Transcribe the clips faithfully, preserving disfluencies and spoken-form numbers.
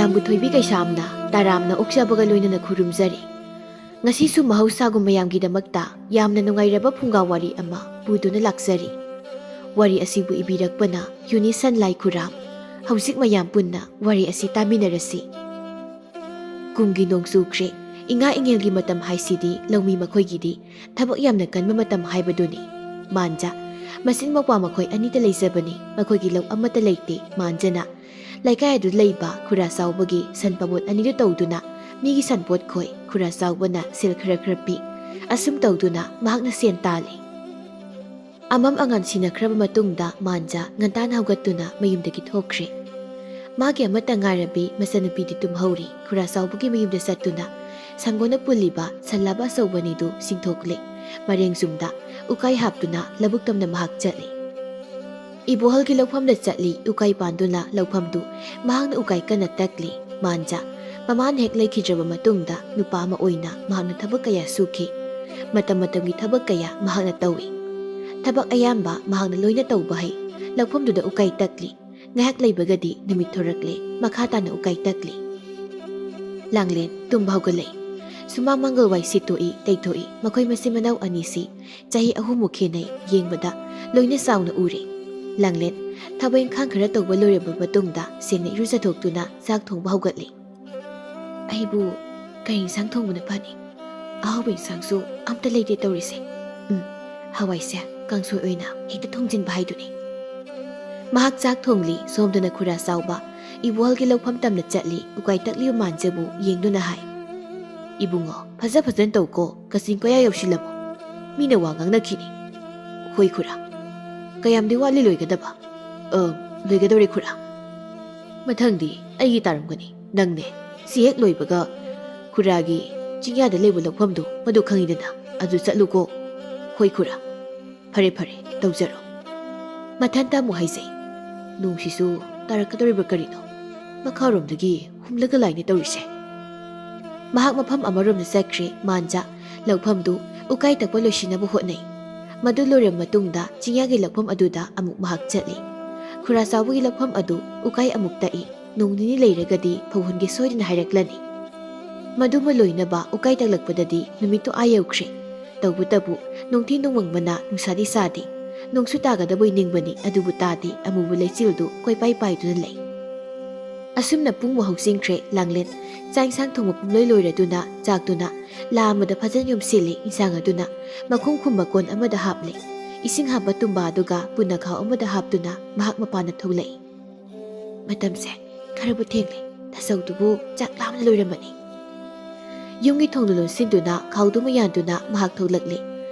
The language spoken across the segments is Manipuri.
ꯌꯥꯝꯕꯨ ꯊꯣꯏꯕꯤ ꯀꯩꯁꯥꯝꯅ ꯇꯔꯥꯝꯅ ꯑꯣꯛꯆꯕꯒ ꯂꯣꯏꯅꯅ ꯈꯨꯔꯨꯝꯖꯔꯤ꯫ ꯉꯁꯤꯁꯨ ꯃꯍꯧꯁꯥꯒꯨꯝ ꯃꯌꯥꯝꯒꯤꯗꯃꯛꯇ ꯌꯥꯝꯅ ꯅꯨꯡꯉꯥꯏꯔꯕ ꯐꯨꯡꯒꯥ ꯋꯥꯔꯤ ꯑꯃ ꯄꯨꯗꯨꯅ ꯂꯥꯛꯆꯔꯤ꯫ ꯋꯥꯔꯤ ꯑꯁꯤꯕꯨ ꯏꯕꯤꯔꯛꯄꯅ ꯌꯨꯅꯤꯁꯟ ꯂꯥꯏꯈꯨꯔꯥꯝ꯫ ꯍꯧꯖꯤꯛ ꯃꯌꯥꯝ ꯄꯨꯟꯅ ꯋꯥꯔꯤ ꯑꯁꯤ ꯇꯥꯃꯤꯟꯅꯔꯁꯤ꯫ ꯀꯨꯝꯒꯤ ꯅꯣꯡ ꯆꯨꯈ꯭ꯔꯦ꯫ ꯏꯉꯥ ꯏꯉꯦꯜꯒꯤ ꯃꯇꯝ ꯍꯥꯏꯁꯤꯗꯤ ꯂꯧꯃꯤ ꯃꯈꯣꯏꯒꯤꯗꯤ ꯊꯕꯛ ꯌꯥꯝꯅ ꯀꯟꯕ ꯃꯇꯝ ꯍꯥꯏꯕꯗꯨꯅꯤ꯫ ꯃꯥꯟꯖ, ꯃꯆꯤꯟ ꯃꯧꯄ꯭ꯋꯥ ꯃꯈꯣꯏ ꯑꯅꯤꯇ ꯂꯩꯖꯕꯅꯤ꯫ ꯃꯈꯣꯏꯒꯤ ꯂꯧ ꯑꯃꯠꯇ ꯂꯩꯇꯦ꯫ ꯃꯥꯟꯖꯅ ꯂꯩꯀꯥꯏ ꯑꯗꯨꯗ ꯂꯩꯕ ꯈꯨꯔꯥ ꯆꯥꯎꯕꯒꯤ ꯁꯟ ꯄꯥꯃꯣꯠ ꯑꯅꯤꯗꯨ ꯇꯧꯗꯨꯅ ꯃꯤꯒꯤ ꯁꯟꯄꯣꯠ ꯈꯣꯏ꯫ ꯈꯨꯔꯥ ꯆꯥꯎꯕꯅ ꯁꯦꯜ ꯈꯔ ꯈꯔ ꯄꯤ꯫ ꯑꯁꯨꯝ ꯇꯧꯗꯨꯅ ꯃꯍꯥꯛꯅ ꯁꯦꯟ ꯇꯥꯜꯂꯤ꯫ ꯑꯃꯝ ꯑꯉꯥꯟ ꯁꯤꯟꯅꯈ꯭ꯔꯕ ꯃꯇꯨꯡꯗ ꯃꯥꯟꯖ ꯉꯟꯇꯥꯅ ꯍꯧꯒꯠꯇꯨꯅ ꯃꯌꯨꯝꯗꯒꯤ ꯊꯣꯛꯈ꯭ꯔꯦ꯫ ꯃꯥꯒꯤ ꯑꯃꯠꯇ ꯉꯥꯏꯔꯕꯤ ꯃꯆꯟꯅꯨꯄꯤꯗꯤ ꯇꯨꯝꯍꯧꯔꯤ꯫ ꯈꯨꯔꯥ ꯆꯥꯎꯕꯒꯤ ꯃꯌꯨꯝꯗ ꯆꯠꯇꯨꯅ ꯁꯪꯒꯣꯟꯅ ꯄꯨꯜꯂꯤꯕ ꯁꯟꯂꯥꯕ ꯑꯆꯧꯕ ꯑꯅꯤꯗꯨ ꯆꯤꯡꯊꯣꯛꯂꯦ꯫ ꯃꯔꯦꯡ ꯆꯨꯝꯗ ꯎꯀꯥꯏ ꯍꯥꯞꯇꯨꯅ ꯂꯧꯕꯨꯛ ꯇꯝꯅ ꯃꯍꯥꯛ ꯆꯠꯂꯤ꯫ ꯏꯕꯣꯍꯜꯒꯤ ꯂꯧꯐꯝꯗ ꯆꯠꯂꯤ꯫ ꯎꯀꯥꯏ ꯄꯥꯟꯗꯨꯅ ꯂꯧꯐꯝꯗꯨ ꯃꯍꯥꯛꯅ ꯎꯀꯥꯏ ꯀꯟꯅ ꯇꯛꯂꯤ꯫ ꯃꯥꯟꯖ ꯃꯃꯥꯅ ꯍꯦꯛ ꯂꯩꯈꯤꯗ꯭ꯔꯕ ꯃꯇꯨꯡꯗ ꯅꯨꯄꯥ ꯑꯃ ꯑꯣꯏꯅ ꯃꯍꯥꯛꯅ ꯊꯕꯛ ꯀꯌꯥ ꯁꯨꯈꯤ꯫ ꯃꯇꯝ ꯃꯇꯝꯒꯤ ꯊꯕꯛ ꯀꯌꯥ ꯃꯍꯥꯛꯅ ꯇꯧꯏ꯫ ꯊꯕꯛ ꯑꯌꯥꯝꯕ ꯃꯍꯥꯛꯅ ꯂꯣꯏꯅ ꯇꯧꯕ ꯍꯩ꯫ ꯂꯧꯐꯝꯗꯨꯗ ꯎꯀꯥꯏ ꯇꯛꯂꯤ꯫ ꯉꯥꯏꯍꯥꯛ ꯂꯩꯕꯒꯗꯤ ꯅꯨꯃꯤꯠ ꯊꯣꯔꯛꯂꯦ꯫ ꯃꯈꯥ ꯇꯥꯅ ꯎꯀꯥꯏ ꯇꯛꯂꯤ꯫ ꯂꯥꯡꯂꯦꯟ ꯇꯨꯝꯕ ꯍꯧꯒꯠꯂꯛꯏ꯫ ꯁꯨꯃꯥꯡ ꯃꯥꯡꯒꯣꯜ ꯋꯥꯏ ꯁꯤꯠꯇꯣꯛꯏ, ꯇꯩꯊꯣꯛꯏ꯫ ꯃꯈꯣꯏ ꯃꯆꯤꯟ ꯃꯅꯥꯎ ꯑꯅꯤꯁꯤ ꯆꯍꯤ ꯑꯍꯨꯝꯃꯨꯛ ꯈꯦꯟꯅꯩ꯫ ꯌꯦꯡꯕꯗ ꯂꯣꯏꯅ ꯆꯥꯎꯅ ꯎꯔꯦ꯫ ꯂꯥꯡꯂꯦꯟ ꯊꯕꯛ ꯏꯪꯈꯥꯡ ꯈꯔ ꯇꯧꯕ ꯂꯣꯏꯔꯕ ꯃꯇꯨꯡꯗ ꯁꯦꯡꯅ ꯏꯔꯨꯖꯊꯣꯛꯇꯨꯅ ꯆꯥꯛ ꯊꯣꯡꯕ ꯍꯧꯒꯠꯂꯤ꯫ ꯑꯩꯕꯨ ꯀꯔꯤ ꯏꯟꯁꯥꯡ ꯊꯣꯡꯕꯅ ꯐꯅꯤ? ꯑꯍꯥꯎꯕ ꯏꯟꯁꯥꯡꯁꯨ ꯑꯝꯇ ꯂꯩꯇꯦ ꯇꯧꯔꯤꯁꯦ꯫ ꯎꯝ, ꯍꯋꯥꯏꯁꯦ ꯀꯥꯡꯁꯣꯏ ꯑꯣꯏꯅ ꯍꯦꯛꯇ ꯊꯣꯡꯖꯤꯟꯕ ꯍꯥꯏꯗꯨꯅꯤ꯫ ꯃꯍꯥꯛ ꯆꯥꯛ ꯊꯣꯡꯂꯤ, ꯁꯣꯝꯗꯅ ꯈꯨꯔꯥ ꯆꯥꯎꯕ ꯏꯕꯣꯍꯜꯒꯤ ꯂꯧꯐꯝ ꯇꯝꯅ ꯆꯠꯂꯤ꯫ ꯎꯀꯥꯏ ꯇꯛꯂꯤꯕ ꯃꯥꯟꯖꯕꯨ ꯌꯦꯡꯗꯨꯅ ꯍꯥꯏ, "ꯏꯕꯨꯡꯉꯣ, ꯐꯖ ꯐꯖꯅ ꯇꯧꯀꯣ, ꯀꯥꯆꯤꯟ ꯀꯣꯌꯥ ꯌꯧꯁꯤꯜꯂꯕꯣ? ꯃꯤꯅ ꯋꯥ ꯉꯥꯡꯅꯈꯤꯅꯤ꯫" "ꯍꯣꯏ ꯈꯨꯔꯥ꯫ ꯀꯌꯥꯝꯗꯤ ꯋꯥꯠꯂꯤ ꯂꯣꯏꯒꯗꯕ?" "ꯑ, ꯂꯣꯏꯒꯗꯧꯔꯦ ꯈꯨꯔꯥ꯫ ꯃꯊꯪꯗꯤ ꯑꯩꯒꯤ ꯇꯥꯔꯝꯒꯅꯤ꯫ ꯅꯪꯅꯦ, ꯁꯤ ꯍꯦꯛ ꯂꯣꯏꯕꯒ ꯈꯨꯔꯥꯒꯤ ꯆꯤꯡꯌꯥꯗ ꯂꯩꯕ ꯂꯧꯐꯝꯗꯣ, ꯃꯗꯨ ꯈꯪꯉꯤꯗꯅ, ꯑꯗꯨ ꯆꯠꯂꯨꯀꯣ꯫" "ꯍꯣꯏ ꯈꯨꯔꯥ꯫ ꯐꯔꯦ ꯐꯔꯦ, ꯇꯧꯖꯔꯣ꯫" ꯃꯊꯟꯇ ꯑꯃꯨꯛ ꯍꯥꯏꯖꯩ, "ꯅꯣꯡꯁꯤꯁꯨ ꯇꯥꯔꯛꯀꯗꯧꯔꯤꯕ꯭ꯔꯥ ꯀꯔꯤꯅꯣ? ꯃꯈꯥꯔꯣꯝꯗꯒꯤ ꯍꯨꯝꯂꯒ ꯂꯥꯛꯏꯅꯦ ꯇꯧꯔꯤꯁꯦ꯫" ꯃꯍꯥꯛ ꯃꯐꯝ ꯑꯃꯔꯣꯝꯗ ꯆꯠꯈ꯭ꯔꯦ꯫ ꯃꯥꯟꯖ ꯂꯧꯐꯝꯗꯨ ꯎꯀꯥꯏ ꯇꯛꯄ ꯂꯣꯏꯁꯤꯟꯅꯕ ꯍꯣꯠꯅꯩ꯫ ꯃꯗꯨ ꯂꯣꯏꯔꯕ ꯃꯇꯨꯡꯗ ꯆꯤꯡꯌꯥꯒꯤ ꯂꯧꯐꯝ ꯑꯗꯨꯗ ꯑꯃꯨꯛ ꯃꯍꯥꯛ ꯆꯠꯂꯤ꯫ ꯈꯨꯔꯥ ꯆꯥꯎꯕꯒꯤ ꯂꯧꯐꯝ ꯑꯗꯨ ꯎꯀꯥꯏ ꯑꯃꯨꯛ ꯇꯛꯏ꯫ ꯅꯣꯡ ꯅꯤꯅꯤ ꯂꯩꯔꯒꯗꯤ ꯐꯧꯍꯨꯟꯒꯦ ꯁꯣꯏꯗꯅ ꯍꯥꯏꯔꯛꯂꯅꯤ꯫ ꯃꯗꯨꯃ ꯂꯣꯏꯅꯕ ꯎꯀꯥꯏ ꯇꯛꯂꯛꯄꯗꯗꯤ ꯅꯨꯃꯤꯠꯇꯨ ꯑꯥ ꯌꯧꯈ꯭ꯔꯦ꯫ ꯇꯧꯕꯇꯕꯨ ꯅꯣꯡꯊꯤ ꯅꯣꯡꯃꯪꯕꯅ ꯅꯨꯡꯁꯥꯗꯤ ꯁꯥꯗꯦ꯫ ꯅꯣꯡꯁꯨ ꯇꯥꯒꯗꯕꯣꯏ ꯅꯤꯡꯕꯅꯤ, ꯑꯗꯨꯕꯨ ꯇꯥꯗꯦ꯫ ꯑꯃꯨꯕ ꯂꯩꯆꯤꯜꯗꯨ ꯀꯣꯏꯄꯥꯏ ꯄꯥꯏꯗꯨꯅ ꯂꯩ꯫ ꯑꯁꯨꯝꯅ ꯄꯨꯡꯃꯨꯛ ꯍꯧꯖꯤꯟꯈ꯭ꯔꯦ꯫ ꯂꯥꯡꯂꯦꯟ ꯆꯥꯛ ꯏꯟꯁꯥꯡ ꯊꯣꯡꯕ ꯄꯨꯝꯂꯣꯏ ꯂꯣꯏꯔꯗꯨꯅ, ꯆꯥꯛꯇꯨꯅ ꯂꯥ ꯑꯃꯗ ꯐꯖꯅ ꯌꯣꯝꯁꯤꯜꯂꯤ꯫ ꯏꯟꯁꯥꯡ ꯑꯗꯨꯅ ꯃꯈꯨꯝ ꯈꯨꯝꯕ ꯀꯣꯟ ꯑꯃꯗ ꯍꯥꯞꯂꯤ꯫ ꯏꯁꯤꯡ ꯍꯥꯞꯄ ꯇꯨꯝꯕꯥ ꯑꯗꯨꯒ ꯄꯨꯟꯅ ꯈꯥꯎ ꯑꯃꯗ ꯍꯥꯞꯇꯨꯅ ꯃꯍꯥꯛ ꯃꯄꯥꯟꯗ ꯊꯣꯛꯂꯛꯏ꯫ "ꯃꯇꯝꯁꯦ ꯈꯔꯕꯨ ꯊꯦꯡꯂꯦ꯫ ꯇꯥꯆꯧꯗꯨꯕꯨ ꯆꯥꯛ ꯂꯥꯝꯅ ꯂꯣꯏꯔꯝꯃꯅꯤ꯫" ꯌꯨꯝꯒꯤ ꯊꯣꯡꯗꯨ ꯂꯣꯟꯁꯤꯟꯗꯨꯅ, ꯈꯥꯎꯗꯨꯃ ꯌꯥꯟꯗꯨꯅ ꯃꯍꯥꯛ ꯊꯣꯛꯂꯛꯂꯤ꯫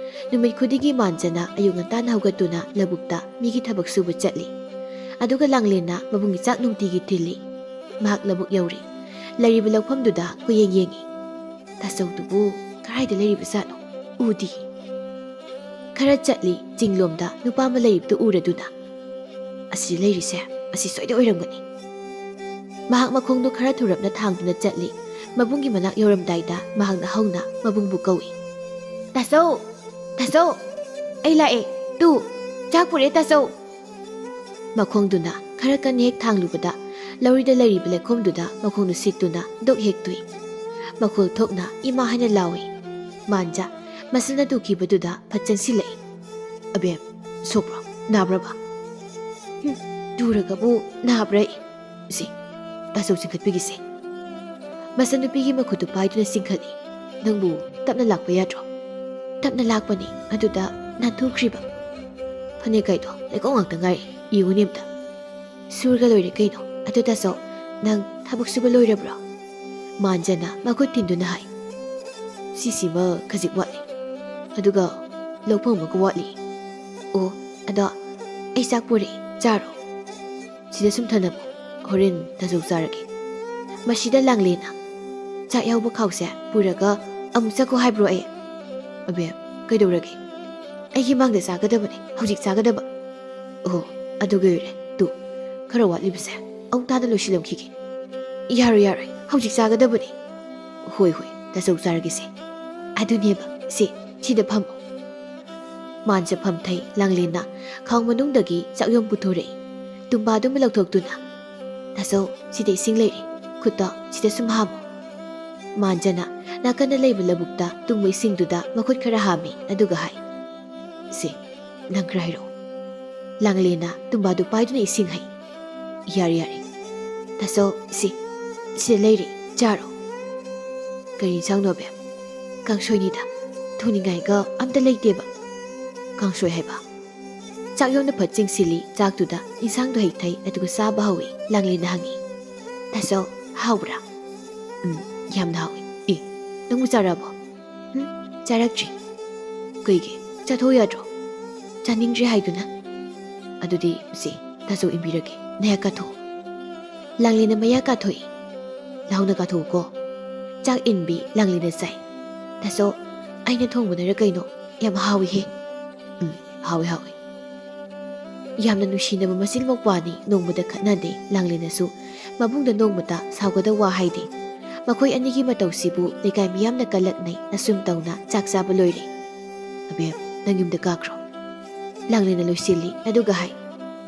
ꯅꯨꯃꯤꯠ ꯈꯨꯗꯤꯡꯒꯤ ꯃꯥꯟꯖꯅ ꯑꯌꯨꯛ ꯉꯟꯇꯥꯅ ꯍꯧꯒꯠꯇꯨꯅ ꯂꯧꯕꯨꯛꯇ ꯃꯤꯒꯤ ꯊꯕꯛ ꯁꯨꯕ ꯆꯠꯂꯤ꯫ ꯑꯗꯨꯒ ꯂꯥꯡꯂꯦꯟꯅ ꯃꯕꯨꯡꯒꯤ ꯆꯥꯛ ꯅꯨꯡꯇꯤꯒꯤ ꯊꯤꯜꯂꯤ꯫ ꯃꯍꯥꯛ ꯂꯧꯕꯨꯛ ꯌꯧꯔꯦ꯫ ꯂꯩꯔꯤꯕ ꯂꯧꯐꯝꯗꯨꯗ ꯀꯣꯏꯌꯦꯡ ꯌꯦꯡꯉꯤ꯫ "ꯇꯥꯆꯧꯗꯨꯕꯨ ꯀꯗꯥꯏꯗ ꯂꯩꯔꯤꯕꯖꯥꯠꯅꯣ? ꯎꯗꯦ꯫" ꯈꯔ ꯆꯠꯂꯤ, ꯆꯤꯡꯂꯣꯝꯗ ꯅꯨꯄꯥ ꯑꯃ ꯂꯩꯔꯤꯕꯗꯨ ꯎꯔꯗꯨꯅ, "ꯑꯁꯤꯗ ꯂꯩꯔꯤꯁꯦ, ꯑꯁꯤ ꯁꯣꯏꯗ ꯑꯣꯏꯔꯝꯒꯅꯤ꯫" ꯃꯍꯥꯛ ꯃꯈꯣꯡꯗꯨ ꯈꯔ ꯊꯨꯔꯞꯅ ꯊꯥꯡꯗꯨꯅ ꯆꯠꯂꯤ꯫ ꯃꯕꯨꯡꯒꯤ ꯃꯅꯥꯛ ꯌꯧꯔꯝꯗꯥꯏꯗ ꯃꯍꯥꯛꯅ ꯍꯧꯅ ꯃꯕꯨꯡꯕꯨ ꯀꯧꯏ꯫ "ꯇꯥꯆꯧ! ꯇꯥꯆꯧ! ꯑꯩ ꯂꯥꯛꯑꯦ! ꯇꯨ! ꯆꯥꯛ ꯄꯨꯔꯛꯑꯦ, ꯇꯥꯆꯧ!" ꯃꯈꯣꯡꯗꯨꯅ ꯈꯔ ꯀꯟꯅ ꯍꯦꯛ ꯊꯥꯡꯂꯨꯕꯗ, ꯂꯧꯔꯤꯗ ꯂꯩꯔꯤꯕ ꯂꯩꯈꯣꯝꯗꯨꯗ ꯃꯈꯣꯡꯗꯨ ꯁꯤꯠꯇꯨꯅ ꯗꯣꯛ ꯍꯦꯛ ꯇꯨꯏ꯫ ꯃꯈꯣꯜ ꯊꯣꯛꯅ "ꯏꯃꯥ" ꯍꯥꯏꯅ ꯂꯥꯎꯏ꯫ ꯃꯥꯟꯖ ꯃꯁꯅ ꯇꯨꯈꯤꯕꯗꯨꯗ ꯐꯠ ꯆꯪꯁꯤꯜꯂꯛꯏ꯫ "ꯑꯕꯦꯝ, ꯁꯣꯛꯄ꯭ꯔꯣ? ꯅꯥꯕ꯭ꯔꯕ?" "ꯍꯨꯝ, ꯇꯨꯔꯒꯕꯨ ꯅꯥꯕ꯭ꯔꯥ? ꯁꯤ, ꯇꯥꯆꯧ ꯆꯤꯡꯈꯠꯄꯤꯒꯤꯁꯦ꯫" ꯃꯆꯟꯅꯨꯄꯤꯒꯤ ꯃꯈꯨꯠꯇꯨ ꯄꯥꯏꯗꯨꯅ ꯆꯤꯡꯈꯠꯂꯤ꯫ "ꯅꯪꯕꯨ ꯇꯞꯅ ꯂꯥꯛꯄ ꯌꯥꯗ꯭ꯔꯣ?" "ꯇꯞꯅ ꯂꯥꯛꯄꯅꯤ, ꯑꯗꯨꯗ ꯅꯥꯟꯊꯨꯈ꯭ꯔꯤꯕ꯫" "ꯐꯅꯦꯛ ꯀꯥꯏꯗꯣ ꯂꯩꯀꯣꯡ ꯉꯥꯛꯇ ꯉꯥꯏꯔꯦ, ꯌꯦꯡꯉꯨꯅꯦ ꯑꯝꯇ꯫" "ꯁꯨꯔꯒ ꯂꯣꯏꯔꯦ ꯀꯩꯅꯣ꯫ ꯑꯗꯨ ꯇꯥꯆꯧ, ꯅꯪ ꯊꯕꯛ ꯁꯨꯕ ꯂꯣꯏꯔꯕ꯭ꯔꯣ?" ꯃꯥꯟꯖꯅ ꯃꯈꯨꯠ ꯊꯤꯟꯗꯨꯅ ꯍꯥꯏ꯫ "ꯁꯤꯁꯤꯃ ꯈꯖꯤꯛ ꯋꯥꯠꯂꯤ, ꯑꯗꯨꯒ ꯂꯧꯐꯝ ꯑꯃꯒ ꯋꯥꯠꯂꯤ꯫" "ꯑꯣ, ꯑꯗꯣ ꯑꯩ ꯆꯥꯛ ꯄꯨꯔꯛꯑꯦ, ꯆꯥꯔꯣ꯫ ꯁꯤꯗ ꯁꯨꯝ ꯊꯅꯝꯃꯣ, ꯍꯣꯔꯦꯟ ꯇꯥꯆꯧ ꯆꯥꯔꯒꯦ꯫" ꯃꯁꯤꯗ ꯂꯥꯡꯂꯦꯅ, "ꯆꯥꯛ ꯌꯥꯎꯕ ꯈꯥꯎꯁꯦ ꯄꯨꯔꯒ ꯑꯃꯨꯛ ꯆꯠꯈꯣ ꯍꯥꯏꯕ꯭ꯔꯣ ꯑꯩ?" "ꯑꯕꯦꯝ, ꯀꯩꯗꯧꯔꯒꯦ? ꯑꯩꯒꯤ ꯃꯥꯡꯗ ꯆꯥꯒꯗꯕꯅꯤ, ꯍꯧꯖꯤꯛ ꯆꯥꯒꯗꯕ꯫" "ꯑꯣ, ꯑꯗꯨꯒꯤ ꯑꯣꯏꯔꯦ꯫ ꯇꯨ, ꯈꯔ ꯋꯥꯠꯂꯤꯕꯁꯦ ꯑꯃꯨꯛ ꯇꯥꯅ ꯂꯣꯏꯁꯤꯜꯂꯝꯈꯤꯒꯦ꯫" "ꯌꯥꯔꯣꯏ, ꯌꯥꯔꯣꯏ, ꯍꯧꯖꯤꯛ ꯆꯥꯒꯗꯕꯅꯤ꯫" "ꯍꯣꯏ, ꯍꯣꯏ, ꯇꯥꯆꯧ ꯆꯥꯔꯒꯦꯁꯦ꯫" "ꯑꯗꯨꯅꯦꯕ, ꯁꯦ, ꯁꯤꯗ ꯐꯝꯃꯣ꯫" ꯃꯥꯟꯖ ꯐꯝꯊꯩ꯫ ꯂꯥꯡꯂꯦꯟꯅ ꯈꯥꯎ ꯃꯅꯨꯡꯗꯒꯤ ꯆꯥꯛꯌꯣꯝ ꯄꯨꯊꯣꯔꯛꯏ꯫ ꯇꯨꯝꯕꯥꯗꯨꯃ ꯂꯧꯊꯣꯛꯇꯨꯅ, "ꯇꯥꯆꯧ, ꯁꯤꯗ ꯏꯁꯤꯡ ꯂꯩꯔꯦ꯫ ꯈꯨꯠꯇꯣ ꯁꯤꯗ ꯁꯨꯝ ꯍꯥꯝꯃꯨ꯫" ꯃꯥꯟꯖꯅ ꯅꯥꯀꯟꯗ ꯂꯩꯕ ꯂꯧꯕꯨꯛꯇ ꯇꯨꯡꯕ ꯏꯁꯤꯡꯗꯨꯗ ꯃꯈꯨꯠ ꯈꯔ ꯍꯥꯝꯃꯤ, ꯑꯗꯨꯒ ꯍꯥꯏ, "ꯁꯦ, ꯅꯪ ꯈꯔ ꯍꯩꯔꯛꯑꯣ꯫" ꯂꯥꯡꯂꯦꯟꯅ ꯇꯨꯝꯕꯥꯗꯨ ꯄꯥꯏꯗꯨꯅ ꯏꯁꯤꯡ ꯍꯩ꯫ "ꯌꯥꯔꯦ, ꯌꯥꯔꯦ꯫ ꯇꯥꯆꯧ, ꯁꯤ, ꯁꯤꯗ ꯂꯩꯔꯦ, ꯆꯥꯔꯣ꯫" "ꯀꯔꯤ ꯏꯟꯁꯥꯡꯅꯣ, ꯑꯕꯦꯝ?" "ꯀꯥꯡꯁꯣꯏꯅꯤꯗ, ꯊꯣꯡꯅꯤꯡꯉꯥꯏꯒ ꯑꯝꯇ ꯂꯩꯇꯦꯕ꯫" "ꯀꯥꯡꯁꯣꯏ ꯍꯥꯏꯕ?" ꯆꯥꯛ ꯌꯣꯡꯅ ꯐꯠ ꯆꯤꯡꯁꯤꯜꯂꯤ꯫ ꯆꯥꯛꯇꯨꯗ ꯏꯟꯁꯥꯡꯗꯣ ꯍꯩꯊꯩ, ꯑꯗꯨꯒ ꯆꯥꯕ ꯍꯧꯏ꯫ ꯂꯥꯡꯂꯦꯟꯅ ꯍꯪꯉꯤ, "ꯇꯥꯆꯧ, ꯍꯥꯎꯕ꯭ꯔꯥ?" "ꯎꯝ, ꯌꯥꯝꯅ ꯍꯥꯎꯏ꯫ ꯑꯦ, ꯅꯪꯕꯨ ꯆꯥꯔꯛꯑꯕꯣ?" "ꯎꯝ, ꯆꯥꯔꯛꯇ꯭ꯔꯤ꯫" "ꯀꯩꯒꯤ? ꯆꯥꯊꯣꯛꯎ ꯌꯥꯗ꯭ꯔꯣ?" "ꯆꯥꯅꯤꯡꯗ꯭ꯔꯦ ꯍꯥꯏꯗꯨꯅ꯫" "ꯑꯗꯨꯗꯤ ꯁꯦ, ꯇꯥꯆꯧ ꯏꯟꯕꯤꯔꯒꯦ, ꯅꯌꯥ ꯀꯥꯊꯣꯛꯑꯣ꯫" ꯂꯥꯡꯂꯦꯟꯅ ꯃꯌꯥ ꯀꯥꯊꯣꯛꯏ꯫ "ꯂꯥꯎꯅ ꯀꯥꯊꯣꯛꯎꯀꯣ꯫" ꯆꯥꯛ ꯏꯟꯕꯤ ꯂꯥꯡꯂꯦꯟꯅ ꯆꯥꯏ꯫ "ꯇꯥꯆꯧ, ꯑꯩꯅ ꯊꯣꯡꯕꯅꯔ ꯀꯩꯅꯣ, ꯌꯥꯝ ꯍꯥꯎꯏꯍꯦ꯫" "ꯎꯝ, ꯍꯥꯎꯏ, ꯍꯥꯎꯏ꯫" ꯌꯥꯝꯅ ꯅꯨꯡꯁꯤꯅꯕ ꯃꯆꯤꯟ ꯃꯧꯄ꯭ꯋꯥꯅꯤ, ꯅꯣꯡꯃꯗ ꯈꯠꯅꯗꯦ꯫ ꯂꯥꯡꯂꯦꯟꯅꯁꯨ ꯃꯕꯨꯡꯗ ꯅꯣꯡꯃꯇ ꯁꯥꯎꯒꯗꯕ ꯋꯥ ꯍꯥꯏꯗꯦ꯫ ꯃꯈꯣꯏ ꯑꯅꯤꯒꯤ ꯃꯇꯧꯁꯤꯕꯨ ꯂꯩꯀꯥꯏ ꯃꯤꯌꯥꯝꯅ ꯀꯜꯂꯛꯅꯩ꯫ ꯑꯁꯨꯝ ꯇꯧꯅ ꯆꯥꯛ ꯆꯥꯕ ꯂꯣꯏꯔꯦ꯫ "ꯑꯕꯦꯝ, ꯅꯪ ꯌꯨꯝꯗ ꯀꯥꯈ꯭ꯔꯣ꯫" ꯂꯥꯡꯂꯦꯟꯅ ꯂꯣꯏꯁꯤꯜꯂꯤ, ꯑꯗꯨꯒ ꯍꯥꯏ,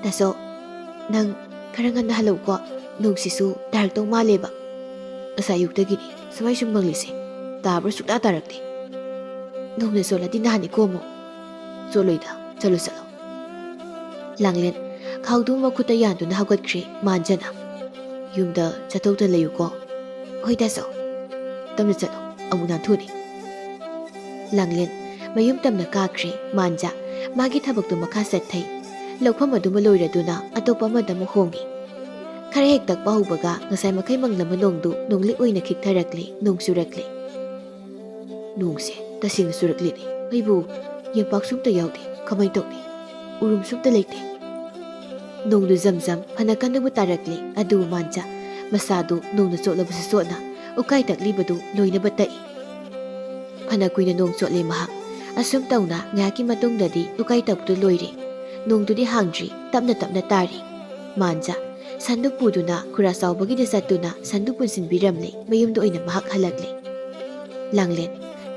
"ꯇꯥꯆꯧ, ꯅꯪ ꯈꯔ ꯉꯟꯅ ꯍꯜꯂꯛꯎꯀꯣ꯫ ꯅꯣꯡꯁꯤꯁꯨ ꯇꯥꯔꯛꯇꯧ ꯃꯥꯜꯂꯦꯕ꯫ ꯉꯁꯥꯏ ꯑꯌꯨꯛꯇꯒꯤꯅꯤ ꯁꯨꯃꯥꯏ ꯁꯨꯝ ꯃꯪꯂꯤꯁꯦ꯫ ꯇꯥꯕ꯭ꯔꯥ ꯁꯨꯛꯇꯥ ꯇꯥꯔꯛꯇꯦ꯫" "ꯅꯣꯡꯅ ꯆꯣꯠꯂꯗꯤ ꯅꯥꯅꯤꯀꯣ ꯑꯃꯨꯛ꯫" "ꯆꯣꯠꯂꯣꯏꯗ, ꯆꯠꯂꯣ, ꯆꯠꯂꯣ꯫" ꯂꯥꯡꯂꯦꯟ ꯈꯥꯎꯗꯨ ꯃꯈꯨꯠꯇ ꯌꯥꯟꯗꯨꯅ ꯍꯧꯒꯠꯈ꯭ꯔꯦ꯫ ꯃꯥꯟꯖꯅ, "ꯌꯨꯝꯗ ꯆꯠꯊꯣꯛꯇ ꯂꯩꯌꯨꯀꯣ꯫" "ꯍꯣꯏ ꯇꯥꯆꯧ꯫" "ꯇꯞꯅ ꯆꯠꯂꯣ, ꯑꯃꯨꯛ ꯅꯥꯟꯊꯨꯅꯤ꯫" ꯂꯥꯡꯂꯦꯟ ꯃꯌꯨꯝ ꯇꯝꯅ ꯀꯥꯈ꯭ꯔꯦ꯫ ꯃꯥꯟꯖ ꯃꯥꯒꯤ ꯊꯕꯛꯇꯨ ꯃꯈꯥ ꯆꯠꯊꯩ꯫ ꯂꯧꯐꯝ ꯑꯗꯨꯃ ꯂꯣꯏꯔꯗꯨꯅ ꯑꯇꯣꯞꯄ ꯑꯃꯗ ꯑꯃꯨꯛ ꯍꯣꯡꯉꯤ꯫ ꯈꯔ ꯍꯦꯛ ꯇꯛꯄ ꯍꯧꯕꯒ ꯉꯁꯥꯏ ꯃꯈꯩ ꯃꯪꯂꯝꯕ ꯅꯣꯡꯗꯨ ꯅꯣꯡꯂꯤꯛ ꯑꯣꯏꯅ ꯈꯤꯛꯊꯔꯛꯂꯦ, ꯅꯣꯡ ꯆꯨꯔꯛꯂꯦ꯫ "ꯅꯣꯡꯁꯦ ꯇꯁꯦꯡꯅ ꯆꯨꯔꯛꯂꯦꯅꯦ꯫ ꯑꯩꯕꯨ ꯌꯦꯝꯄꯥꯛꯁꯨ ꯑꯝꯇ ꯌꯥꯎꯗꯦ꯫ ꯀꯃꯥꯏ ꯇꯧꯅꯤ? ꯎꯔꯨꯝꯁꯨ ꯑꯝꯇ ꯂꯩꯇꯦ꯫" ꯅꯣꯡꯗꯨ ꯖꯝ ꯖꯝ ꯐꯅ ꯀꯟꯅꯕꯨ ꯇꯥꯔꯛꯂꯦ, ꯑꯗꯨꯕꯨ ꯃꯥꯟꯖ ꯃꯁꯥꯗꯨ ꯅꯣꯡꯅ ꯆꯣꯠꯂꯕꯁꯨ ꯆꯣꯠꯅ ꯎꯀꯥꯏ ꯇꯛꯂꯤꯕꯗꯨ ꯂꯣꯏꯅꯕ ꯇꯛꯏ꯫ ꯐꯅ ꯀꯨꯏꯅ ꯅꯣꯡ ꯆꯣꯠꯂꯦ ꯃꯍꯥꯛ꯫ ꯑꯁꯨꯝ ꯇꯧꯅ ꯉꯥꯏꯍꯥꯛꯀꯤ ꯃꯇꯨꯡꯗꯗꯤ ꯎꯀꯥꯏ ꯇꯛꯄꯗꯨ ꯂꯣꯏꯔꯦ꯫ ꯅꯣꯡꯗꯨꯗꯤ ꯍꯥꯡꯗ꯭ꯔꯤ, ꯇꯞꯅ ꯇꯞꯅ ꯇꯥꯔꯤ꯫ ꯃꯥꯟꯖ ꯁꯟꯗꯨ ꯄꯨꯗꯨꯅ ꯈꯨꯔꯥ ꯆꯥꯎꯕꯒꯤꯗ ꯆꯠꯇꯨꯅ ꯁꯟꯗꯨ ꯄꯨꯟꯁꯤꯟꯕꯤꯔꯝꯂꯦ, ꯃꯌꯨꯝꯗ ꯑꯣꯏꯅ ꯃꯍꯥꯛ ꯍꯜꯂꯛꯂꯦ꯫ ꯂꯥꯡꯂꯦꯟ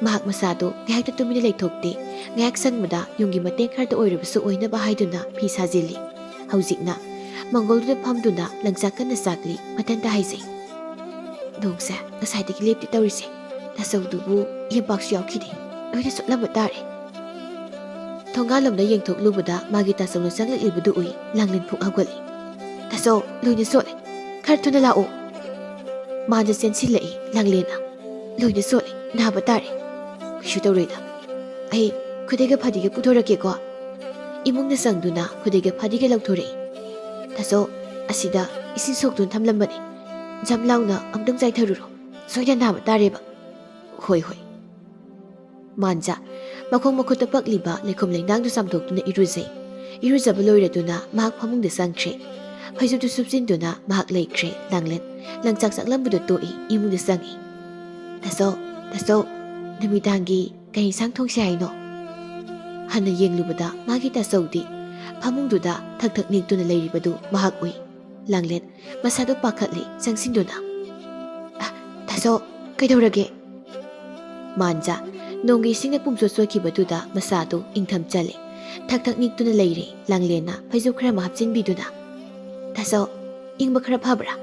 ꯃꯍꯥꯛ ꯃꯁꯥꯗꯣ ꯉꯥꯏꯍꯥꯛꯇ ꯇꯨꯃꯤꯟꯅ ꯂꯩꯊꯣꯛꯇꯦ꯫ ꯉꯥꯏꯍꯥꯛ ꯁꯪꯕꯗ ꯌꯨꯝꯒꯤ ꯃꯇꯦꯡ ꯈꯔꯇ ꯑꯣꯏꯔꯕꯁꯨ ꯑꯣꯏꯅꯕ ꯍꯥꯏꯗꯨꯅ ꯐꯤ ꯁꯥꯖꯤꯜꯂꯤ꯫ ꯍꯧꯖꯤꯛꯅ ꯃꯪꯒꯣꯜꯗꯨꯗ ꯐꯝꯗꯨꯅ ꯂꯪꯆꯥꯛ ꯀꯟꯅ ꯆꯥꯛꯂꯤ꯫ ꯃꯊꯟꯇ ꯍꯥꯏꯖꯩ, "ꯅꯣꯡꯁꯦ ꯉꯁꯥꯏꯗꯒꯤ ꯂꯦꯞꯇꯦ ꯇꯧꯔꯤꯁꯦ꯫ ꯇꯥꯆꯧꯗꯨꯕꯨ ꯌꯦꯝꯄꯥꯛꯁꯨ ꯌꯥꯎꯈꯤꯗꯦ꯫ ꯂꯣꯏꯅ ꯆꯣꯠꯂꯝꯕ ꯇꯥꯔꯦ꯫" ꯊꯣꯡꯒꯥꯜꯂꯣꯝꯗ ꯌꯦꯡꯊꯣꯛꯂꯨꯕꯗ ꯃꯥꯒꯤ ꯇꯥꯆꯧꯅ ꯆꯪꯂꯛꯂꯤꯕꯗꯨ ꯎꯏ꯫ ꯂꯥꯡꯂꯦꯟ ꯐꯨꯛ ꯍꯧꯒꯠꯂꯤ꯫ "ꯇꯥꯆꯧ, ꯂꯣꯏꯅ ꯆꯣꯠꯂꯦ꯫ ꯈꯔ ꯊꯨꯅ ꯂꯥꯛꯑꯣ꯫" ꯃꯥꯟꯖ ꯆꯦꯟꯁꯤꯜꯂꯛꯏ꯫ ꯂꯥꯡꯂꯦꯟꯅ, "ꯂꯣꯏꯅ ꯆꯣꯠꯂꯦ, ꯅꯥꯕ ꯇꯥꯔꯦ꯫" "ꯀꯩꯁꯨ ꯇꯧꯔꯣꯏꯗ꯫ ꯑꯩ ꯈꯨꯗꯩꯒ ꯐꯗꯤꯒ ꯄꯨꯊꯣꯔꯛꯀꯦꯀꯣ꯫" ꯏꯃꯨꯡꯗ ꯆꯪꯗꯨꯅ ꯈꯨꯗꯩꯒ ꯐꯗꯤꯒ ꯂꯧꯊꯣꯔꯛꯏ꯫ "ꯇꯥꯆꯧ, ꯑꯁꯤꯗ ꯏꯁꯤꯡ ꯁꯣꯛꯇꯨꯅ ꯊꯝꯂꯝꯕꯅꯦ꯫ ꯖꯝ ꯂꯥꯎꯅ ꯑꯃꯨꯛꯇꯪ ꯆꯥꯏꯊꯔꯨꯔꯣ꯫ ꯁꯣꯏꯗꯅ ꯅꯥꯕ ꯇꯥꯔꯦꯕ꯫" "ꯍꯣꯏ, ꯍꯣꯏ꯫" ꯃꯥꯟꯖ ꯃꯈꯣꯡ ꯃꯈꯨꯠꯇ ꯄꯛꯂꯤꯕ ꯂꯩꯈꯣꯝ ꯂꯩꯅꯥꯡꯗꯨ ꯆꯥꯝꯊꯣꯛꯇꯨꯅ ꯏꯔꯨꯖꯩ꯫ ꯏꯔꯨꯖꯕ ꯂꯣꯏꯔꯗꯨꯅ ꯃꯍꯥꯛ ꯐꯃꯨꯡꯗ ꯆꯪꯈ꯭ꯔꯦ꯫ ꯐꯩꯖꯨꯞꯇꯨ ꯁꯨꯞꯆꯤꯟꯗꯨꯅ ꯃꯍꯥꯛ ꯂꯩꯈ꯭ꯔꯦ꯫ ꯂꯥꯡꯂꯦꯟ ꯂꯪꯆꯥꯛ ꯆꯥꯛꯂꯝꯕꯗꯨ ꯇꯣꯛꯏ, ꯏꯃꯨꯡꯗ ꯆꯪꯉꯤ꯫ "ꯇꯥꯆꯧ, ꯇꯥꯆꯧ, ꯅꯨꯃꯤꯗꯥꯡꯒꯤ ꯀꯔꯤ ꯏꯟꯁꯥꯡ ꯊꯣꯡꯁꯤ ꯍꯥꯏꯅꯣ?" ꯍꯟꯅ ꯌꯦꯡꯂꯨꯕꯗ ꯃꯥꯒꯤ ꯇꯥꯆꯧꯗꯤ ꯐꯃꯨꯡꯗꯨꯗ ꯊꯛ ꯊꯛ ꯅꯤꯛꯇꯨꯅ ꯂꯩꯔꯤꯕꯗꯨ ꯃꯍꯥꯛ ꯎꯏ꯫ ꯂꯥꯡꯂꯦꯟ ꯃꯁꯥꯗꯨ ꯄꯥꯈꯠꯂꯤ, ꯆꯪꯁꯤꯟꯗꯨꯅ, "ꯑ, ꯇꯥꯆꯧ, ꯀꯩꯗꯧꯔꯒꯦ?" ꯃꯥꯟꯖ ꯅꯣꯡꯒꯤ ꯏꯁꯤꯡꯅ ꯄꯨꯝꯆꯣꯠ ꯆꯣꯠꯈꯤꯕꯗꯨꯗ ꯃꯁꯥꯗꯨ ꯏꯪꯊꯝ ꯆꯜꯂꯤ꯫ ꯊꯛ ꯊꯛ ꯅꯤꯛꯇꯨꯅ ꯂꯩꯔꯦ꯫ ꯂꯥꯡꯂꯦꯟꯅ ꯐꯩꯖꯨꯞ ꯈꯔ ꯑꯃ ꯍꯥꯞꯆꯤꯟꯕꯤꯗꯨꯅ, "ꯇꯥꯆꯧ, ꯏꯪꯕ ꯈꯔ ꯐꯕ꯭ꯔꯥ?"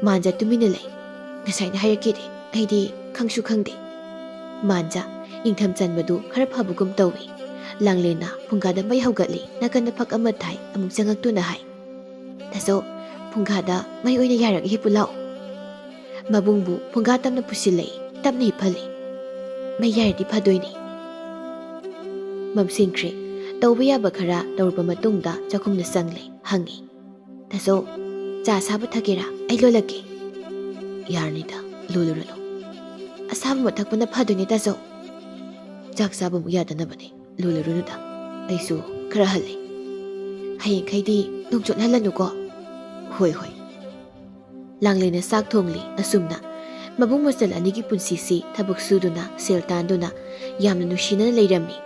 ꯃꯥꯟꯖ ꯇꯨꯃꯤꯟꯅ ꯂꯩ꯫ "ꯉꯁꯥꯏꯅ ꯍꯥꯏꯔꯛꯀꯦꯗꯤ, ꯑꯩꯗꯤ ꯈꯪꯁꯨ ꯈꯪꯗꯦ꯫" ꯃꯥꯟꯖ ꯏꯪꯊꯝ ꯆꯟꯕꯗꯨ ꯈꯔ ꯐꯕꯒꯨꯝ ꯇꯧꯏ꯫ ꯂꯥꯡꯂꯦꯟꯅ ꯐꯨꯡꯒꯥꯗ ꯃꯩ ꯍꯧꯒꯠꯂꯤ, ꯅꯥꯀꯟꯗ ꯐꯛ ꯑꯃ ꯊꯥꯏ, ꯑꯃꯨꯛ ꯆꯪꯉꯛꯇꯨꯅ ꯍꯥꯏ, "ꯇꯥꯆꯧ, ꯐꯨꯡꯒꯥꯗ ꯃꯩ ꯑꯣꯏꯅ ꯌꯥꯏꯔꯒ ꯍꯤꯞꯄꯨ ꯂꯥꯛꯑꯣ꯫" ꯃꯕꯨꯡꯕꯨ ꯐꯨꯡꯒꯥ ꯇꯞꯅ ꯄꯨꯁꯤꯜꯂꯛꯏ, ꯇꯞꯅ ꯍꯤꯞꯍꯜꯂꯤ꯫ "ꯃꯩ ꯌꯥꯏꯔꯗꯤ ꯐꯗꯣꯏꯅꯤ꯫" ꯃꯝꯁꯤꯟꯈ꯭ꯔꯦ꯫ ꯇꯧꯕ ꯌꯥꯕ ꯈꯔ ꯇꯧꯔꯕ ꯃꯇꯨꯡꯗ ꯆꯥꯛꯈꯨꯝꯗ ꯆꯪꯂꯦ, ꯍꯪꯉꯤ, "ꯇꯥꯆꯧ, ꯆꯥ ꯑꯁꯥꯕ ꯊꯛꯀꯦꯔꯥ? ꯑꯩ ꯂꯣꯜꯂꯛꯀꯦ꯫" "ꯌꯥꯔꯅꯤꯗ, ꯂꯣꯜꯂꯨꯔꯅꯨ꯫" "ꯑꯁꯥꯕ ꯑꯃ ꯊꯛꯄꯅ ꯐꯗꯣꯏꯅꯦ ꯇꯥꯆꯧ꯫" "ꯆꯥꯛ ꯆꯥꯕꯃꯨꯛ ꯌꯥꯗꯅꯕꯅꯦ, ꯂꯣꯜꯂꯨꯔꯅꯨꯗ꯫ ꯑꯩꯁꯨ ꯈꯔ ꯍꯜꯂꯦ꯫ ꯍꯌꯦꯡꯈꯩꯗꯤ ꯅꯣꯡ ꯆꯣꯠꯍꯜꯂꯅꯨꯀꯣ꯫" "ꯍꯣꯏ, ꯍꯣꯏ꯫" ꯂꯥꯡꯂꯦꯟꯅ ꯆꯥꯛ ꯊꯣꯡꯂꯤ꯫ ꯑꯁꯨꯝꯅ ꯃꯕꯨꯡ ꯃꯆꯜ ꯑꯅꯤꯒꯤ ꯄꯨꯟꯁꯤꯁꯤ ꯊꯕꯛ ꯁꯨꯗꯨꯅ, ꯁꯦꯜ ꯇꯥꯟꯗꯨꯅ ꯌꯥꯝꯅ ꯅꯨꯡꯁꯤꯅꯅ ꯂꯩꯔꯝꯃꯤ꯫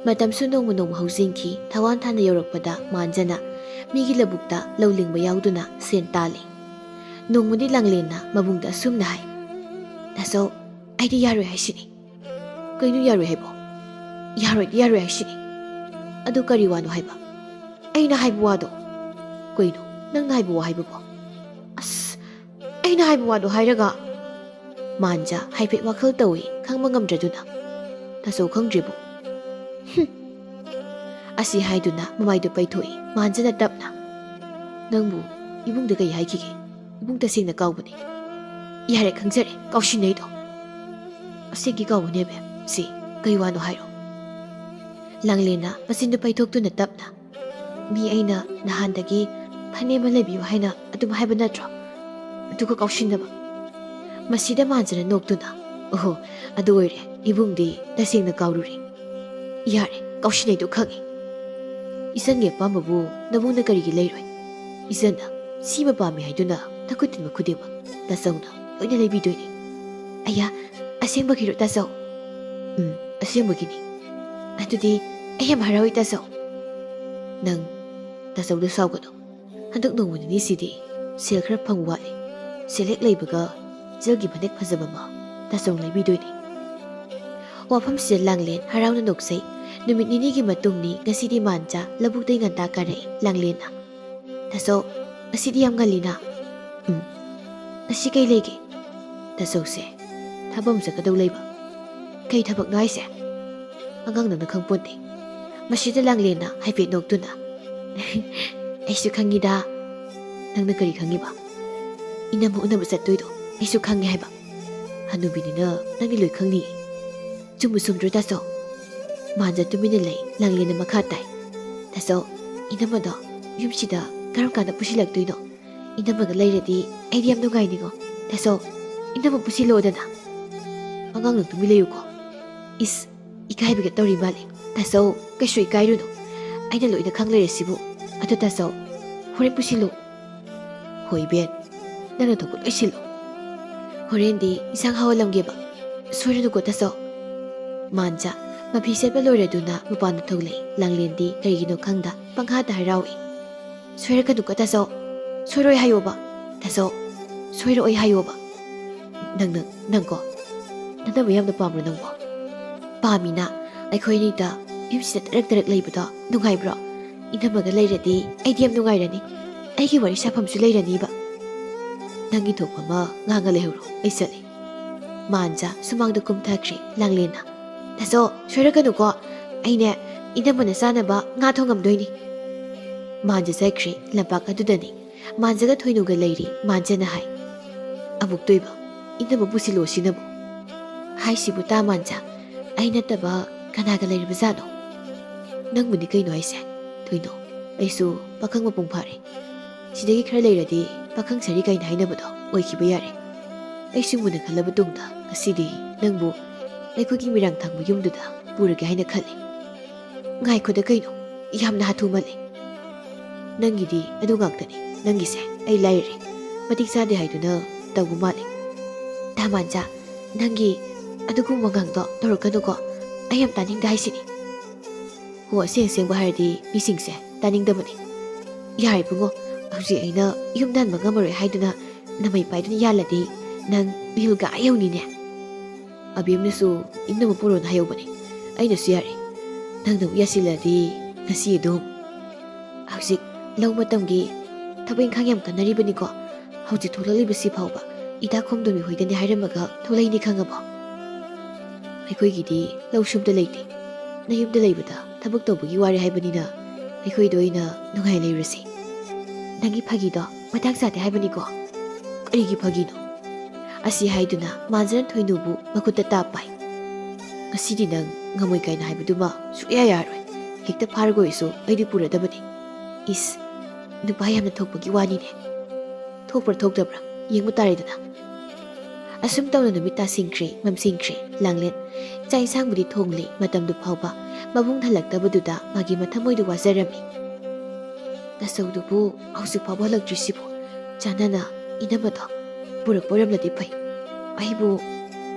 ꯃꯇꯝꯁꯨ ꯅꯣꯡꯃ ꯅꯣꯡꯃ ꯍꯧꯖꯤꯟꯈꯤ꯫ ꯊꯋꯥꯟ ꯊꯥꯅ ꯌꯧꯔꯛꯄꯗ ꯃꯥꯟꯖꯅ ꯃꯤꯒꯤ ꯂꯧꯕꯨꯛꯇ ꯂꯧ ꯂꯤꯡꯕ ꯌꯥꯎꯗꯨꯅ ꯁꯦꯟ ꯇꯥꯜꯂꯤ꯫ ꯅꯣꯡꯃꯗꯤ ꯂꯥꯡꯂꯦꯟꯅ ꯃꯕꯨꯡꯗ ꯑꯁꯨꯝꯅ ꯍꯥꯏ, "ꯇꯥꯆꯧ, ꯑꯩꯗꯤ ꯌꯥꯔꯣꯏ ꯍꯥꯏꯁꯤꯅꯤ꯫" "ꯀꯩꯅꯣ ꯌꯥꯔꯣꯏ ꯍꯥꯏꯕꯣ?" "ꯌꯥꯔꯣꯏꯗꯤ ꯌꯥꯔꯣꯏ ꯍꯥꯏꯁꯤꯅꯤ꯫" "ꯑꯗꯨ ꯀꯔꯤ ꯋꯥꯅꯣ ꯍꯥꯏꯕ?" "ꯑꯩꯅ ꯍꯥꯏꯕ ꯋꯥꯗꯣ꯫" "ꯀꯩꯅꯣ ꯅꯪꯅ ꯍꯥꯏꯕ ꯋꯥ ꯍꯥꯏꯕꯕꯣ?" "ꯑꯁ, ꯑꯩꯅ ꯍꯥꯏꯕ ꯋꯥꯗꯣ ꯍꯥꯏꯔꯒ?" ꯃꯥꯟꯖ ꯍꯥꯏꯐꯦꯠ ꯋꯥꯈꯜ ꯇꯧꯏ, ꯈꯪꯕ ꯉꯝꯗ꯭ꯔꯗꯨꯅ꯫ "ꯇꯥꯆꯧ ꯈꯪꯗ꯭ꯔꯤꯕꯣ?" "ꯍꯨꯝ!" ꯑꯁꯤ ꯍꯥꯏꯗꯨꯅ ꯃꯃꯥꯏꯗꯨ ꯄꯩꯊꯣꯛꯏ ꯃꯥꯟꯖꯅ ꯇꯞꯅ꯫ "ꯅꯪꯕꯨ ꯏꯕꯨꯡꯗ ꯀꯩ ꯍꯥꯏꯈꯤꯒꯦ? ꯏꯕꯨꯡ ꯇꯁꯦꯡꯅ ꯀꯥꯎꯕꯅꯤ꯫" "ꯌꯥꯔꯦ, ꯈꯪꯖꯔꯦ, ꯀꯥꯎꯁꯤꯟꯅꯩꯗꯣ꯫" "ꯑꯁꯦꯡꯀꯤ ꯀꯥꯎꯕꯅꯦ, ꯕꯦꯝ꯫ ꯁꯤ ꯀꯩ ꯋꯥꯅꯣ ꯍꯥꯏꯔꯣ?" ꯂꯥꯡꯂꯦꯟꯅ ꯃꯆꯤꯟꯗꯨ ꯄꯩꯊꯣꯛꯇꯨꯅ ꯇꯞꯅ, "ꯃꯤ ꯑꯩꯅ ꯅꯍꯥꯟꯗꯒꯤ ꯐꯅꯦꯛ ꯑꯃ ꯂꯩꯕꯤꯌꯨ ꯍꯥꯏꯅ ꯑꯗꯨꯝ ꯍꯥꯏꯕ ꯅꯠꯇ꯭ꯔꯣ? ꯑꯗꯨꯒ ꯀꯥꯎꯁꯤꯟꯅꯕ?" ꯃꯁꯤꯗ ꯃꯥꯟꯖꯅ ꯅꯣꯛꯇꯨꯅ, "ꯑꯣꯍꯣ, ꯑꯗꯨ ꯑꯣꯏꯔꯦ, ꯏꯕꯨꯡꯗꯤ ꯇꯁꯦꯡꯅ ꯀꯥꯎꯔꯨꯔꯦ꯫ ꯌꯥꯔꯦ, ꯀꯥꯎꯁꯤꯟꯅꯩꯗꯣ ꯈꯪꯉꯦ꯫ ꯏꯆꯟꯒꯤ ꯑꯄꯥꯝꯕꯕꯨ ꯅꯕꯨꯡꯅ ꯀꯔꯤꯒꯤ ꯂꯩꯔꯣꯏ? ꯏꯆꯟꯅ ꯁꯤꯃ ꯄꯥꯝꯃꯤ ꯍꯥꯏꯗꯨꯅ ꯅꯈꯨꯠ ꯊꯤꯟꯕ ꯈꯨꯗꯤꯡꯃꯛ ꯇꯥꯆꯧꯅ ꯂꯣꯏꯅ ꯂꯩꯕꯤꯗꯣꯏꯅꯤ꯫" "ꯑꯌꯥ, ꯑꯁꯦꯡꯕꯒꯤꯔꯣ, ꯇꯥꯆꯧ?" "ꯎꯝ, ꯑꯁꯦꯡꯕꯒꯤꯅꯤ꯫" "ꯑꯗꯨꯗꯤ ꯑꯩ ꯌꯥꯝ ꯍꯔꯥꯎꯏ, ꯇꯥꯆꯧ꯫" "ꯅꯪ ꯇꯥꯆꯧꯗ ꯁꯥꯎꯒꯅꯨ꯫ ꯍꯟꯗꯛ ꯅꯣꯡꯃ ꯅꯤꯅꯤꯁꯤꯗꯤ ꯁꯦꯜ ꯈꯔ ꯐꯪꯕ ꯋꯥꯠꯂꯤ꯫ ꯁꯦꯜ ꯍꯦꯛ ꯂꯩꯕꯒ ꯏꯆꯜꯒꯤ ꯐꯅꯦꯛ ꯐꯖꯕ ꯑꯃ ꯇꯥꯆꯧꯅ ꯂꯩꯕꯤꯗꯣꯏꯅꯤ꯫" ꯋꯥꯐꯝꯁꯤꯗ ꯂꯥꯡꯂꯦꯟ ꯍꯔꯥꯎꯅ ꯅꯣꯛꯆꯩ꯫ ꯅꯨꯃꯤꯠ ꯅꯤꯅꯤꯒꯤ ꯃꯇꯨꯡꯅꯤ꯫ ꯉꯁꯤꯗꯤ ꯃꯥꯟꯖ ꯂꯧꯕꯨꯛꯇꯩ ꯉꯟꯇꯥ ꯀꯥꯔꯛꯏ꯫ ꯂꯥꯡꯂꯦꯟꯅ, "ꯇꯥꯆꯧ, ꯉꯁꯤꯗꯤ ꯌꯥꯝ ꯉꯜꯂꯤꯅ?" "ꯎꯝ, ꯉꯁꯤ ꯀꯩ ꯂꯩꯒꯦ?" "ꯇꯥꯆꯧꯁꯦ ꯊꯕꯛ ꯑꯃ ꯆꯠꯀꯗꯧ ꯂꯩꯕ꯫" "ꯀꯩ ꯊꯕꯛꯅꯣ ꯍꯥꯏꯁꯦ?" "ꯑꯉꯥꯡ ꯅꯪꯅ ꯈꯪꯄꯣꯟꯇꯦ꯫" ꯃꯁꯤꯗ ꯂꯥꯡꯂꯦꯟꯅ ꯍꯥꯏꯐꯦꯠ ꯅꯣꯛꯇꯨꯅ, "ꯑꯩꯁꯨ ꯈꯪꯉꯤꯗ꯫" "ꯅꯪꯅ ꯀꯔꯤ ꯈꯪꯉꯤꯕ?" "ꯏꯅꯝꯃ ꯎꯅꯕ ꯆꯠꯇꯣꯏꯗꯣ ꯑꯩꯁꯨ ꯈꯪꯉꯦ ꯍꯥꯏꯕ꯫ ꯍꯅꯨꯕꯤꯅꯤꯅ ꯅꯪꯗꯤ ꯂꯣꯏ ꯈꯪꯅꯤꯌꯦ꯫" "ꯆꯨꯝꯕꯨ ꯆꯨꯝꯗ꯭ꯔꯣ, ꯇꯥꯆꯧ?" ꯃꯥꯟꯖ ꯇꯨꯃꯤꯟꯅ ꯂꯩ꯫ ꯂꯥꯡꯂꯦꯟꯅ ꯃꯈꯥ ꯇꯥꯏ, "ꯇꯥꯆꯧ, ꯏꯅꯝꯃꯗꯣ ꯌꯨꯝꯁꯤꯗ ꯀꯔꯝ ꯀꯥꯟꯗ ꯄꯨꯁꯤꯜꯂꯛꯇꯣꯏꯅꯣ? ꯏꯅꯝꯃꯒ ꯂꯩꯔꯗꯤ ꯑꯩꯗꯤ ꯌꯥꯝ ꯅꯨꯡꯉꯥꯏꯅꯤꯉꯣ꯫ ꯇꯥꯆꯧ, ꯏꯅꯝꯃ ꯄꯨꯁꯤꯜꯂꯛꯑꯣꯗꯅ꯫" "ꯑꯉꯥꯡ ꯅꯪ ꯇꯨꯃꯤꯟ ꯂꯩꯌꯨꯀꯣ꯫" "ꯏꯁ, ꯏꯀꯥꯏꯕꯒ ꯇꯧꯔꯤ ꯃꯥꯜꯂꯦ꯫" "ꯇꯥꯆꯧ, ꯀꯩꯁꯨ ꯏꯀꯥꯏꯔꯨꯅꯨ꯫ ꯑꯩꯅ ꯂꯣꯏꯅ ꯈꯪ ꯂꯩꯔꯁꯤꯕꯨ꯫ ꯑꯗꯣ ꯇꯥꯆꯧ, ꯍꯣꯔꯦꯟ ꯄꯨꯁꯤꯜꯂꯨ꯫" "ꯍꯣꯏ ꯏꯕꯦꯟ, ꯅꯪꯅ ꯊꯣꯛꯄ ꯂꯣꯏ ꯁꯤꯜꯂꯨ꯫ ꯍꯣꯔꯦꯟꯗꯤ ꯏꯟꯁꯥꯡ ꯍꯥꯎꯍꯜꯂꯝꯒꯦꯕ꯫ ꯁꯣꯏꯔꯅꯨꯀꯣ, ꯇꯥꯆꯧ꯫" ꯃꯥꯟꯖ ꯃꯐꯤ ꯁꯦꯠꯄ ꯂꯣꯏꯔꯗꯨꯅ ꯃꯄꯥꯟꯗ ꯊꯣꯛꯂꯛꯏ꯫ ꯂꯥꯡꯂꯦꯟꯗꯤ ꯀꯔꯤꯒꯤꯅꯣ ꯈꯪꯗ ꯄꯪꯍꯥꯗ ꯍꯔꯥꯎꯏ꯫ "ꯁꯣꯏꯔꯛꯀꯅꯨꯀꯣ, ꯇꯥꯆꯧ꯫ ꯁꯣꯏꯔꯣꯏ ꯍꯥꯏꯌꯣꯕ꯫ ꯇꯥꯆꯧ, ꯁꯣꯏꯔꯛꯑꯣꯏ ꯍꯥꯏꯌꯣꯕ꯫" "ꯅꯪ, ꯅꯪ, ꯅꯪꯀꯣ, ꯅꯅꯝꯃ ꯌꯥꯝꯅ ꯄꯥꯝꯕ꯭ꯔꯣ ꯅꯪꯕꯣ?" "ꯄꯥꯝꯃꯤꯅ꯫ ꯑꯩꯈꯣꯏ ꯑꯅꯤꯗ ꯌꯨꯝꯁꯤꯗ ꯇꯔꯛ ꯇꯔꯛ ꯂꯩꯕꯗꯣ ꯅꯨꯡꯉꯥꯏꯕ꯭ꯔꯣ? ꯏꯅꯝꯃꯒ ꯂꯩꯔꯗꯤ ꯑꯩꯗꯤ ꯌꯥꯝ ꯅꯨꯡꯉꯥꯏꯔꯅꯤ꯫" ꯑꯩꯒꯤ ꯋꯥꯔꯤ ꯁꯥꯐꯝꯁꯨ ꯂꯩꯔꯅꯤꯕ꯫ ꯅꯪꯒꯤ ꯊꯣꯛꯄ ꯑꯃ ꯉꯥꯡꯉ ꯂꯩꯍꯧꯔꯣ, ꯑꯩ ꯆꯠꯂꯦ꯫ ꯃꯥꯟꯖ ꯁꯨꯃꯥꯡꯗ ꯀꯨꯝꯊꯈ꯭ꯔꯦ ꯂꯥꯡꯂꯦꯟꯅ꯫ "ꯇꯥꯆꯧ, ꯁꯣꯏꯔꯛꯀꯅꯨꯀꯣ꯫ ꯑꯩꯅꯦ, ꯏꯅꯝꯃꯅ ꯆꯥꯅꯕ ꯉꯥ ꯊꯣꯡꯉꯝꯗꯣꯏꯅꯤ"꯫ ꯃꯥꯟꯖ ꯆꯠꯈ꯭ꯔꯦ ꯂꯝꯄꯥꯛ ꯑꯗꯨꯗꯅꯤ꯫ ꯃꯥꯟꯖꯒ ꯊꯣꯏꯅꯨꯒ ꯂꯩꯔꯤ꯫ ꯃꯥꯟꯖꯅ ꯍꯥꯏ, "ꯑꯃꯨꯛꯇꯣꯏꯕ, ꯏꯅꯝꯃ ꯄꯨꯁꯤꯜꯂꯣ ꯁꯤꯅꯕꯨ"꯫ ꯍꯥꯏꯁꯤꯕꯨ ꯇꯥ ꯃꯥꯟꯖ, ꯑꯩ ꯅꯠꯇꯕ ꯀꯅꯥꯒ ꯂꯩꯔꯤꯕꯖꯥꯠꯅꯣ? ꯅꯪꯕꯨꯅꯤ ꯀꯩꯅꯣ ꯍꯥꯏꯁꯦ, ꯊꯣꯏꯅꯨ꯫ ꯑꯩꯁꯨ ꯄꯥꯈꯪ ꯃꯄꯨꯡ ꯐꯥꯔꯦ꯫ ꯁꯤꯗꯒꯤ ꯈꯔ ꯂꯩꯔꯗꯤ ꯄꯥꯈꯪ ꯁꯥꯔꯤ ꯀꯥꯏꯅ ꯍꯥꯏꯅꯕꯗꯣ ꯑꯣꯏꯈꯤꯕ ꯌꯥꯔꯦ꯫ ꯑꯩꯁꯨ ꯃꯨꯟꯅ ꯈꯜꯂꯕ ꯇꯨꯡꯗ ꯉꯁꯤꯗꯤ ꯅꯪꯕꯨ ꯑꯩꯈꯣꯏꯒꯤ ꯃꯤꯔꯥꯡ ꯊꯪꯕ ꯌꯨꯝꯗꯨꯗ ꯄꯨꯔꯒꯦ ꯍꯥꯏꯅ ꯈꯜꯂꯤ꯫ ꯉꯥꯏꯈꯣꯗ ꯀꯩꯅꯣ, ꯌꯥꯝꯅ ꯍꯥꯊꯨꯃꯜꯂꯦ꯫ ꯅꯪꯒꯤꯗꯤ ꯑꯗꯨ ꯉꯥꯛꯇꯅꯤ꯫ ꯅꯪꯒꯤꯁꯦ ꯑꯩ ꯂꯥꯏꯔꯔꯦ꯫ ꯃꯇꯤꯛ ꯆꯥꯗꯦ ꯍꯥꯏꯗꯨꯅ ꯇꯧꯕ ꯃꯥꯜꯂꯦ꯫ ꯇꯥꯃꯥꯟꯖꯥ, ꯅꯪꯒꯤ ꯑꯗꯨꯒꯨꯝꯕ ꯉꯥꯡꯗꯣ ꯇꯧꯔꯛꯀꯅꯨꯀꯣ꯫ ꯑꯩ ꯌꯥꯝ ꯇꯥꯅꯤꯡꯗꯦ ꯍꯥꯏꯁꯤꯅꯤ꯫ ꯍꯣ, ꯑꯁꯦꯡ ꯑꯁꯦꯡꯕ ꯍꯥꯏꯔꯗꯤ ꯃꯤꯁꯤꯡꯁꯦ ꯇꯥꯅꯤꯡꯗꯕꯅꯤ꯫ ꯌꯥꯔꯦ ꯏꯕꯨꯡꯉꯣ, ꯍꯧꯖꯤꯛ ꯑꯩꯅ ꯌꯨꯝꯗ ꯍꯟꯕ ꯉꯝꯃꯔꯣꯏ ꯍꯥꯏꯗꯨꯅ ꯅꯃꯩ ꯄꯥꯏꯗꯨꯅ ꯌꯥꯜꯂꯗꯤ ꯅꯪ ꯃꯤꯍꯨꯜꯒ ꯑꯥ ꯌꯧꯅꯤꯅꯦ꯫ ꯑꯕꯦꯝꯅꯁꯨ ꯏꯅꯝꯃ ꯄꯨꯔꯣꯅ ꯍꯥꯏꯍꯧꯕꯅꯤ꯫ ꯑꯩꯅꯁꯨ ꯌꯥꯔꯦ꯫ ꯅꯪꯅ ꯑꯃꯨꯛ ꯌꯥꯁꯤꯜꯂꯗꯤ ꯉꯁꯤ ꯑꯗꯨꯝ꯫ ꯍꯧꯖꯤꯛ ꯂꯧ ꯃꯇꯝꯒꯤ ꯊꯕꯛ ꯏꯪꯈꯥꯡ ꯌꯥꯝ ꯀꯟꯅꯔꯤꯕꯅꯤꯀꯣ꯫ ꯍꯧꯖꯤꯛ ꯊꯣꯛꯂꯛꯂꯤꯕꯁꯤ ꯐꯥꯎꯕ ꯏꯇꯥ ꯈꯣꯝꯗꯣꯃꯤ ꯍꯣꯏꯗꯅꯤ ꯍꯥꯏꯔꯝꯃꯒ ꯊꯣꯛꯂꯛꯏꯅꯤ ꯈꯪꯉꯕꯣ? ꯑꯩꯈꯣꯏꯒꯤꯗꯤ ꯂꯧ ꯁꯨꯝꯗ ꯂꯩꯇꯦ꯫ ꯅꯌꯨꯝꯗ ꯂꯩꯕꯗ ꯊꯕꯛ ꯇꯧꯕꯒꯤ ꯋꯥꯔꯦ ꯍꯥꯏꯕꯅꯤꯅ ꯑꯩꯈꯣꯏꯗ ꯑꯣꯏꯅ ꯅꯨꯡꯉꯥꯏ ꯂꯩꯔꯨꯔꯁꯤ꯫ ꯅꯪꯒꯤ ꯐꯥꯒꯤꯗꯣ ꯃꯇꯥꯡ ꯆꯥꯗꯦ ꯍꯥꯏꯕꯅꯤꯀꯣ꯫ ꯀꯔꯤꯒꯤ ꯐꯥꯒꯤꯅꯣ? ꯑꯁꯤ ꯍꯥꯏꯗꯨꯅ ꯃꯥꯟꯖꯅ ꯊꯣꯏꯅꯨꯕꯨ ꯃꯈꯨꯠꯇ ꯇꯥꯞ ꯄꯥꯏ꯫ "ꯉꯁꯤꯗꯤ ꯅꯪ ꯉꯝꯃꯣꯏ ꯀꯥꯏꯅ ꯍꯥꯏꯕꯗꯨꯃ ꯁꯨꯛꯌꯥ ꯌꯥꯔꯣꯏ꯫ ꯍꯦꯛꯇ ꯐꯥꯔꯒ ꯑꯣꯏꯔꯁꯨ ꯑꯩꯗꯤ ꯄꯨꯔꯗꯕꯅꯤ"꯫ ꯏꯁ, ꯅꯨꯄꯥ ꯌꯥꯝꯅ ꯊꯣꯛꯄꯒꯤ ꯋꯥꯅꯤꯅꯦ꯫ ꯊꯣꯛꯄ꯭ꯔꯥ ꯊꯣꯛꯇꯕ꯭ꯔꯥ ꯌꯦꯡꯕ ꯇꯥꯔꯦꯗꯅ꯫ ꯑꯁꯨꯝ ꯇꯧꯅ ꯅꯨꯃꯤꯠ ꯇꯥꯁꯤꯟꯈ꯭ꯔꯦ, ꯃꯝꯁꯤꯟꯈ꯭ꯔꯦ꯫ ꯂꯥꯡꯂꯦꯟ ꯆꯥꯛ ꯏꯟꯁꯥꯡꯕꯨꯗꯤ ꯊꯣꯡꯂꯤ꯫ ꯃꯇꯝꯗꯨ ꯐꯥꯎꯕ ꯃꯕꯨꯡ ꯍꯜꯂꯛꯇꯕꯗꯨꯗ ꯃꯥꯒꯤ ꯃꯊꯃꯣꯏꯗꯨ ꯋꯥꯖꯔꯝꯃꯤ꯫ ꯅꯆꯧꯗꯨꯕꯨ ꯍꯧꯖꯤꯛ ꯐꯥꯎꯕ ꯍꯜꯂꯛꯇ꯭ꯔꯤꯁꯤꯕꯨ? ꯆꯥꯅꯅ ꯏꯅꯝꯃꯗꯣ ꯄꯨꯔꯛꯄ ꯑꯣꯏꯔꯝꯂꯗꯤ ꯐꯩ꯫ ꯑꯩꯕꯨ꯫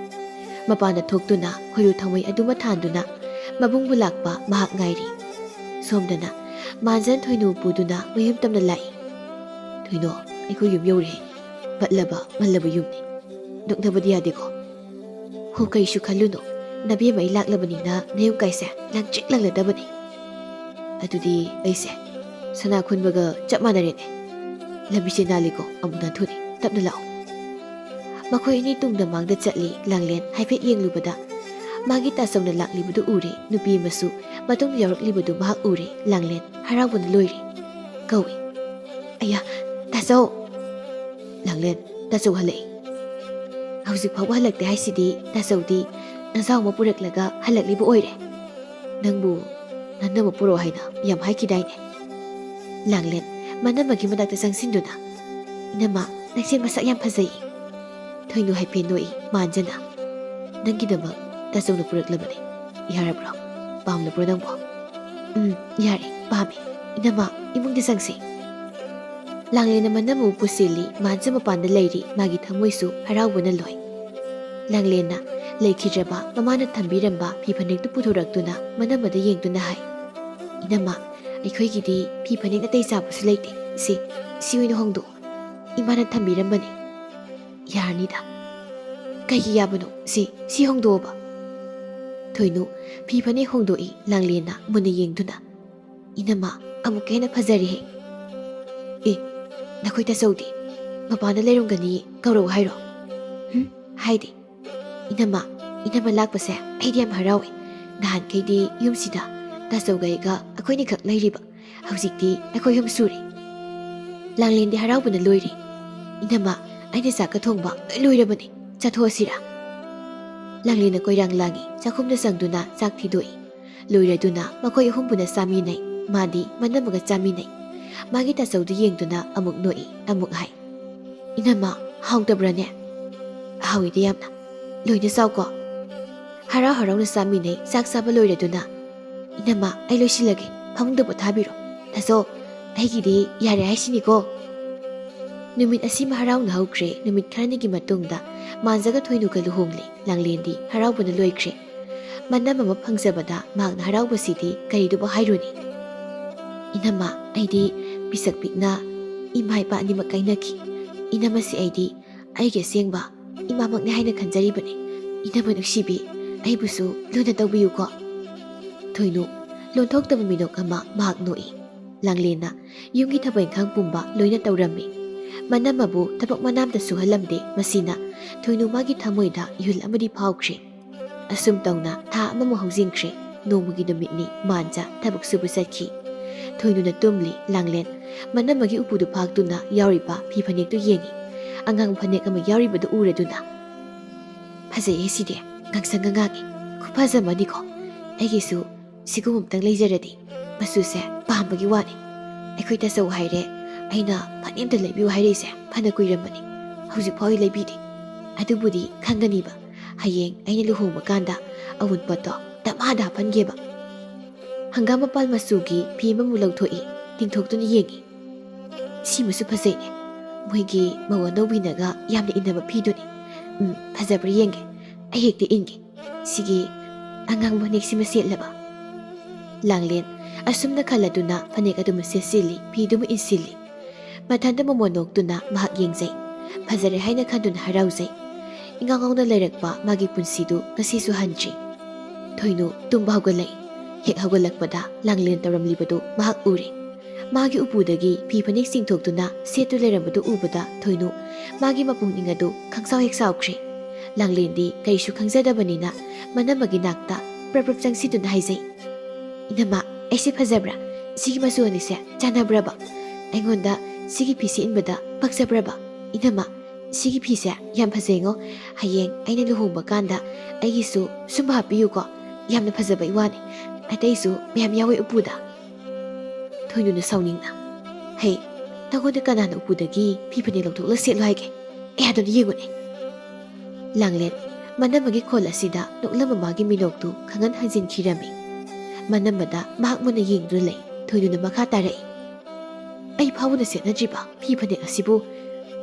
ꯃꯄꯥꯟꯗ ꯊꯣꯛꯇꯨꯅ ꯈꯣꯏꯔꯨ ꯊꯥꯡꯃꯩ ꯑꯗꯨꯃ ꯊꯥꯟꯗꯨꯅ ꯃꯕꯨꯡꯕꯨ ꯂꯥꯛꯄ ꯃꯍꯥꯛ ꯉꯥꯏꯔꯤ꯫ ꯁꯣꯝꯗꯅ ꯃꯥꯟꯖꯅ ꯊꯣꯏꯅꯨ ꯄꯨꯗꯨꯅ ꯃꯌꯨꯝ ꯇꯝꯅ ꯂꯥꯛꯏ꯫ "ꯊꯣꯏꯅꯣ, ꯑꯩꯈꯣꯏ ꯌꯨꯝ ꯌꯧꯔꯦ꯫ ꯄꯠꯂꯕ ꯃꯜꯂꯕ ꯌꯨꯝꯅꯤ꯫ ꯅꯣꯛꯅꯕꯗꯤ ꯌꯥꯗꯦꯀꯣ"꯫ "ꯍꯣ, ꯀꯩꯁꯨ ꯈꯜꯂꯨꯅꯨ꯫ ꯅꯕꯦꯝꯃ ꯑꯩ ꯂꯥꯛꯂꯕꯅꯤꯅ ꯅꯌꯨꯝ ꯀꯥꯏꯁꯦ ꯂꯪꯇ꯭ꯔꯤꯛ ꯂꯪꯂꯗꯕꯅꯤ"꯫ "ꯑꯗꯨꯗꯤ ꯑꯩꯁꯦ ꯁꯅꯥ ꯈꯨꯟꯕꯒ ꯆꯞ ꯃꯥꯟꯅꯔꯦꯅꯦ"꯫ "ꯂꯝꯕꯤꯁꯦ ꯅꯥꯜꯂꯤꯀꯣ, ꯑꯃꯨꯛ ꯅꯥꯟꯊꯣꯛꯅꯤ, ꯇꯞꯅ ꯂꯥꯛꯑꯣ"꯫ ꯃꯈꯣꯏ ꯑꯅꯤ ꯇꯨꯡꯗ ꯃꯥꯡꯗ ꯆꯠꯂꯤ꯫ ꯂꯥꯡꯂꯦꯟ ꯍꯥꯏꯐꯦꯠ ꯌꯦꯡꯂꯨꯕꯗ ꯃꯥꯒꯤ ꯇꯥꯆꯧꯅ ꯂꯥꯛꯂꯤꯕꯗꯨ ꯎꯔꯦ꯫ ꯅꯨꯄꯤ ꯑꯃꯁꯨ ꯃꯇꯨꯡꯗ ꯌꯥꯎꯔꯛꯂꯤꯕꯗꯨ ꯃꯍꯥꯛ ꯎꯔꯦ꯫ ꯂꯥꯡꯂꯦꯟ ꯍꯔꯥꯎꯕꯅ ꯂꯣꯏꯔꯦ꯫ ꯀꯧꯏ, "ꯑꯌꯥ, ꯇꯥꯆꯧ!" ꯂꯥꯡꯂꯦꯟ, "ꯇꯥꯆꯧ ꯍꯜꯂꯛꯏ"꯫ "ꯍꯧꯖꯤꯛ ꯐꯥꯎꯕ ꯍꯜꯂꯛꯇꯦ ꯍꯥꯏꯁꯤꯗꯤ ꯇꯥꯆꯧꯗꯤ ꯅꯖꯥꯎ ꯑꯃ ꯄꯨꯔꯛꯂꯒ ꯍꯜꯂꯛꯂꯤꯕ ꯑꯣꯏꯔꯦ꯫ ꯅꯪꯕꯨ ꯅꯅꯝꯃ ꯄꯨꯔꯛꯑꯣ ꯍꯥꯏꯅ ꯌꯥꯝ ꯍꯥꯏꯈꯤꯗꯥꯏꯅꯦ?" ꯂꯥꯡꯂꯦꯟ ꯃꯅꯝꯃꯒꯤ ꯃꯅꯥꯛꯇ ꯆꯪꯁꯤꯟꯗꯨꯅ, "ꯏꯅꯝꯃ, ꯅꯪꯁꯦ ꯃꯁꯛ ꯌꯥꯝ ꯐꯖꯩ"꯫ ꯊꯣꯏꯅꯨ ꯍꯥꯏꯐꯦꯠ ꯅꯣꯛꯏ ꯃꯥꯟꯖꯅ꯫ "ꯅꯪꯒꯤꯗꯃꯛ ꯇꯥꯆꯧꯅ ꯄꯨꯔꯛꯂꯕꯅꯤ꯫ ꯌꯥꯔꯕ꯭ꯔꯣ? ꯄꯥꯝꯂꯕ꯭ꯔꯣ ꯅꯪꯕꯣ?" "ꯎꯝ, ꯌꯥꯔꯦ, ꯄꯥꯝꯃꯦ꯫ ꯏꯅꯝꯃ, ꯏꯃꯨꯡꯗ ꯆꯪꯁꯤ"꯫ ꯂꯥꯡꯂꯦꯟꯅ ꯃꯅꯝꯃꯕꯨ ꯄꯨꯁꯤꯜꯂꯤ꯫ ꯃꯥꯟꯖ ꯃꯄꯥꯟꯗ ꯂꯩꯔꯤ꯫ ꯃꯥꯒꯤ ꯊꯃꯣꯏꯁꯨ ꯍꯔꯥꯎꯕꯅ ꯂꯣꯏ꯫ ꯂꯥꯡꯂꯦꯟꯅ ꯂꯩꯈꯤꯗ꯭ꯔꯕ ꯃꯃꯥꯅ ꯊꯝꯕꯤꯔꯝꯕ ꯐꯤ ꯐꯅꯦꯛꯇꯨ ꯄꯨꯊꯣꯔꯛꯇꯨꯅ ꯃꯅꯝꯃꯗ ꯌꯦꯡꯗꯨꯅ ꯍꯥꯏ, "ꯏꯅꯝꯃ, ꯑꯩꯈꯣꯏꯒꯤꯗꯤ ꯐꯤ ꯐꯅꯦꯛ ꯑꯇꯩ ꯆꯥꯕꯁꯨ ꯂꯩꯇꯦ꯫ ꯁꯤ, ꯁꯤ ꯑꯣꯏꯅ ꯍꯣꯡꯗꯣꯛꯑꯣ꯫ ꯏꯃꯥꯅ ꯊꯝꯕꯤꯔꯝꯕꯅꯤ"꯫ "ꯌꯥꯔꯅꯤꯗ"꯫ "ꯀꯩꯒꯤ ꯌꯥꯕꯅꯣ? ꯁꯤ, ꯁꯤ ꯍꯣꯡꯗꯣꯛꯑꯣꯕ"꯫ ꯊꯣꯏꯅꯨ ꯐꯤ ꯐꯅꯦꯛ ꯍꯣꯡꯗꯣꯛꯏ꯫ ꯂꯥꯡꯂꯦꯟꯅ ꯃꯨꯟꯅ ꯌꯦꯡꯗꯨꯅ, "ꯏꯅꯝꯃ, ꯑꯃꯨꯛꯀ ꯍꯦꯟꯅ ꯐꯖꯔꯦꯍꯦ"꯫ "ꯑꯦ, ꯅꯈꯣꯏ ꯇꯥꯆꯧꯗꯤ ꯃꯄꯥꯟꯗ ꯂꯩꯔꯝꯒꯅꯤ, ꯀꯧꯔꯛꯎ ꯍꯥꯏꯔꯣ?" "ꯍꯨꯝ, ꯍꯥꯏꯗꯦ"꯫ "ꯏꯅꯝꯃ, ꯏꯅꯝꯃ ꯂꯥꯛꯄꯁꯦ ꯑꯩꯗꯤ ꯌꯥꯝ ꯍꯔꯥꯎꯏ꯫ ꯅꯍꯥꯟꯈꯩꯗꯤ ꯌꯨꯝꯁꯤꯗ ꯇꯥꯆꯧꯒ ꯑꯩꯒ ꯑꯩꯈꯣꯏꯅꯤꯈꯛ ꯂꯩꯔꯤꯕ꯫ ꯍꯧꯖꯤꯛꯇꯤ ꯑꯩꯈꯣꯏ ꯑꯍꯨꯝ ꯁꯨꯔꯦ"꯫ ꯂꯥꯡꯂꯦꯟꯗꯤ ꯍꯔꯥꯎꯕꯅ ꯂꯣꯏꯔꯦ꯫ "ꯏꯅꯝꯃ, ꯑꯩꯅ ꯆꯥꯛꯀ ꯊꯣꯡꯕ ꯂꯣꯏ ꯂꯣꯏꯔꯕꯅꯤ꯫ ꯆꯥꯊꯣꯛꯑꯁꯤꯔꯥ?" ꯂꯥꯡꯂꯦꯟꯅ ꯀꯣꯏꯔꯥꯡ ꯂꯥꯡꯏ꯫ ꯆꯥꯛꯈꯨꯝꯗ ꯆꯪꯗꯨꯅ ꯆꯥꯛ ꯊꯤꯗꯣꯛꯏ꯫ ꯂꯣꯏꯔꯗꯨꯅ ꯃꯈꯣꯏ ꯑꯍꯨꯝ ꯄꯨꯟꯅ ꯆꯥꯃꯤꯟꯅꯩ꯫ ꯃꯥꯗꯤ ꯃꯅꯝꯃꯒ ꯆꯥꯃꯤꯟꯅꯩ꯫ ꯃꯥꯒꯤ ꯇꯥꯆꯧꯗꯨ ꯌꯦꯡꯗꯨꯅ ꯑꯃꯨꯛ ꯅꯣꯛꯏ, ꯑꯃꯨꯛ ꯍꯥꯏ, "ꯏꯅꯝꯃ, ꯍꯥꯎꯇꯕ꯭ꯔꯅꯦ?" "ꯍꯥꯎꯏꯗ ꯌꯥꯝꯅ꯫ ꯂꯣꯏꯅ ꯆꯥꯎꯀꯣ"꯫ ꯍꯔꯥꯎ ꯍꯔꯥꯎꯅ ꯆꯥꯃꯤꯟꯅꯩ꯫ ꯆꯥꯛ ꯆꯥꯕ ꯂꯣꯏꯔꯗꯨꯅ, "ꯏꯅꯝꯃ, ꯑꯩ ꯂꯣꯏꯁꯤꯜꯂꯒꯦ꯫ ꯐꯃꯨꯡꯗ ꯄꯣꯊꯥꯕꯤꯔꯣ꯫ ꯇꯥꯆꯧ, ꯑꯩꯒꯤꯗꯤ ꯌꯥꯔꯦ ꯍꯥꯏꯁꯤꯅꯤꯀꯣ"꯫ ꯅꯨꯃꯤꯠ ꯑꯁꯤꯃ ꯍꯔꯥꯎꯅ ꯍꯧꯈ꯭ꯔꯦ꯫ ꯅꯨꯃꯤꯠ ꯈꯔꯅꯤꯒꯤ ꯃꯇꯨꯡꯗ ꯃꯥꯟꯖꯒ ꯊꯣꯏꯅꯨꯒ ꯂꯨꯍꯣꯡꯂꯦ꯫ ꯂꯥꯡꯂꯦꯟꯗꯤ ꯍꯔꯥꯎꯕꯅ ꯂꯣꯏꯈ꯭ꯔꯦ꯫ ꯃꯅꯝꯃ ꯑꯃ ꯐꯪꯖꯕꯗ ꯃꯍꯥꯛꯅ ꯍꯔꯥꯎꯕꯁꯤꯗꯤ ꯀꯔꯤꯗꯨꯕꯨ ꯍꯥꯏꯔꯨꯅꯤ? "ꯏꯅꯝꯃ, ꯑꯩꯗꯤ ꯄꯤꯁꯛ ꯄꯤꯛꯅ ꯏꯃꯥ ꯏꯄꯥ ꯑꯅꯤꯃꯛ ꯀꯥꯏꯅꯈꯤ꯫ ꯏꯅꯝꯃꯁꯤ ꯑꯩꯗꯤ ꯑꯩꯒꯤ ꯑꯁꯦꯡꯕ ꯏꯃꯥꯃꯛꯅꯤ ꯍꯥꯏꯅ ꯈꯟꯖꯔꯤꯕꯅꯤ꯫ ꯏꯅꯝꯃ ꯅꯨꯡꯁꯤꯕꯤ, ꯑꯩꯕꯨꯁꯨ ꯂꯨꯅ ꯇꯧꯕꯤꯌꯨꯀꯣ"꯫ ꯊꯣꯏꯅꯨ ꯂꯣꯟꯊꯣꯛꯇꯕ ꯃꯤꯅꯣꯛ ꯑꯃ ꯃꯍꯥꯛ ꯅꯣꯛꯏ꯫ ꯂꯥꯡꯂꯦꯟꯅ ꯌꯨꯝꯒꯤ ꯊꯕꯛ ꯏꯪꯈꯥꯡ ꯄꯨꯝꯕ ꯂꯣꯏꯅ ꯇꯧꯔꯝꯃꯤ꯫ ꯃꯅꯝꯃꯕꯨ ꯊꯕꯛ ꯃꯅꯥ ꯑꯝꯇ ꯁꯨꯍꯜꯂꯝꯗꯦ꯫ ꯃꯁꯤꯅ ꯊꯣꯏꯅꯨ ꯃꯥꯒꯤ ꯊꯃꯣꯏꯗ ꯏꯍꯨꯜ ꯑꯃꯗꯤ ꯐꯥꯎꯈ꯭ꯔꯦ꯫ ꯑꯁꯨꯝ ꯇꯧꯅ ꯊꯥ ꯑꯃꯃꯨꯛ ꯍꯧꯖꯤꯟꯈ꯭ꯔꯦ꯫ ꯅꯣꯡꯃꯒꯤ ꯅꯨꯃꯤꯠꯅꯤ ꯃꯥꯟꯖ ꯊꯕꯛ ꯁꯨꯕ ꯆꯠꯈꯤ꯫ ꯊꯣꯏꯅꯨꯅ ꯇꯨꯝꯂꯤ꯫ ꯂꯥꯡꯂꯦꯟ ꯃꯅꯝꯃꯒꯤ ꯎꯄꯨꯗꯨ ꯐꯥꯛꯇꯨꯅ ꯌꯥꯎꯔꯤꯕ ꯐꯤ ꯐꯅꯦꯛꯇꯨ ꯌꯦꯡꯉꯤ꯫ ꯑꯉꯥꯡ ꯐꯅꯦꯛ ꯑꯃ ꯌꯥꯎꯔꯤꯕꯗꯨ ꯎꯔꯗꯨꯅ, "ꯐꯖꯩꯌꯦ ꯁꯤꯗꯤ, ꯉꯥꯡꯁꯪꯒ ꯉꯥꯡꯉꯤ꯫ ꯈꯨꯐꯖ ꯑꯃꯅꯤꯀꯣ꯫ ꯑꯩꯒꯤꯁꯨ ꯁꯤꯒꯨꯝꯕ ꯑꯝꯇꯪ ꯂꯩꯖꯔꯗꯤ꯫ ꯃꯆꯨꯁꯦ ꯄꯥꯝꯕꯒꯤ ꯋꯥꯅꯤ꯫ ꯑꯩꯈꯣꯏ ꯇꯥꯆꯧ ꯍꯥꯏꯔꯦ, ꯑꯩꯅ ꯐꯅꯦꯛ ꯑꯝꯇ ꯂꯩꯕꯤꯌꯨ ꯍꯥꯏꯔꯛꯏꯁꯦ ꯐꯅ ꯀꯨꯏꯔꯝꯃꯅꯤ꯫ ꯍꯧꯖꯤꯛ ꯐꯥꯎ ꯑꯩ ꯂꯩꯕꯤꯗꯦ꯫ ꯑꯗꯨꯕꯨꯗꯤ ꯈꯪꯒꯅꯤꯕ, ꯍꯌꯦꯡ ꯑꯩꯅ ꯂꯨꯍꯣꯡꯕ ꯀꯥꯟꯗ ꯑꯋꯨꯟꯄꯣꯠꯇꯣ ꯗꯃꯥꯗ ꯍꯥꯞꯍꯟꯒꯦꯕ꯫" ꯍꯪꯒꯥꯝ ꯃꯄꯥꯜ ꯃꯆꯨꯒꯤ ꯐꯤ ꯑꯃꯃꯨꯛ ꯂꯧꯊꯣꯛꯏ꯫ ꯇꯤꯡꯊꯣꯛꯇꯨꯅ ꯌꯦꯡꯉꯤ꯫ "ꯁꯤꯃꯁꯨ ꯐꯖꯩꯅꯦ꯫ ꯃꯣꯏꯒꯤ ꯃꯧ ꯑꯅꯧꯕꯤꯅꯒ ꯌꯥꯝꯅ ꯏꯟꯅꯕ ꯐꯤꯗꯨꯅꯤ꯫ ꯎꯝ, ꯐꯖꯕ꯭ꯔꯥ ꯌꯦꯡꯒꯦ꯫ ꯑꯩ ꯍꯦꯛꯇ ꯏꯟꯒꯦ꯫ ꯁꯤꯒꯤ ꯑꯉꯥꯡꯕ ꯐꯅꯦꯛꯁꯤꯃ ꯁꯦꯠꯂꯕ?" ꯂꯥꯡꯂꯦꯟ ꯑꯁꯨꯝꯅ ꯈꯜꯂꯗꯨꯅ ꯐꯅꯦꯛ ꯑꯗꯨꯃ ꯁꯦꯠꯆꯤꯜꯂꯤ, ꯐꯤꯗꯨꯃ ꯏꯟꯁꯤꯜꯂꯤ꯫ ꯃꯊꯟꯇ ꯃꯃꯣꯟ ꯅꯣꯛꯇꯨꯅ ꯃꯍꯥꯛ ꯌꯦꯡꯖꯩ꯫ ꯐꯖꯔꯦ ꯍꯥꯏꯅ ꯈꯟꯗꯨꯅ ꯍꯔꯥꯎꯖꯩ꯫ ꯏꯉꯥꯎ ꯉꯥꯎꯅ ꯂꯩꯔꯛꯄ ꯃꯥꯒꯤ ꯄꯨꯟꯁꯤꯗꯨ ꯉꯁꯤꯁꯨ ꯍꯟꯗ꯭ꯔꯤ꯫ ꯊꯣꯏꯅꯨ ꯇꯨꯝꯕ ꯍꯧꯒꯠꯂꯛꯏ꯫ ꯍꯦꯛ ꯍꯧꯒꯠꯂꯛꯄꯗ ꯂꯥꯡꯂꯦꯟ ꯇꯧꯔꯝꯂꯤꯕꯗꯨ ꯃꯍꯥꯛ ꯎꯔꯦ꯫ ꯃꯥꯒꯤ ꯎꯄꯨꯗꯒꯤ ꯐꯤ ꯐꯅꯦꯛ ꯆꯤꯡꯊꯣꯛꯇꯨꯅ ꯁꯦꯠꯇꯨ ꯂꯩꯔꯝꯕꯗꯨ ꯎꯕꯗ ꯊꯣꯏꯅꯨ ꯃꯥꯒꯤ ꯃꯄꯨꯛꯅꯤꯡ ꯑꯗꯨ ꯈꯪꯁꯥꯎ ꯍꯦꯛ ꯁꯥꯎꯈ꯭ꯔꯦ꯫ ꯂꯥꯡꯂꯦꯟꯗꯤ ꯀꯔꯤꯁꯨ ꯈꯪꯖꯗꯕꯅꯤꯅ ꯃꯅꯝꯃꯒꯤ ꯅꯥꯛꯇ ꯄ꯭ꯔꯞ ꯄ꯭ꯔꯞ ꯆꯪꯁꯤꯟꯗꯨꯅ ꯍꯥꯏꯖꯩ, "ꯏꯅꯝꯃ, ꯑꯩꯁꯦ ꯐꯖꯕ꯭ꯔꯥ? ꯁꯤꯒꯤ ꯃꯆꯨ ꯑꯅꯤꯁꯦ ꯆꯥꯟꯅꯕ꯭ꯔꯕ? ꯑꯩꯉꯣꯟꯗ ꯁꯤꯒꯤ ꯐꯤꯁꯦ ꯏꯟꯕꯗ ꯄꯛꯆꯕ꯭ꯔꯕ? ꯏꯅꯝꯃ, ꯁꯤꯒꯤ ꯐꯤꯁꯦ ꯌꯥꯝ ꯐꯖꯩꯉꯣ꯫ ꯍꯌꯦꯡ ꯑꯩꯅ ꯂꯨꯍꯣꯡꯕ ꯀꯥꯟꯗ ꯑꯩꯒꯤꯁꯨ ꯁꯨꯝꯕ ꯍꯥꯞꯄꯤꯌꯨꯀꯣ꯫ ꯌꯥꯝꯅ ꯐꯖꯕꯩ ꯋꯥꯅꯤ꯫ ꯑꯇꯩꯁꯨ ꯃꯌꯥꯝ ꯌꯥꯎꯋꯦ ꯎꯄꯨꯗ꯫" ꯊꯣꯏꯅꯨꯅ ꯁꯥꯎꯅꯤꯡꯅ, "ꯍꯩ, ꯅꯪꯉꯣꯟꯗ ꯀꯅꯥꯅ ꯎꯄꯨꯗꯒꯤ ꯐꯤ ꯐꯅꯦꯛ ꯂꯧꯊꯣꯛꯂ ꯁꯦꯠꯂꯣ ꯍꯥꯏꯒꯦ? ꯑꯦ, ꯑꯗꯨꯝ ꯌꯦꯡꯉꯨꯅꯦ꯫" ꯂꯥꯡꯂꯦꯟ ꯃꯅꯝꯃꯒꯤ ꯈꯣꯜ ꯑꯁꯤꯗ ꯅꯣꯛꯂꯝꯕ ꯃꯥꯒꯤ ꯃꯤꯅꯣꯛꯇꯨ ꯈꯪꯍꯟ ꯍꯟꯖꯤꯟꯈꯤꯔꯝꯃꯤ꯫ ꯃꯅꯝꯃꯗ ꯃꯍꯥꯛ ꯃꯨꯟꯅ ꯌꯦꯡꯗꯨꯅ ꯂꯩ꯫ ꯊꯣꯏꯅꯨꯅ ꯃꯈꯥ ꯇꯥꯔꯛꯏ, "ꯑꯩ ꯐꯥꯎꯕꯅ ꯁꯦꯠꯅꯗ꯭ꯔꯤꯕ ꯐꯤ ꯐꯅꯦꯛ ꯑꯁꯤꯕꯨ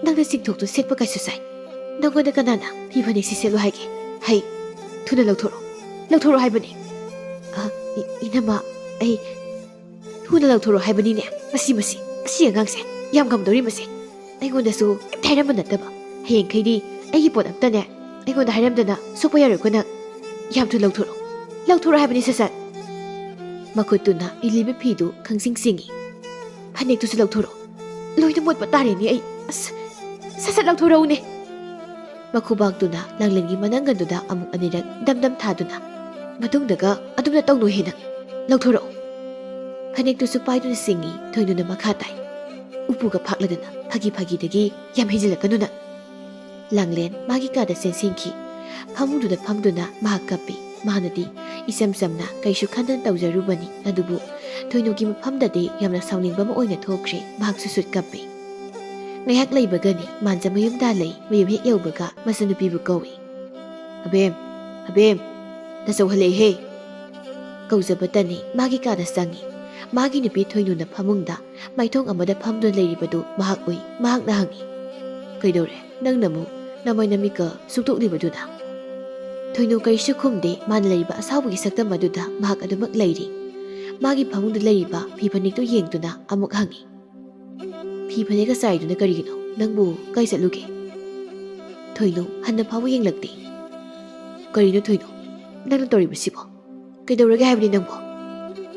ꯅꯪꯅ ꯆꯤꯡꯊꯣꯛꯇꯨ ꯁꯦꯠꯄ ꯀꯥꯏꯁꯨ ꯁꯥꯏ꯫ ꯅꯪꯉꯣꯟꯗ ꯀꯅꯥꯅ ꯐꯤ ꯐꯅꯦꯛꯁꯤ ꯁꯦꯠꯂꯨ ꯍꯥꯏꯒꯦ? ꯍꯩ, ꯊꯨꯅ ꯂꯧꯊꯣꯔꯛꯑꯣ꯫ ꯂꯧꯊꯣꯔꯛꯑꯣ ꯍꯥꯏꯕꯅꯦ꯫" "ꯑ, ꯏ-, ꯏꯅꯝꯃ, ꯑꯩ..." "ꯊꯨꯅ ꯂꯧꯊꯣꯔꯛꯑꯣ ꯍꯥꯏꯕꯅꯤꯅꯦ꯫ ꯃꯁꯤ, ꯃꯁꯤ, ꯃꯁꯤ ꯑꯉꯥꯡꯁꯦ ꯌꯥꯝ ꯉꯝꯗꯧꯔꯤ ꯃꯁꯦ꯫ ꯑꯩꯉꯣꯟꯗꯁꯨ ꯀꯩꯝꯇ ꯍꯥꯏꯔꯝꯕ ꯅꯠꯇꯕ꯫ ꯍꯌꯦꯡꯈꯩꯗꯤ ꯑꯩꯒꯤ ꯄꯣꯠ ꯑꯝꯇꯅꯦ ꯑꯩꯉꯣꯟꯗ ꯍꯥꯏꯔꯝꯗꯅ ꯁꯣꯛꯄ ꯌꯥꯔꯣꯏꯀꯣ ꯅꯪ꯫ ꯌꯥꯝ ꯊꯨꯅ ꯂꯧꯊꯣꯔꯛꯑꯣ꯫ ꯂꯧꯊꯣꯔꯛꯑꯣ ꯍꯥꯏꯕꯅꯤ ꯁꯠ ꯁꯠ꯫" ꯃꯈꯨꯠꯇꯨꯅ ꯏꯜꯂꯤꯕ ꯐꯤꯗꯨ ꯈꯪꯆꯤꯡ ꯆꯤꯡꯏ꯫ ꯐꯅꯦꯛꯇꯨꯁꯨ ꯂꯧꯊꯣꯔꯛꯑꯣ꯫ ꯂꯣꯏꯅ ꯃꯣꯠꯄ ꯇꯥꯔꯦꯅꯦ ꯑꯩ꯫ ꯑꯁ, ꯁꯠ ꯁꯠ ꯂꯧꯊꯣꯔꯛꯎꯅꯦ꯫ ꯃꯈꯨꯕꯥꯛꯇꯨꯅ ꯂꯥꯡꯂꯦꯟꯒꯤ ꯃꯅꯪꯒꯟꯗꯨꯗ ꯑꯃꯨꯛ ꯑꯅꯤꯔꯛ ꯗꯝ ꯗꯝ ꯊꯥꯗꯨꯅ, "ꯃꯇꯨꯡꯗꯒ ꯑꯗꯨꯝꯅ ꯇꯧꯅꯨ ꯍꯦ ꯅꯪ꯫ ꯂꯧꯊꯣꯔꯛꯑꯣ꯫" ꯐꯅꯦꯛꯇꯨꯁꯨ ꯄꯥꯏꯗꯨꯅ ꯆꯤꯡꯏ꯫ ꯊꯣꯏꯅꯨꯅ ꯃꯈꯥ ꯇꯥꯏ, "ꯎꯄꯨꯒ ꯐꯥꯛꯂꯗꯅ ꯐꯥꯒꯤ ꯐꯥꯒꯤꯗꯒꯤ ꯌꯥꯝ ꯍꯦꯟꯖꯤꯜꯂꯛꯀꯅꯨ ꯅꯪ꯫" ꯂꯥꯡꯂꯦꯟ ꯃꯥꯒꯤ ꯀꯥꯗ ꯆꯦꯟꯁꯤꯟꯈꯤ꯫ ꯐꯃꯨꯡꯗꯨꯗ ꯐꯝꯗꯨꯅ ꯃꯍꯥꯛ ꯀꯞꯄꯤ꯫ ꯃꯥꯅꯗꯤ ꯏꯆꯝ ꯆꯝꯅ ꯀꯩꯁꯨ ꯈꯟꯗꯅ ꯇꯧꯖꯔꯨꯕꯅꯤ, ꯑꯗꯨꯕꯨ ꯊꯣꯏꯅꯨꯒꯤ ꯃꯐꯝꯗꯗꯤ ꯌꯥꯝꯅ ꯁꯥꯎꯅꯤꯡꯕ ꯑꯃ ꯑꯣꯏꯅ ꯊꯣꯛꯈ꯭ꯔꯦ꯫ ꯃꯍꯥꯛꯁꯨ ꯁꯨꯠ ꯀꯞꯄꯤ꯫ ꯉꯥꯏꯍꯥꯛ ꯂꯩꯕꯒꯅꯤ ꯃꯥꯟꯖ ꯃꯌꯨꯝ ꯇꯥꯜꯂꯩ꯫ ꯃꯌꯨꯝ ꯍꯦꯛ ꯌꯧꯕꯒ ꯃꯆꯟꯅꯨꯄꯤꯕꯨ ꯀꯧꯏ꯫ "ꯑꯕꯦꯝ, ꯑꯕꯦꯝ, ꯇꯥꯆꯧ ꯍꯜꯂꯛꯏꯍꯦ!" ꯀꯧꯖꯕꯇꯅꯤ ꯃꯥꯒꯤ ꯀꯥꯗ ꯆꯪꯏ꯫ ꯃꯥꯒꯤ ꯅꯨꯄꯤ ꯊꯣꯏꯅꯨꯅ ꯐꯃꯨꯡꯗ ꯃꯥꯏꯊꯣꯡ ꯑꯃꯗ ꯐꯝꯗꯨꯅ ꯂꯩꯔꯤꯕꯗꯨ ꯃꯍꯥꯛ ꯎꯏ꯫ ꯃꯍꯥꯛꯅ ꯍꯪꯏ, "ꯀꯩꯗꯧꯔꯦ? ꯅꯪꯅ ꯑꯃꯨꯛ ꯅꯃꯥꯏ ꯅꯃꯤꯠꯀ ꯁꯨꯛꯇꯣꯛꯂꯤꯕꯗꯨꯅ?" ꯊꯣꯏꯅꯨ ꯀꯔꯤꯁꯨ ꯈꯨꯝꯗꯦ꯫ ꯃꯥꯅ ꯂꯩꯔꯤꯕ ꯑꯁꯥꯎꯕꯒꯤ ꯁꯛꯇꯝ ꯑꯗꯨꯗ ꯃꯍꯥꯛ ꯑꯗꯨꯃꯛ ꯂꯩꯔꯤ꯫ ꯃꯥꯒꯤ ꯐꯃꯨꯡꯗ ꯂꯩꯔꯤꯕ ꯐꯤ ꯐꯅꯦꯛꯇꯨ ꯌꯦꯡꯗꯨꯅ ꯑꯃꯨꯛ ꯍꯪꯏ, "ꯐꯤ ꯐꯅꯦꯛꯀ ꯆꯥꯏꯗꯨꯅ ꯀꯔꯤꯒꯤꯅꯣ? ꯅꯪꯕꯨ ꯀꯥꯏ ꯆꯠꯂꯨꯒꯦ?" ꯊꯣꯏꯅꯨ ꯍꯟꯅ ꯐꯥꯎꯕ ꯌꯦꯡꯂꯛꯇꯦ꯫ "ꯀꯔꯤꯅꯣ ꯊꯣꯏꯅꯨ, ꯅꯪꯅ ꯇꯧꯔꯤꯕꯁꯤꯕꯣ? ꯀꯩꯗꯧꯔꯒꯦ ꯍꯥꯏꯕꯅꯤ ꯅꯪꯕꯣ?"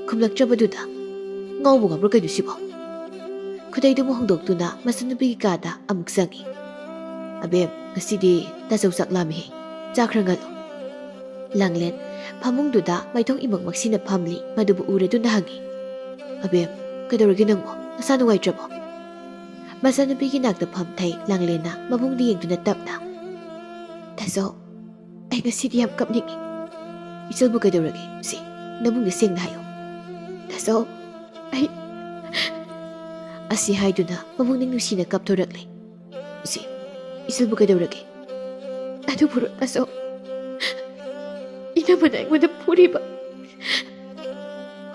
ꯈꯨꯝꯂꯛꯇ꯭ꯔꯕꯗꯨꯗ, "ꯉꯥꯎꯕ ꯉꯥꯎꯕ꯭ꯔꯥ ꯀꯩꯅꯣ ꯁꯤꯕꯣ?" ꯈꯨꯗꯩꯗꯨꯕꯨ ꯍꯣꯡꯗꯣꯛꯇꯨꯅ ꯃꯆꯟꯅꯨꯄꯤꯒꯤ ꯀꯥꯗ ꯑꯃꯨꯛ ꯆꯪꯏ꯫ "ꯑꯕꯦꯝ, ꯉꯁꯤꯗꯤ ꯇꯥꯆꯧ ꯆꯥꯛ ꯂꯥꯝꯃꯤꯍꯦ꯫ ꯆꯥ ꯈꯔ ꯉꯜꯂꯨ꯫" ꯂꯥꯡꯂꯦꯟ ꯐꯃꯨꯡꯗꯨꯗ ꯃꯥꯏꯊꯣꯡ ꯏꯃꯛ ꯃꯛꯁꯤꯅ ꯐꯝꯂꯤ꯫ ꯃꯗꯨꯕꯨ ꯎꯔꯗꯨꯅ ꯍꯪꯏ, "ꯑꯕꯦꯝ, ꯀꯩꯗꯧꯔꯒꯦ ꯅꯪꯕꯣ? ꯅꯁꯥ ꯅꯨꯡꯉꯥꯏꯇ꯭ꯔꯕꯣ?" ꯃꯆꯟꯅꯨꯄꯤꯒꯤ ꯅꯥꯛꯇ ꯐꯝꯊꯩ꯫ ꯂꯥꯡꯂꯦꯟꯅ ꯃꯕꯨꯡꯗ ꯌꯦꯡꯗꯨꯅ ꯇꯞꯅ, "ꯇꯥꯆꯧ, ꯑꯩ ꯉꯁꯤꯗꯤ ꯌꯥꯝ ꯀꯞꯅꯤꯡꯉꯤ꯫" "ꯏꯆꯜꯕꯨ ꯀꯩꯗꯧꯔꯒꯦ? ꯁꯤ, ꯅꯕꯨꯡꯗ ꯁꯦꯡꯅ ꯍꯥꯏꯌꯨ꯫" "ꯇꯥꯆꯧ, ꯑꯩ..." ꯑꯁꯤ ꯍꯥꯏꯗꯨꯅ ꯃꯕꯨꯡꯅ ꯅꯨꯡꯁꯤꯅ ꯀꯞꯊꯣꯔꯛꯂꯦ꯫ "ꯁꯤ, ꯏꯆꯜꯕꯨ ꯀꯩꯗꯧꯔꯒꯦ?" "ꯑꯗꯨꯕꯨꯔꯣ ꯇꯥꯆꯧ, ꯏꯅꯝꯃꯅ ꯑꯩꯉꯣꯟꯗ ꯐꯨꯔꯤꯕ꯫"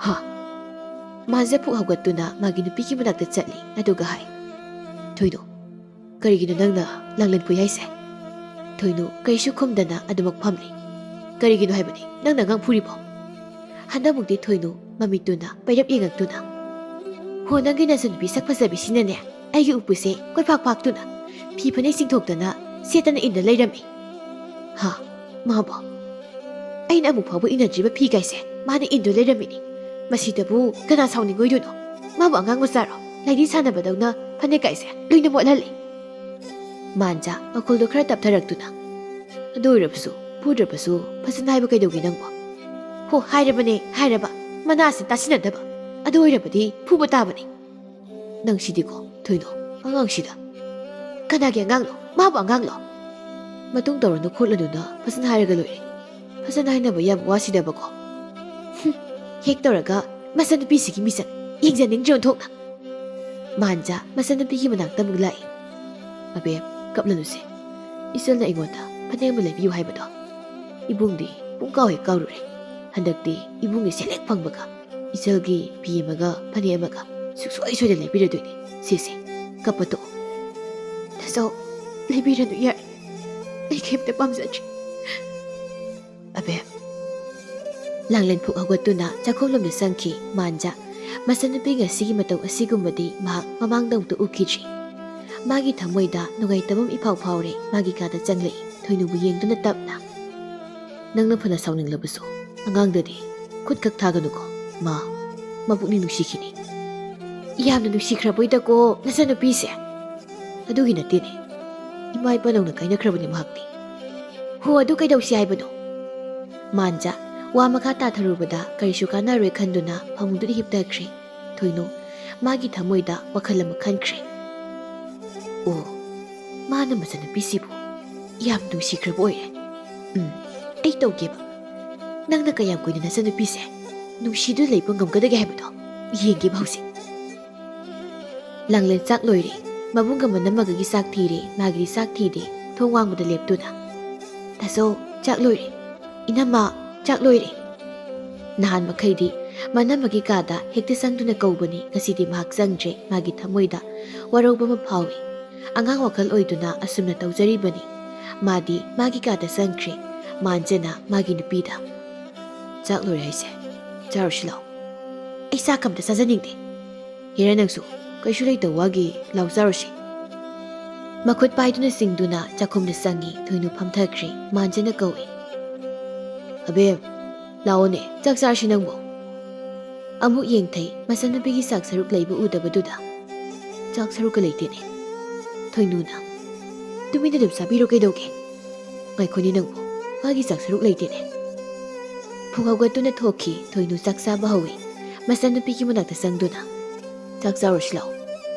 ꯍꯥ? ꯃꯥꯟꯖ ꯐꯨꯛ ꯍꯧꯒꯠꯇꯨꯅ ꯃꯥꯒꯤ ꯅꯨꯄꯤꯒꯤ ꯃꯅꯥꯛꯇ ꯆꯠꯂꯤ꯫ ꯑꯗꯨꯒ ꯍꯥꯏ, "ꯊꯣꯏꯅꯨ, ꯀꯔꯤꯒꯤꯅꯣ ꯅꯪꯅ ꯂꯥꯡꯂꯦꯟ ꯐꯨꯏ ꯍꯥꯏꯁꯦ?" ꯊꯣꯏꯅꯨ ꯀꯔꯤꯁꯨ ꯈꯨꯝꯗꯅ ꯑꯗꯨꯃꯛ ꯐꯝꯂꯤ꯫ "ꯀꯔꯤꯒꯤꯅꯣ ꯍꯥꯏꯕꯅꯤ ꯅꯪꯅ ꯑꯉꯥꯡ ꯐꯨꯔꯤꯕꯣ?" ꯍꯟꯗꯛꯃꯨꯛꯇꯤ ꯊꯣꯏꯅꯨ ꯃꯃꯤꯠꯇꯨꯅ ꯄꯩꯔꯞ ꯌꯦꯡꯉꯛꯇꯨꯅ, "ꯍꯣ, ꯅꯪꯒꯤ ꯅꯆꯟꯅꯨꯄꯤ ꯁꯛ ꯐꯖꯕꯤꯁꯤꯅꯅꯦ ꯑꯩꯒꯤ ꯎꯄꯨꯁꯦ ꯀꯣꯏꯐꯥꯛ ꯐꯥꯛꯇꯨꯅ ꯐꯤ ꯐꯅꯦꯛ ꯆꯤꯡꯊꯣꯛꯇꯅ ꯁꯦꯠꯇꯅ ꯏꯟꯗ ꯂꯩꯔꯝꯃꯤ꯫" "ꯍꯥ? ꯃꯥꯕꯣ? ꯑꯩꯅ ꯑꯃꯨꯛ ꯐꯥꯎꯕ ꯏꯟꯅꯗ꯭ꯔꯤꯕ ꯐꯤ ꯀꯥꯏꯁꯦ ꯃꯥꯅ ꯏꯟꯗꯨ ꯂꯩꯔꯝꯃꯤꯅꯤ꯫ ꯃꯁꯤꯗꯕꯨ ꯀꯅꯥ ꯁꯥꯎꯅꯤꯡꯉꯣꯏꯗꯣꯏꯅꯣ?" ꯃꯥꯕꯨ ꯑꯉꯥꯡ ꯃꯆꯥꯔꯣ? ꯂꯥꯏꯙꯤ ꯁꯥꯟꯅꯕꯗꯧꯅ ꯐꯅꯦꯛ ꯀꯥꯏꯁꯦ ꯂꯣꯏꯅ ꯃꯣꯠꯍꯜꯂꯦ꯫ ꯃꯥꯟꯖꯥ ꯃꯈꯣꯜꯗꯣ ꯈꯔ ꯇꯞꯊꯔꯛꯇꯨꯅ, ꯑꯗꯨ ꯑꯣꯏꯔꯕꯁꯨ, ꯐꯨꯗ꯭ꯔꯕꯁꯨ, ꯐꯖꯅ ꯍꯥꯏꯕ ꯀꯩꯗꯧꯒꯦ ꯅꯪꯕꯣ? ꯍꯣ, ꯍꯥꯏꯔꯕꯅꯦ, ꯍꯥꯏꯔꯕ꯫ ꯃꯅꯥꯁꯦ ꯇꯥꯁꯤꯟꯅꯗꯕ꯫ ꯑꯗꯨ ꯑꯣꯏꯔꯕꯗꯤ ꯐꯨꯕ ꯇꯥꯕꯅꯤ꯫ ꯅꯪꯁꯤꯗꯤꯀꯣ, ꯊꯣꯏꯅꯣ, ꯑꯉꯥꯡꯁꯤꯗ꯫ ꯀꯅꯥꯒꯤ ꯑꯉꯥꯡꯅꯣ? ꯃꯥꯕꯨ ꯑꯉꯥꯡꯂꯣ? ꯃꯇꯨꯡ ꯇꯧꯔꯅꯨ ꯈꯣꯠꯂꯅꯨꯅ ꯐꯖꯅ ꯍꯥꯏꯔꯒ ꯂꯣꯏꯔꯦ꯫ ꯐꯖꯅ ꯍꯥꯏꯅꯕ ꯌꯥꯕ ꯋꯥꯁꯤꯗꯕꯀꯣ꯫ ꯍꯨꯝ, ꯍꯦꯛ ꯇꯧꯔꯒ ꯃꯆꯟꯅꯨꯄꯤꯁꯤꯒꯤ ꯃꯤꯁꯛ ꯌꯦꯡꯖꯅꯤꯡꯗ꯭ꯔꯤ ꯑꯣꯟꯊꯣꯛꯅ꯫ ꯃꯥꯟꯖꯥ ꯃꯆꯟꯅꯨꯄꯤꯒꯤ ꯃꯅꯥꯛꯇ ꯑꯃꯨꯛ ꯂꯥꯛꯏ꯫ ꯑꯕꯦꯝ, ꯀꯞꯂꯅꯨꯁꯦ꯫ ꯏꯆꯜꯅ ꯑꯩꯉꯣꯟꯗ ꯐꯅꯦꯛ ꯑꯃ ꯂꯩꯕꯤꯌꯨ ꯍꯥꯏꯕꯗꯣ ꯏꯕꯨꯡꯗꯤ ꯄꯨꯡꯀꯥꯎ ꯍꯦꯛ ꯀꯥꯎꯔꯨꯔꯦ꯫ ꯍꯟꯗꯛꯇꯤ ꯏꯕꯨꯡꯒꯤ ꯁꯦꯜ ꯍꯦꯛ ꯐꯪꯕꯒ ꯏꯆꯜꯒꯤ ꯐꯤ ꯑꯃꯒ ꯐꯅꯦꯛ ꯑꯃꯒ ꯁꯨꯡꯁꯣꯏ ꯁꯣꯏꯗꯅ ꯂꯩꯕꯤꯔꯗꯣꯏꯅꯤ꯫ ꯁꯦ ꯁꯦ, ꯀꯞꯄ ꯇꯣꯛꯑꯣ꯫ ꯇꯥꯆꯧ, ꯂꯩꯕꯤꯔꯅꯨ ꯌꯥꯔꯦ꯫ ꯑꯩ ꯀꯩꯝꯇ ꯄꯥꯝꯖꯗ꯭ꯔꯦ꯫ ꯑꯕꯦꯝ꯫ ꯂꯥꯡꯂꯦꯟ ꯐꯨꯛ ꯍꯧꯒꯠꯇꯨꯅ ꯆꯥꯛꯈꯨꯝꯂꯣꯝꯗ ꯆꯪꯈꯤ ꯃꯥꯟꯖꯥ꯫ ꯃꯆꯟꯅꯨꯄꯤ ꯉꯁꯤꯒꯤ ꯃꯇꯧ ꯑꯁꯤꯒꯨꯝꯕꯗꯤ ꯃꯍꯥꯛ ꯃꯃꯥꯡꯗ ꯑꯃꯨꯛꯇ ꯎꯈꯤꯗ꯭ꯔꯤ꯫ ꯃꯥꯒꯤ ꯊꯃꯣꯏꯗ ꯅꯨꯡꯉꯥꯏꯇꯕ ꯑꯃ ꯏꯐꯥꯎ ꯐꯥꯎꯔꯦ꯫ ꯃꯥꯒꯤ ꯀꯥꯗ ꯆꯪꯂꯛꯏ, ꯊꯣꯏꯅꯨꯕꯨ ꯌꯦꯡꯗꯨꯅ ꯇꯞꯅ꯫ ꯅꯪꯅ ꯐꯅ ꯁꯥꯎꯅꯤꯡꯂꯕꯁꯨ ꯑꯉꯥꯡꯗꯗꯤ ꯈꯨꯠ ꯈꯛ ꯊꯥꯒꯅꯨꯀꯣ꯫ ꯃꯥ ꯃꯄꯨꯛꯅꯤꯡ ꯅꯨꯡꯁꯤꯈꯤꯅꯤ꯫ ꯌꯥꯝꯅ ꯅꯨꯡꯁꯤꯈ꯭ꯔꯕꯣꯏꯗꯀꯣ ꯅꯆꯟꯅꯨꯄꯤꯁꯦ꯫ ꯑꯗꯨꯒꯤ ꯅꯠꯇꯦꯅꯦ꯫ ꯏꯃꯥ ꯏꯄꯥꯅꯧꯅ ꯀꯥꯏꯅꯈ꯭ꯔꯕꯅꯤ ꯃꯍꯥꯛꯇꯤ꯫ ꯍꯣ, ꯑꯗꯨ ꯀꯩꯗꯧꯁꯤ ꯍꯥꯏꯕꯅꯣ? ꯃꯥꯟꯖꯥ ꯋꯥ ꯃꯈꯥ ꯇꯥꯊꯔꯨꯕꯗ ꯀꯔꯤꯁꯨ ꯀꯥꯟꯅꯔꯣꯏ ꯈꯟꯗꯨꯅ ꯐꯃꯨꯡꯗꯨꯗ ꯍꯤꯞꯊꯈ꯭ꯔꯦ꯫ ꯊꯣꯏꯅꯨ ꯃꯥꯒꯤ ꯊꯃꯣꯏꯗ ꯋꯥꯈꯜ ꯑꯃ ꯈꯟꯈ꯭ꯔꯦ꯫ ꯑꯣ, ꯃꯥꯅ ꯃꯆꯟꯅꯨꯄꯤꯁꯤꯕꯨ ꯌꯥꯝ ꯅꯨꯡꯁꯤꯈ꯭ꯔꯕ ꯑꯣꯏꯔꯦ꯫ ꯎꯝ, ꯑꯩ ꯇꯧꯒꯦꯕ꯫ ꯅꯪꯅ ꯀꯌꯥꯝ ꯀꯨꯏꯅ ꯅꯆꯟꯅꯨꯄꯤꯁꯦ ꯅꯨꯡꯁꯤꯗꯨꯅ ꯂꯩꯕ ꯉꯝꯒꯗꯒꯦ ꯍꯥꯏꯕꯗꯣ ꯌꯦꯡꯒꯦꯕ ꯍꯧꯖꯤꯛ꯫ ꯂꯥꯡꯂꯦꯟ ꯆꯥꯛ ꯂꯣꯏꯔꯦ꯫ ꯃꯕꯨꯡꯒ ꯃꯅꯝꯃꯒꯒꯤ ꯆꯥꯛ ꯊꯤꯔꯦ꯫ ꯃꯥꯒꯤꯗꯤ ꯆꯥꯛ ꯊꯤꯗꯦ꯫ ꯊꯣꯡ ꯋꯥꯡꯃꯗ ꯂꯦꯞꯇꯨꯅ, "ꯇꯥꯆꯧ, ꯆꯥꯛ ꯂꯣꯏꯔꯦ꯫ ꯏꯅꯝꯃ, ꯆꯥꯛ ꯂꯣꯏꯔꯦ꯫" ꯅꯍꯥꯟ ꯃꯈꯩꯗꯤ ꯃꯅꯝꯃꯒꯤ ꯀꯥꯗ ꯍꯦꯛꯇ ꯆꯪꯗꯨꯅ ꯀꯧꯕꯅꯤ꯫ ꯉꯁꯤꯗꯤ ꯃꯍꯥꯛ ꯆꯪꯗ꯭ꯔꯦ꯫ ꯃꯥꯒꯤ ꯊꯃꯣꯏꯗ ꯋꯥꯔꯧꯕ ꯑꯃ ꯐꯥꯎꯏ꯫ ꯑꯉꯥꯡ ꯋꯥꯈꯜ ꯑꯣꯏꯗꯨꯅ ꯑꯁꯨꯝꯅ ꯇꯧꯖꯔꯤꯕꯅꯤ꯫ ꯃꯥꯗꯤ ꯃꯥꯒꯤ ꯀꯥꯗ ꯆꯪꯈ꯭ꯔꯦ꯫ ꯃꯥꯟꯖꯅ ꯃꯥꯒꯤ ꯅꯨꯄꯤꯗ, "ꯆꯥꯛ ꯂꯣꯏꯔꯦ ꯍꯥꯏꯁꯦ꯫ ꯆꯥꯔꯨꯁꯤ ꯂꯥꯎ꯫ ꯑꯩ ꯆꯥꯛ ꯑꯝꯇ ꯆꯥꯖꯅꯤꯡꯗꯦ꯫ ꯍꯦꯔꯥ, ꯅꯪꯁꯨ ꯀꯩꯁꯨ ꯂꯩꯇꯕ ꯋꯥꯒꯤ, ꯂꯥꯎ ꯆꯥꯔꯨꯁꯤ꯫" ꯃꯈꯨꯠ ꯄꯥꯏꯗꯨꯅ ꯆꯤꯡꯗꯨꯅ ꯆꯥꯛꯈꯨꯝꯗ ꯆꯪꯉꯤ꯫ ꯊꯣꯏꯅꯨ ꯐꯝꯊꯈ꯭ꯔꯦ꯫ ꯃꯥꯟꯖꯅ ꯀꯧꯏ, "ꯑꯕꯦꯝ, ꯂꯥꯛꯑꯣꯅꯦ, ꯆꯥꯛ ꯆꯥꯔꯁꯤ ꯅꯪꯕꯨ꯫" ꯑꯃꯨꯛ ꯌꯦꯡꯊꯩ, ꯃꯆꯟꯅꯨꯄꯤꯒꯤ ꯆꯥꯛ ꯁꯔꯨꯛ ꯂꯩꯕ ꯎꯗꯕꯗꯨꯗ꯫ ꯆꯥꯛ ꯁꯔꯨꯛꯀ ꯂꯩꯇꯦꯅꯦ꯫ ꯊꯣꯏꯅꯨꯅ, "ꯇꯨꯃꯤꯟꯅ ꯑꯗꯨꯝ ꯆꯥꯕꯤꯔꯣ, ꯀꯩꯗꯧꯒꯦ?" "ꯉꯥꯏꯈꯣꯅꯦ ꯅꯪꯕꯨ, ꯃꯥꯒꯤ ꯆꯥꯛ ꯁꯔꯨꯛ ꯂꯩꯇꯦꯅꯦ꯫" ꯐꯨꯛ ꯍꯧꯒꯠꯇꯨꯅ ꯊꯣꯛꯈꯤ꯫ ꯊꯣꯏꯅꯨ ꯆꯥꯛ ꯆꯥꯕ ꯍꯧꯏ꯫ ꯃꯆꯟꯅꯨꯄꯤꯒꯤ ꯃꯅꯥꯛꯇ ꯆꯪꯗꯨꯅ, "ꯆꯥꯛ ꯆꯥꯔꯨꯁꯤ ꯂꯥꯛꯑꯣ꯫"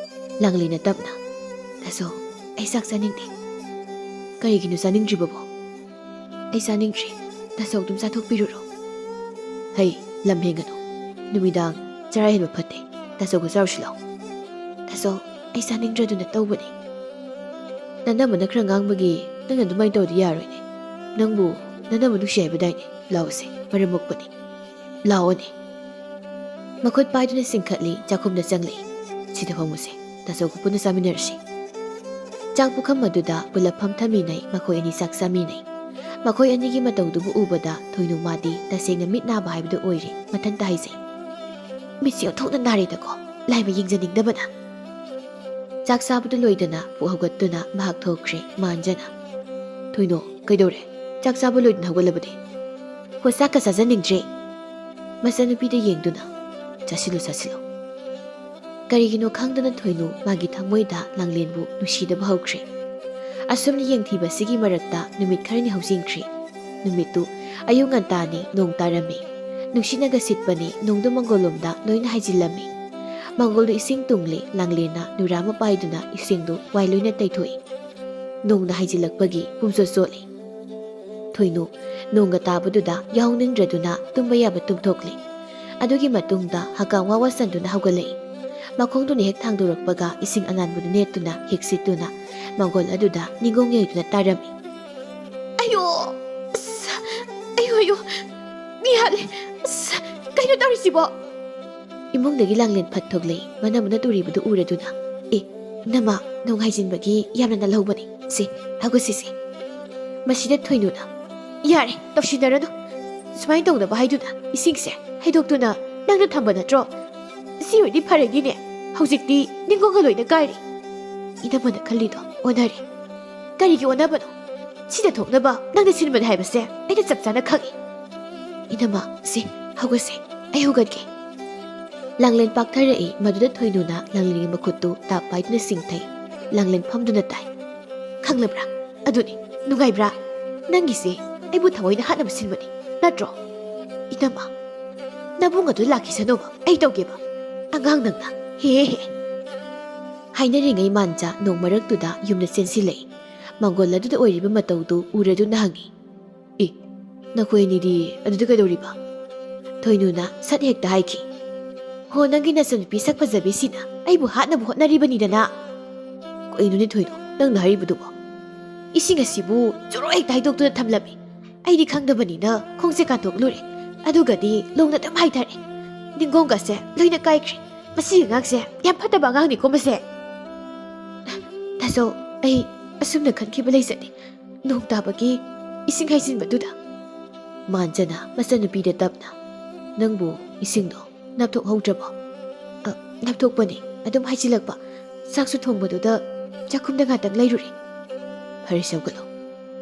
ꯂꯥꯡꯂꯦꯅ ꯇꯞꯅ, "ꯇꯥꯆꯧ, ꯑꯩ ꯆꯥꯛ ꯆꯥꯅꯤꯡꯗꯦ꯫" "ꯀꯔꯤꯒꯤꯅꯣ ꯆꯥꯅꯤꯡꯗ꯭ꯔꯤꯕꯕꯣ?" "ꯑꯩ ꯆꯥꯅꯤꯡꯗ꯭ꯔꯤ꯫ ꯇꯥꯆꯧ ꯑꯗꯨꯝ ꯆꯥꯊꯣꯛꯄꯤꯔꯨꯔꯣ꯫" "ꯍꯩ, ꯂꯝ ꯍꯦꯟꯒꯅꯨ꯫ ꯅꯨꯃꯤꯗꯥꯡ ꯆꯔꯥ ꯍꯦꯟꯕ ꯐꯠꯇꯦ꯫ ꯇꯥꯆꯧꯒ ꯆꯥꯔꯨꯁꯤ ꯂꯥꯛꯑꯣ꯫" "ꯇꯥꯆꯧ, ꯑꯩ ꯆꯥꯅꯤꯡꯗ꯭ꯔꯗꯨꯅ ꯇꯧꯕꯅꯤ꯫" "ꯅꯅꯝꯃꯅ ꯈꯔ ꯉꯥꯡꯕꯒꯤ ꯅꯪꯅ ꯑꯗꯨꯃꯥꯏꯅ ꯇꯧꯔꯗꯤ ꯌꯥꯔꯣꯏꯅꯦ꯫ ꯅꯪꯕꯨ ꯅꯅꯝꯃ ꯅꯨꯡꯁꯤ ꯍꯥꯏꯕꯗꯥꯏꯅꯦ? ꯂꯥꯛꯑꯣꯁꯦ, ꯃꯔꯝ ꯃꯣꯛꯄꯅꯤ꯫ ꯂꯥꯛꯑꯣꯅꯦ꯫" ꯃꯈꯨꯠ ꯄꯥꯏꯗꯨꯅ ꯆꯤꯡꯈꯠꯂꯤ, ꯆꯥꯛꯈꯨꯝꯗ ꯆꯪꯂꯛꯏ꯫ "ꯁꯤꯗ ꯐꯝꯃꯨꯁꯦ, ꯇꯥꯆꯧꯒ ꯄꯨꯟꯅ ꯆꯥꯃꯤꯟꯅꯔꯁꯤ꯫" ꯆꯥꯛ ꯄꯨꯈꯝ ꯑꯗꯨꯗ ꯄꯨꯂꯞ ꯐꯝꯊꯃꯤꯟꯅꯩ, ꯃꯈꯣꯏ ꯑꯅꯤ ꯆꯥꯛ ꯆꯥꯃꯤꯟꯅꯩ꯫ ꯃꯈꯣꯏ ꯑꯅꯤꯒꯤ ꯃꯇꯧꯗꯨꯕꯨ ꯎꯕꯗ ꯊꯣꯏꯅꯨ ꯃꯥꯗꯤ ꯇꯁꯦꯡꯅ ꯃꯤꯠ ꯅꯥꯕ ꯍꯥꯏꯕꯗꯨ ꯑꯣꯏꯔꯦ, ꯃꯊꯟꯇ ꯍꯥꯏꯖꯩ, "ꯃꯤꯠꯁꯦ ꯑꯣꯟꯊꯣꯛꯅ ꯅꯥꯔꯦꯗꯀꯣ, ꯂꯥꯏꯃ ꯌꯦꯡꯖꯅꯤꯡꯗꯕꯅ꯫" ꯆꯥꯛ ꯆꯥꯕꯗꯨ ꯂꯣꯏꯗꯅ ꯄꯨꯛ ꯍꯧꯒꯠꯇꯨꯅ ꯃꯍꯥꯛ ꯊꯣꯛꯈ꯭ꯔꯦ꯫ ꯃꯥꯟꯖꯅ, "ꯊꯣꯏꯅꯣ, ꯀꯩꯗꯧꯔꯦ? ꯆꯥꯛ ꯆꯥꯕ ꯂꯣꯏꯗꯅ ꯍꯧꯒꯠꯂꯕꯗꯤ?" "ꯍꯣ, ꯆꯥꯛꯀ ꯆꯥꯖꯅꯤꯡꯗ꯭ꯔꯦ꯫" ꯃꯆꯟꯅꯨꯄꯤꯗ ꯌꯦꯡꯗꯨꯅ, "ꯆꯥꯁꯤꯜꯂꯨ, ꯆꯥꯁꯤꯜꯂꯨ꯫" ꯀꯔꯤꯒꯤꯅꯣ ꯈꯪꯗꯅ ꯊꯣꯏꯅꯨ ꯃꯥꯒꯤ ꯊꯃꯣꯏꯗ ꯂꯥꯡꯂꯦꯟꯕꯨ ꯅꯨꯡꯁꯤꯗꯕ ꯍꯧꯈ꯭ꯔꯦ꯫ ꯑꯁꯨꯝꯅ ꯌꯦꯡꯊꯤꯕꯁꯤꯒꯤ ꯃꯔꯛꯇ ꯅꯨꯃꯤꯠ ꯈꯔꯅꯤ ꯍꯧꯖꯤꯟꯈ꯭ꯔꯦ꯫ ꯅꯨꯃꯤꯠꯇꯨ ꯑꯌꯨꯛ ꯉꯟꯇꯥꯅꯤ, ꯅꯣꯡ ꯇꯥꯔꯝꯃꯤ꯫ ꯅꯨꯡꯁꯤꯠꯅꯒ ꯁꯤꯠꯄꯅꯤ, ꯅꯣꯡꯗꯨ ꯃꯪꯒꯣꯜꯂꯣꯝꯗ ꯂꯣꯏꯅ ꯍꯥꯏꯖꯤꯜꯂꯝꯃꯤ꯫ ꯃꯪꯒꯣꯜꯗꯨ ꯏꯁꯤꯡ ꯇꯨꯡꯂꯤ, ꯂꯥꯡꯂꯦꯟꯅ ꯅꯨꯔꯥ ꯑꯃ ꯄꯥꯏꯗꯨꯅ ꯏꯁꯤꯡꯗꯨ ꯋꯥꯏ ꯂꯣꯏꯅ ꯇꯩꯊꯣꯛꯏ꯫ ꯅꯣꯡꯅ ꯍꯥꯏꯖꯤꯜꯂꯛꯄꯒꯤ ꯄꯨꯝꯆꯣꯠ ꯆꯣꯠꯂꯤ꯫ ꯊꯣꯏꯅꯨ ꯅꯣꯡꯒ ꯇꯥꯕꯗꯨꯗ ꯌꯥꯍꯧꯅꯤꯡꯗ꯭ꯔꯗꯨꯅ ꯇꯨꯝꯕ ꯌꯥꯕ ꯇꯨꯝꯊꯣꯛꯂꯤ꯫ ꯑꯗꯨꯒꯤ ꯃꯇꯨꯡꯗ ꯍꯀꯥꯝ ꯋꯥ ꯋꯥ ꯆꯟꯗꯨꯅ ꯍꯧꯒꯠꯂꯛꯏ꯫ ꯃꯈꯣꯡꯗꯨꯅ ꯍꯦꯛ ꯊꯥꯡꯗꯣꯔꯛꯄꯒ ꯏꯁꯤꯡ ꯑꯉꯥꯟꯕꯗꯨ ꯅꯦꯠꯇꯨꯅ ꯍꯦꯛ ꯁꯤꯠꯇꯨꯅ ꯃꯪꯒꯣꯜ ꯑꯗꯨꯗ ꯅꯤꯡꯒꯣꯡ ꯌꯩꯗꯨꯅ ꯇꯥꯔꯝꯃꯤ꯫ "ꯑꯌꯣ! ꯑꯁ! ꯑꯌꯣ, ꯑꯌꯣ! ꯃꯤ ꯍꯥꯠꯂꯦ! ꯑꯁ! ꯀꯩꯅꯣ ꯇꯧꯔꯤꯁꯤꯕꯣ?" ꯏꯃꯨꯡꯗꯒꯤ ꯂꯥꯡꯂꯦꯟ ꯐꯠ ꯊꯣꯛꯂꯛꯏ꯫ ꯃꯅꯝꯅ ꯇꯨꯔꯤꯕꯗꯨ ꯎꯔꯗꯨꯅ, "ꯑꯦ, ꯅꯃꯥ, ꯅꯣꯡ ꯍꯥꯏꯖꯤꯟꯕꯒꯤ ꯌꯥꯝꯅ ꯅꯜꯍꯧꯕꯅꯤ꯫ ꯁꯦ, ꯍꯧꯒꯠꯁꯤꯁꯦ꯫" ꯃꯁꯤꯗ ꯊꯣꯏꯅꯨꯅ, "ꯌꯥꯔꯦ, ꯇꯧꯁꯤꯟꯅꯔꯅꯨ꯫ ꯁꯨꯃꯥꯏꯅ ꯇꯧꯅꯕ ꯍꯥꯏꯗꯨꯅ ꯏꯁꯤꯡꯁꯦ ꯍꯩꯗꯣꯛꯇꯨꯅ ꯅꯪꯅ ꯊꯝꯕ ꯅꯠꯇ꯭ꯔꯣ? ꯁꯤ ꯑꯣꯏꯗꯤ ꯐꯔꯅꯤꯅꯦ꯫ ꯍꯧꯖꯤꯛꯇꯤ ꯅꯤꯡꯒꯣꯡꯒ ꯂꯣꯏꯅ ꯀꯥꯏꯔꯦ꯫ ꯏꯅꯝꯃꯅ ꯈꯜꯂꯤꯗꯣ ꯑꯣꯟꯅꯔꯦ꯫" "ꯀꯔꯤꯒꯤ ꯑꯣꯟꯅꯕꯅꯣ? ꯁꯤꯗ ꯊꯣꯛꯅꯕ ꯅꯪꯅ ꯁꯤꯟꯕꯅꯤ ꯍꯥꯏꯕꯁꯦ ꯑꯩꯅ ꯆꯞ ꯆꯥꯅ ꯈꯪꯏ꯫" "ꯏꯅꯝꯃ, ꯁꯦ, ꯍꯧꯒꯠꯁꯦ꯫ ꯑꯩ ꯍꯧꯒꯠꯀꯦ꯫" ꯂꯥꯡꯂꯦꯟ ꯄꯥꯛꯊꯔꯛꯏ꯫ ꯃꯗꯨꯗ ꯊꯣꯏꯅꯨꯅ ꯂꯥꯡꯂꯦꯟꯒꯤ ꯃꯈꯨꯠꯇꯨ ꯇꯥꯞ ꯄꯥꯏꯗꯨꯅ ꯆꯤꯡꯊꯩ꯫ ꯂꯥꯡꯂꯦꯟ ꯐꯝꯗꯨꯅ ꯇꯥꯏ꯫ "ꯈꯪꯂꯕ꯭ꯔꯥ? ꯑꯗꯨꯅꯤ, ꯅꯨꯡꯉꯥꯏꯕ꯭ꯔꯥ? ꯅꯪꯒꯤꯁꯦ ꯑꯩꯕꯨ ꯊꯑꯣꯏꯅ ꯍꯥꯠꯅꯕ ꯁꯤꯟꯕꯅꯤ, ꯅꯠꯇ꯭ꯔꯣ? ꯏꯅꯝꯃ, ꯅꯕꯨꯡ ꯑꯗꯨ ꯂꯥꯛꯈꯤꯁꯅꯨꯕ, ꯑꯩ ꯇꯧꯒꯦꯕ꯫ ꯑꯉꯥꯡ ꯅꯪꯅ꯫ ꯍꯦ ꯍꯦ ꯍꯦ꯫" ꯍꯥꯏꯅꯔꯤꯉꯩ ꯃꯥꯟꯖ ꯅꯣꯡ ꯃꯔꯛꯇꯨꯗ ꯌꯨꯝꯗ ꯆꯦꯟꯁꯤꯜꯂꯛꯏ꯫ ꯃꯪꯒꯣꯜ ꯑꯗꯨꯗ ꯑꯣꯏꯔꯤꯕ ꯃꯇꯧꯗꯨ ꯎꯔꯗꯨꯅ ꯍꯪꯉꯤ, "ꯑꯦ, ꯅꯈꯣꯏ ꯑꯅꯤꯗꯤ ꯑꯗꯨꯗ ꯀꯩꯗꯧꯔꯤꯕ?" ꯊꯣꯏꯅꯨꯅ ꯁꯠ ꯍꯦꯛꯇ ꯍꯥꯏꯈꯤ, "ꯍꯣ, ꯅꯪꯒꯤ ꯅꯆꯟꯅꯨꯄꯤ ꯁꯛ ꯐꯖꯕꯤꯁꯤꯅ ꯑꯩꯕꯨ ꯍꯥꯠꯅꯕ ꯍꯣꯠꯅꯔꯤꯕꯅꯤꯗꯅ?" "ꯀꯩꯅꯣꯅꯦ ꯊꯣꯏꯅꯨ, ꯅꯪꯅ ꯍꯥꯏꯔꯤꯕꯗꯨꯕꯣ? ꯏꯁꯤꯡ ꯑꯁꯤꯕꯨ ꯆꯣꯔꯣ ꯍꯦꯛꯇ ꯍꯩꯗꯣꯛꯇꯨꯅ ꯊꯝꯂꯝꯃꯤ꯫ ꯑꯩꯗꯤ ꯈꯪꯗꯕꯅꯤꯅ ꯈꯣꯡꯁꯦ ꯀꯥꯟꯊꯣꯛꯂꯨꯔꯦ꯫ ꯑꯗꯨꯒꯗꯤ ꯂꯣꯡꯅ ꯑꯗꯨꯝ ꯍꯥꯏꯊꯔꯦ꯫ ꯅꯤꯡꯒꯣꯡꯒꯁꯦ ꯂꯣꯏꯅ ꯀꯥꯏꯈ꯭ꯔꯦ꯫ ꯃꯁꯤꯒꯤ ꯑꯉꯥꯡꯁꯦ ꯌꯥꯝ ꯐꯠꯇꯕ ꯑꯉꯥꯡꯅꯤꯀꯣ ꯃꯁꯦ꯫ ꯇꯥꯆꯧ, ꯑꯩ ꯑꯁꯨꯝꯅ ꯈꯟꯈꯤꯕ ꯂꯩꯖꯗꯦ꯫ ꯅꯣꯡ ꯇꯥꯕꯒꯤ ꯏꯁꯤꯡ ꯍꯩꯖꯤꯟꯕꯗꯨꯗ꯫" ꯃꯥꯟꯖꯅ ꯃꯆꯟꯅꯨꯄꯤꯗ ꯇꯞꯅ, "ꯅꯪꯕꯨ ꯏꯁꯤꯡꯗꯣ ꯅꯥꯞꯊꯣꯛꯍꯧꯗ꯭ꯔꯕꯣ?" "ꯑ, ꯅꯥꯞꯊꯣꯛꯄꯅꯤ, ꯑꯗꯨꯝ ꯍꯩꯖꯤꯜꯂꯛꯄ꯫ ꯆꯥꯛꯁꯨ ꯊꯣꯡꯕꯗꯨꯗ ꯆꯥꯛꯈꯨꯝꯗ ꯉꯥꯛꯇꯪ ꯂꯩꯔꯨꯔꯦ꯫" "ꯐꯔꯦ, ꯁꯧꯒꯠꯂꯣ꯫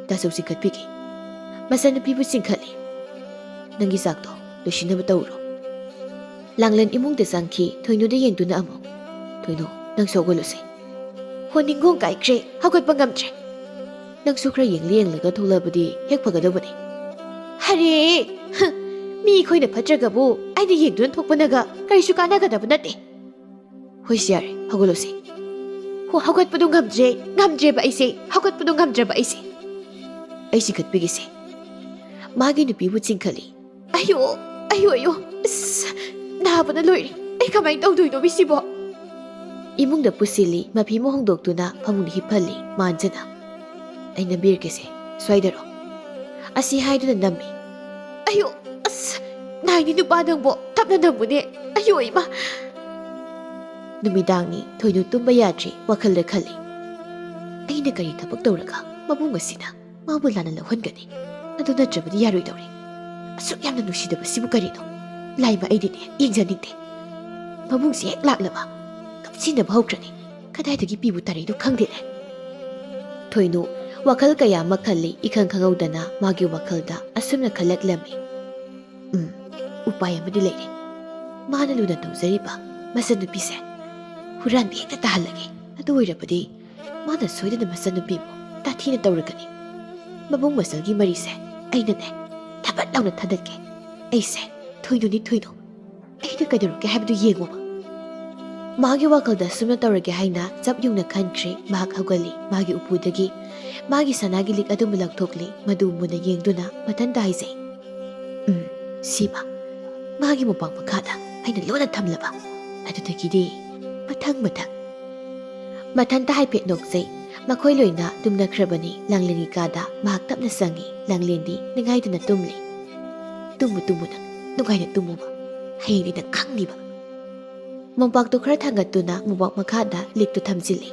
ꯇꯥꯆꯧ ꯆꯤꯡꯈꯠꯄꯤꯒꯦ꯫" ꯃꯆꯟꯅꯨꯄꯤꯕꯨ ꯆꯤꯡꯈꯠꯂꯤ꯫ "ꯅꯪꯒꯤ ꯆꯥꯛꯇꯣ ꯂꯣꯏꯁꯤꯟꯅꯕ ꯇꯧꯔꯣ꯫" ꯂꯥꯡꯂꯦꯟ ꯏꯃꯨꯡꯗ ꯆꯪꯈꯤ꯫ ꯊꯣꯏꯅꯨꯗ ꯌꯦꯡꯗꯨꯅ ꯑꯃꯨꯛ, "ꯊꯣꯏꯅꯨ, ꯅꯪꯁꯨ ꯍꯧꯒꯠꯂꯨꯁꯦ꯫" "ꯍꯣ, ꯅꯤꯡꯒꯣꯡ ꯀꯥꯏꯈ꯭ꯔꯦ, ꯍꯧꯒꯠꯄ ꯉꯝꯗ꯭ꯔꯦ꯫" "ꯅꯪꯁꯨ ꯈꯔ ꯌꯦꯡꯂ ꯌꯦꯡꯂꯒ ꯊꯣꯛꯂꯕꯗꯤ ꯍꯦꯛ ꯐꯒꯗꯧꯕꯅꯦ꯫" "ꯍꯔꯦ! ꯍ, ꯃꯤ ꯑꯩꯈꯣꯏꯅ ꯐꯠꯇ꯭ꯔꯒꯕꯨ ꯑꯩꯅ ꯌꯦꯡꯗꯨꯅ ꯊꯣꯛꯄꯅꯒ ꯀꯔꯤꯁꯨ ꯀꯥꯟꯅꯒꯗꯕ ꯅꯠꯇꯦ꯫" "ꯍꯣꯏꯁꯦ, ꯌꯥꯔꯦ, ꯍꯧꯒꯠꯂꯣꯁꯦ꯫" "ꯍꯣ, ꯍꯧꯒꯠꯄꯗꯣ ꯉꯝꯗ꯭ꯔꯦ, ꯉꯝꯗ꯭ꯔꯦꯕ ꯑꯩꯁꯦ, ꯍꯧꯒꯠꯄꯗꯣ ꯉꯝꯗ꯭ꯔꯕ ꯑꯩꯁꯦ꯫" "ꯑꯩ ꯆꯤꯡꯈꯠꯄꯤꯒꯦꯁꯦ꯫" ꯃꯥꯒꯤ ꯅꯨꯄꯤꯕꯨ ꯆꯤꯡꯈꯠꯂꯤ꯫ "ꯑꯌꯣ, ꯑꯌꯣ, ꯑꯌꯣ, ꯑꯁ, ꯅꯥꯕꯅ ꯂꯣꯏꯔꯦ꯫ ꯑꯩ ꯀꯃꯥꯏꯅ ꯇꯧꯗꯣꯏꯅꯣ ꯃꯤꯁꯤꯕꯣ?" ꯏꯃꯨꯡꯗ ꯄꯨꯁꯤꯜꯂꯤ꯫ ꯃꯐꯤ ꯑꯃ ꯍꯣꯡꯗꯣꯛꯇꯨꯅ ꯐꯃꯨꯡꯗ ꯍꯤꯞꯍꯜꯂꯤ ꯃꯥꯟꯖꯅ꯫ "ꯑꯩ ꯅꯝꯕꯤꯔꯛꯀꯦꯁꯦ, ꯁ꯭ꯋꯥꯏꯗꯔꯣ?" ꯑꯁꯤ ꯍꯥꯏꯗꯨꯅ ꯅꯝꯃꯤ꯫ "ꯑꯌꯣ, ꯑꯁ, ꯅꯥꯏꯅꯤ ꯅꯨꯄꯥ ꯅꯪꯕꯣ, ꯇꯞꯅ ꯅꯝꯃꯨꯅꯦ꯫ ꯑꯌꯣ, ꯏꯃꯥ!" ꯅꯨꯃꯤꯗꯥꯡꯅꯤ꯫ ꯊꯣꯏꯅꯨ ꯇꯨꯝꯕ ꯌꯥꯗ꯭ꯔꯤ, ꯋꯥꯈꯜꯗ ꯈꯜꯂꯤ꯫ "ꯑꯩꯅ ꯀꯔꯤ ꯊꯕꯛ ꯇꯧꯔꯒ ꯃꯕꯨꯡ ꯑꯁꯤꯅ ꯃꯥꯕꯨ ꯂꯥꯟꯅ ꯂꯧꯍꯟꯒꯅꯤ? ꯑꯗꯨ ꯅꯠꯇ꯭ꯔꯕꯗꯤ ꯌꯥꯔꯣꯏꯗꯧꯔꯦ꯫ ꯑꯁꯨꯛ ꯌꯥꯝꯅ ꯅꯨꯡꯁꯤꯗꯕꯁꯤꯕꯨ ꯀꯔꯤꯅꯣ? ꯂꯥꯏꯃ, ꯑꯩꯗꯤꯅꯦ ꯌꯦꯡꯖꯅꯤꯡꯗꯦ꯫ ꯃꯕꯨꯡꯁꯤ ꯍꯦꯛ ꯂꯥꯛꯂꯕ ꯀꯞꯁꯤꯟꯅꯕ ꯍꯧꯈ꯭ꯔꯅꯤ꯫ ꯀꯗꯥꯏꯗꯒꯤ ꯄꯤꯕꯨ ꯇꯥꯔꯩꯅꯣ ꯈꯪꯗꯦꯅꯦ꯫" ꯊꯣꯏꯅꯨ ꯋꯥꯈꯜ ꯀꯌꯥ ꯑꯃ ꯈꯜꯂꯤ꯫ ꯏꯈꯪ ꯈꯪꯍꯧꯗꯅ ꯃꯥꯒꯤ ꯋꯥꯈꯜꯗ ꯑꯁꯨꯝꯅ ꯈꯜꯂꯛꯂꯝꯃꯤ꯫ "ꯎꯝ, ꯎꯄꯥꯏ ꯑꯃꯗꯤ ꯂꯩꯔꯦ꯫ ꯃꯥꯅ ꯂꯨꯅ ꯇꯧꯖꯔꯤꯕ ꯃꯆꯟꯅꯨꯄꯤꯁꯦ ꯍꯨꯔꯥꯟꯕꯤ ꯍꯦꯛꯇ ꯇꯥꯍꯜꯂꯒꯦ꯫ ꯑꯗꯨ ꯑꯣꯏꯔꯕꯗꯤ ꯃꯥꯅ ꯁꯣꯏꯗꯅ ꯃꯆꯟꯅꯨꯄꯤꯕꯨ ꯇꯥꯊꯤꯅ ꯇꯧꯔꯒꯅꯤ꯫ ꯃꯕꯨꯡ ꯃꯆꯜꯒꯤ ꯃꯔꯤꯁꯦ ꯑꯩꯅꯅꯦ ꯊꯕꯠ ꯂꯥꯎꯅ ꯊꯥꯗꯠꯀꯦ꯫ ꯑꯩꯁꯦ ꯊꯣꯏꯅꯨꯅꯤ ꯊꯣꯏꯅꯨ꯫ ꯑꯩꯅ ꯀꯩꯗꯧꯔꯛꯀꯦ ꯍꯥꯏꯕꯗꯨ ꯌꯦꯡꯉꯣꯕ꯫ ꯃꯥꯒꯤ ꯋꯥꯈꯜꯗ ꯁꯨꯝꯅ ꯇꯧꯔꯒꯦ ꯍꯥꯏꯅ ꯆꯞ ꯌꯨꯡꯅ ꯈꯟꯈ꯭ꯔꯦ꯫ ꯃꯍꯥꯛ ꯍꯧꯒꯠꯂꯤ꯫ ꯃꯥꯒꯤ ꯎꯄꯨꯗꯒꯤ ꯃꯥꯒꯤ ꯁꯅꯥꯒꯤ ꯂꯤꯛ ꯑꯗꯨꯃ ꯂꯧꯊꯣꯛꯂꯤ꯫ ꯃꯗꯨ ꯃꯨꯟꯅ ꯌꯦꯡꯗꯨꯅ ꯃꯊꯟꯇ ꯍꯥꯏꯖꯩ, "ꯎꯝ, ꯁꯤꯃ ꯃꯥꯒꯤ ꯃꯣꯝꯄꯥꯛ ꯃꯈꯥꯗ ꯑꯩꯅ ꯂꯣꯟꯅ ꯊꯝꯂꯕ꯫ ꯑꯗꯨꯗꯒꯤꯗꯤ ꯃꯊꯪ ꯃꯊꯪ"꯫ ꯃꯊꯟꯇ ꯍꯥꯏꯐꯦꯠ ꯅꯣꯛꯆꯩ꯫ ꯃꯈꯣꯏ ꯂꯣꯏꯅ ꯇꯨꯝꯅꯈ꯭ꯔꯕꯅꯤ꯫ ꯂꯥꯡꯂꯦꯟꯒꯤ ꯀꯥꯗ ꯃꯍꯥꯛ ꯇꯞꯅ ꯆꯪꯏ꯫ ꯂꯥꯡꯂꯦꯟꯗꯤ ꯅꯤꯡꯉꯥꯏꯗꯅ ꯇꯨꯝꯂꯤ꯫ "ꯇꯨꯝꯃꯨ, ꯇꯨꯝꯃꯨ ꯅꯪ, ꯅꯨꯡꯉꯥꯏꯅ ꯇꯨꯝꯃꯨꯕ꯫ ꯍꯌꯦꯡꯗꯤ ꯅꯪ ꯈꯪꯅꯤꯕ"꯫ ꯃꯣꯝꯄꯥꯛꯇꯨ ꯈꯔ ꯊꯥꯡꯒꯠꯇꯨꯅ ꯃꯣꯝꯄꯥꯛ ꯃꯈꯥꯗ ꯂꯤꯛꯇꯨ ꯊꯝꯖꯤꯜꯂꯤ꯫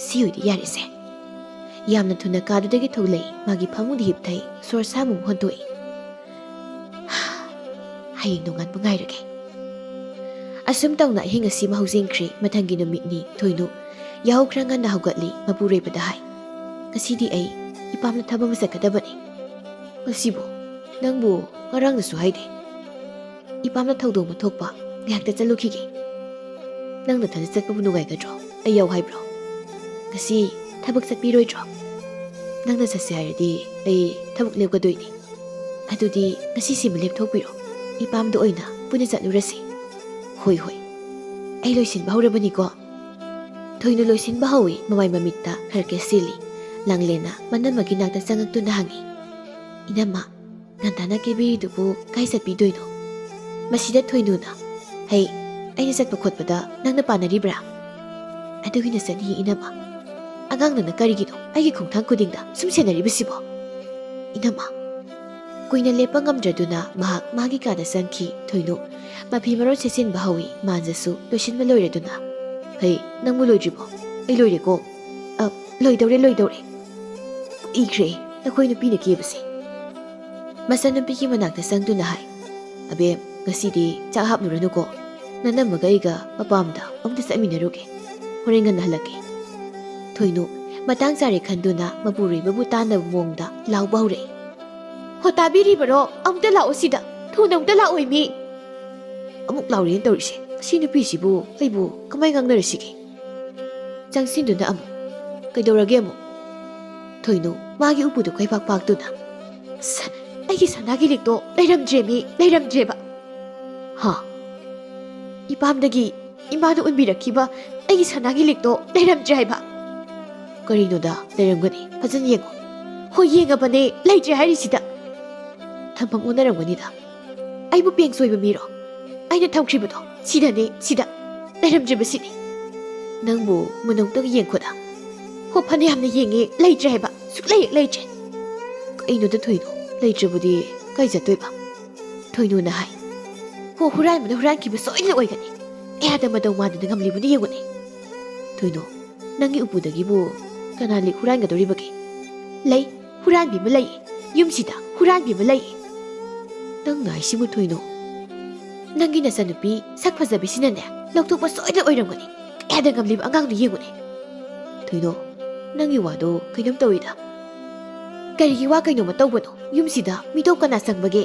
"ꯁꯤ ꯑꯣꯏꯗꯤ ꯌꯥꯔꯦꯁꯦ"꯫ ꯌꯥꯝꯅ ꯊꯨꯅ ꯀꯥꯗꯨꯗꯒꯤ ꯊꯣꯛꯂꯛꯏ꯫ ꯃꯥꯒꯤ ꯐꯃꯨꯡꯗ ꯍꯤꯞꯊꯩ꯫ ꯁꯣꯔ ꯁꯥꯃꯨꯛ ꯍꯣꯟꯗꯣꯛꯏ꯫ "ꯍꯌꯦꯡ ꯅꯣꯡꯉꯥꯟꯕ ꯉꯥꯏꯔꯒꯦ"꯫ ꯑꯁꯨꯝ ꯇꯧꯅ ꯑꯍꯤꯡ ꯑꯁꯤꯃ ꯍꯧꯖꯤꯟꯈ꯭ꯔꯦ꯫ ꯃꯊꯪꯒꯤ ꯅꯨꯃꯤꯠꯅꯤ꯫ ꯊꯣꯏꯅꯨ ꯌꯥꯍꯧ ꯈꯔ ꯉꯟꯅ ꯍꯧꯒꯠꯂꯤ꯫ ꯃꯄꯨꯔꯣꯏꯕꯗ ꯍꯥꯏ, "ꯉꯁꯤꯗꯤ ꯑꯩ ꯏꯄꯥꯝꯗ ꯊꯕꯛ ꯑꯃ ꯆꯠꯀꯗꯕꯅꯤ"꯫ "ꯉꯁꯤꯕꯨ? ꯅꯪꯕꯨ ꯉꯔꯥꯡꯗꯁꯨ ꯍꯥꯏꯗꯦ"꯫ "ꯏꯄꯥꯝꯗ ꯊꯧꯗꯣꯛ ꯑꯃ ꯊꯣꯛꯄ, ꯉꯥꯏꯍꯥꯛꯇ ꯆꯠꯂꯨꯈꯤꯒꯦ"꯫ "ꯅꯪ ꯅꯊꯟꯗ ꯆꯠꯄꯕꯨ ꯅꯨꯡꯉꯥꯏꯒꯗ꯭ꯔꯣ? ꯑꯩ ꯌꯥꯎ ꯍꯥꯏꯕ꯭ꯔꯣ?" "ꯉꯁꯤ ꯊꯕꯛ ꯆꯠꯄꯤꯔꯣꯏꯗ꯭ꯔꯣ?" "ꯅꯪꯅ ꯆꯠꯁꯦ ꯍꯥꯏꯔꯗꯤ ꯑꯩ ꯊꯕꯛ ꯂꯦꯞꯀꯗꯣꯏꯅꯤ"꯫ "ꯑꯗꯨꯗꯤ ꯉꯁꯤꯁꯤꯃ ꯂꯦꯞꯊꯣꯛꯄꯤꯔꯣ꯫ ꯏꯄꯥꯝꯗ ꯑꯣꯏꯅ ꯄꯨꯟꯅ ꯆꯠꯂꯨꯔꯁꯤ"꯫ "ꯍꯣꯏ, ꯍꯣꯏ꯫ ꯑꯩ ꯂꯣꯏꯁꯤꯟꯕ ꯍꯧꯔꯕꯅꯤꯀꯣ"꯫ ꯊꯣꯏꯅꯨ ꯂꯣꯏꯁꯤꯟꯕ ꯍꯧꯏ꯫ ꯃꯃꯥꯏ ꯃꯃꯤꯠꯇ ꯈꯔ ꯀꯦꯁꯤꯜꯂꯤ꯫ ꯂꯥꯡꯂꯦꯟꯅ ꯃꯅꯝꯃꯒꯤ ꯅꯥꯛꯇ ꯆꯪꯉꯛꯇꯨꯅ ꯍꯪꯉꯤ, "ꯏꯅꯝꯃ, ꯉꯟꯇꯥꯅ ꯀꯦꯕꯤꯔꯤꯗꯨꯕꯨ ꯀꯥꯏ ꯆꯠꯄꯤꯗꯣꯏꯅꯣ?" ꯃꯁꯤꯗ ꯊꯣꯏꯅꯨꯅ, "ꯍꯩ, ꯑꯩꯅ ꯆꯠꯄ ꯈꯣꯠꯄꯗ ꯅꯪꯅ ꯄꯥꯟꯅꯔꯤꯕ꯭ꯔꯥ?" "ꯑꯗꯨꯒꯤ ꯅꯆꯟꯅꯤ ꯏꯅꯝꯃ꯫ ꯑꯉꯥꯡ ꯅꯪꯅ ꯀꯔꯤꯒꯤꯅꯣ ꯑꯩꯒꯤ ꯈꯣꯡꯊꯥꯡ ꯈꯨꯗꯤꯡꯗ ꯁꯨꯝ ꯁꯦꯟꯅꯔꯤꯕꯁꯤꯕꯣ? ꯏꯅꯝꯃ"꯫ ꯀꯨꯏꯅ ꯂꯦꯞꯄ ꯉꯝꯗ꯭ꯔꯗꯨꯅ ꯃꯍꯥꯛ ꯃꯥꯒꯤ ꯀꯥꯗ ꯆꯪꯈꯤ꯫ ꯊꯣꯏꯅꯨ ꯃꯐꯤ ꯃꯔꯣꯟ ꯁꯦꯠꯆꯤꯟꯕ ꯍꯧꯏ꯫ ꯃꯥꯟꯖꯁꯨ ꯂꯣꯏꯁꯤꯟꯕ ꯂꯣꯏꯔꯗꯨꯅ, "ꯍꯩ, ꯅꯪꯕꯨ ꯂꯣꯏꯗ꯭ꯔꯤꯕꯣ? ꯑꯩ ꯂꯣꯏꯔꯦꯀꯣ꯫ ꯑ, ꯂꯣꯏꯗꯧꯔꯦ, ꯂꯣꯏꯗꯧꯔꯦ꯫ ꯀꯨꯏꯈ꯭ꯔꯦ ꯅꯈꯣꯏ ꯅꯨꯄꯤꯅ ꯀꯦꯕꯁꯦ"꯫ ꯃꯆꯟꯅꯨꯄꯤꯒꯤ ꯃꯅꯥꯛꯇ ꯆꯪꯗꯨꯅ ꯍꯥꯏ, "ꯑꯕꯦꯝ, ꯉꯁꯤꯗꯤ ꯆꯥꯛ ꯍꯥꯞꯂꯨꯔꯅꯨꯀꯣ꯫ ꯅꯅꯝꯃꯒ ꯑꯩꯒ ꯃꯄꯥꯝꯗ ꯑꯃꯨꯛꯇ ꯆꯠꯃꯤꯟꯅꯔꯨꯒꯦ꯫ ꯍꯣꯔꯦꯟ ꯉꯟꯅ ꯍꯜꯂꯛꯀꯦ"꯫ ꯊꯣꯏꯅꯨ ꯃꯇꯥꯡ ꯆꯥꯔꯦ ꯈꯟꯗꯨꯅ ꯃꯄꯨꯔꯣꯏꯕꯕꯨ ꯇꯥꯟꯅꯕ ꯃꯑꯣꯡꯗ ꯂꯥꯎꯕ ꯍꯧꯔꯛꯏ, "ꯍꯣ, ꯇꯥꯕꯤꯔꯤꯕꯔꯣ? ꯑꯃꯨꯛꯇ ꯂꯥꯛꯑꯣ ꯁꯤꯗ꯫ ꯊꯨꯅ ꯑꯃꯨꯛꯇ ꯂꯥꯛꯑꯣ ꯏꯃꯤ"꯫ ꯑꯃꯨꯛ ꯂꯥꯎꯔꯦꯅ ꯇꯧꯔꯤꯁꯦ꯫ ꯁꯤ ꯅꯨꯄꯤꯁꯤꯕꯨ ꯑꯩꯕꯨ ꯀꯃꯥꯏ ꯉꯥꯡꯅꯔꯁꯤꯒꯦ? ꯆꯪꯁꯤꯟꯗꯨꯅ ꯑꯃꯨꯛ, "ꯀꯩꯗꯧꯔꯒꯦ ꯑꯃꯨꯛ?" ꯊꯣꯏꯅꯨ ꯃꯥꯒꯤ ꯎꯄꯨꯗ ꯈꯣꯏꯕꯥꯛ ꯄꯥꯛꯇꯨꯅ, "ꯑꯁ, ꯑꯩꯒꯤ ꯁꯅꯥꯒꯤ ꯂꯤꯛꯇꯣ ꯂꯩꯔꯝꯗ꯭ꯔꯦꯃꯤ, ꯂꯩꯔꯝꯗ꯭ꯔꯦꯕ!" "ꯍꯥ? ꯏꯄꯥꯝꯗꯒꯤ ꯏꯃꯥꯅ ꯎꯟꯕꯤꯔꯛꯈꯤꯕ ꯑꯩꯒꯤ ꯁꯅꯥꯒꯤ ꯂꯤꯛꯇꯣ ꯂꯩꯔꯝꯗ꯭ꯔꯦ ꯍꯥꯏꯕ!" "ꯀꯔꯤꯅꯣꯗ, ꯂꯩꯔꯝꯒꯅꯤ, ꯐꯖꯅ ꯌꯦꯡꯉꯣ꯫" "ꯍꯣꯏ, ꯌꯦꯡꯉꯕꯅꯦ, ꯂꯩꯇ꯭ꯔꯦ ꯍꯥꯏꯔꯤꯁꯤꯗ!" "ꯊꯝꯐꯝ ꯑꯣꯟꯅꯔꯝꯒꯅꯤꯗ꯫ ꯑꯩꯕꯨ ꯄꯦꯡ ꯁꯣꯏꯕ ꯃꯤꯔꯣ? ꯑꯩꯅ ꯊꯝꯈ꯭ꯔꯤꯕꯗꯣ ꯁꯤꯗꯅꯦ, ꯁꯤꯗ ꯂꯩꯔꯝꯗ꯭ꯔꯤꯕꯁꯤꯅꯤ꯫ ꯅꯪꯕꯨ ꯃꯨꯟꯅ ꯑꯃꯨꯛꯇꯪ ꯌꯦꯡꯈꯣꯗ꯫" "ꯍꯣ, ꯐꯅ ꯌꯥꯝꯅ ꯌꯦꯡꯉꯦ, ꯂꯩꯇ꯭ꯔꯦ ꯍꯥꯏꯕ, ꯁꯨꯛꯂꯩ ꯍꯦꯛ ꯂꯩꯇ꯭ꯔꯦ!" "ꯀꯩꯅꯣꯗ ꯊꯣꯏꯅꯨ, ꯂꯩꯇ꯭ꯔꯕꯗꯤ ꯀꯥꯏ ꯆꯠꯇꯣꯏꯕ?" ꯊꯣꯏꯅꯨꯅ ꯍꯥꯏ꯫ "ꯍꯣ, ꯍꯨꯔꯥꯟꯕꯅ ꯍꯨꯔꯥꯟꯈꯤꯕ ꯁꯣꯏꯗꯅ ꯑꯣꯏꯒꯅꯤ꯫ ꯑꯩ ꯑꯥꯗ ꯃꯇꯧ ꯃꯥꯟꯗꯅ ꯉꯝꯂꯤꯕꯅꯤ ꯌꯦꯡꯉꯨꯅꯦ꯫" "ꯊꯣꯏꯅꯨ, ꯅꯪꯒꯤ ꯎꯄꯨꯗꯒꯤꯕꯨ ꯀꯅꯥ ꯂꯤꯛ ꯍꯨꯔꯥꯟꯒꯗꯧꯔꯤꯕꯒꯦ?" "ꯂꯩ, ꯍꯨꯔꯥꯟꯕꯤ ꯑꯃ ꯂꯩꯌꯦ꯫ ꯌꯨꯝꯁꯤꯗ ꯍꯨꯔꯥꯟꯕꯤ ꯑꯃ ꯂꯩꯌꯦ꯫" "ꯅꯪꯅ ꯍꯥꯏꯁꯤꯕꯨ ꯊꯣꯏꯅꯨ?" "ꯅꯪꯒꯤ ꯅꯆꯟꯅꯨꯄꯤ ꯁꯛ ꯐꯖꯕꯤꯁꯤꯅꯅꯦ, ꯂꯧꯊꯣꯛꯄ ꯁꯣꯏꯗꯅ ꯑꯣꯏꯔꯝꯒꯅꯤ꯫ ꯀꯌꯥꯗ ꯉꯝꯂꯤꯕ ꯑꯉꯥꯡꯗꯣ ꯌꯦꯡꯉꯨꯅꯦ꯫" "ꯊꯣꯏꯅꯨ, ꯅꯪꯒꯤ ꯋꯥꯗꯣ ꯀꯩꯅꯣꯝ ꯇꯧꯏꯗ꯫" "ꯀꯔꯤꯒꯤ ꯋꯥ ꯀꯩꯅꯣꯝꯃ ꯇꯧꯕꯅꯣ? ꯌꯨꯝꯁꯤꯗ ꯃꯤꯇꯣꯞ ꯀꯅꯥ ꯆꯪꯕꯒꯦ?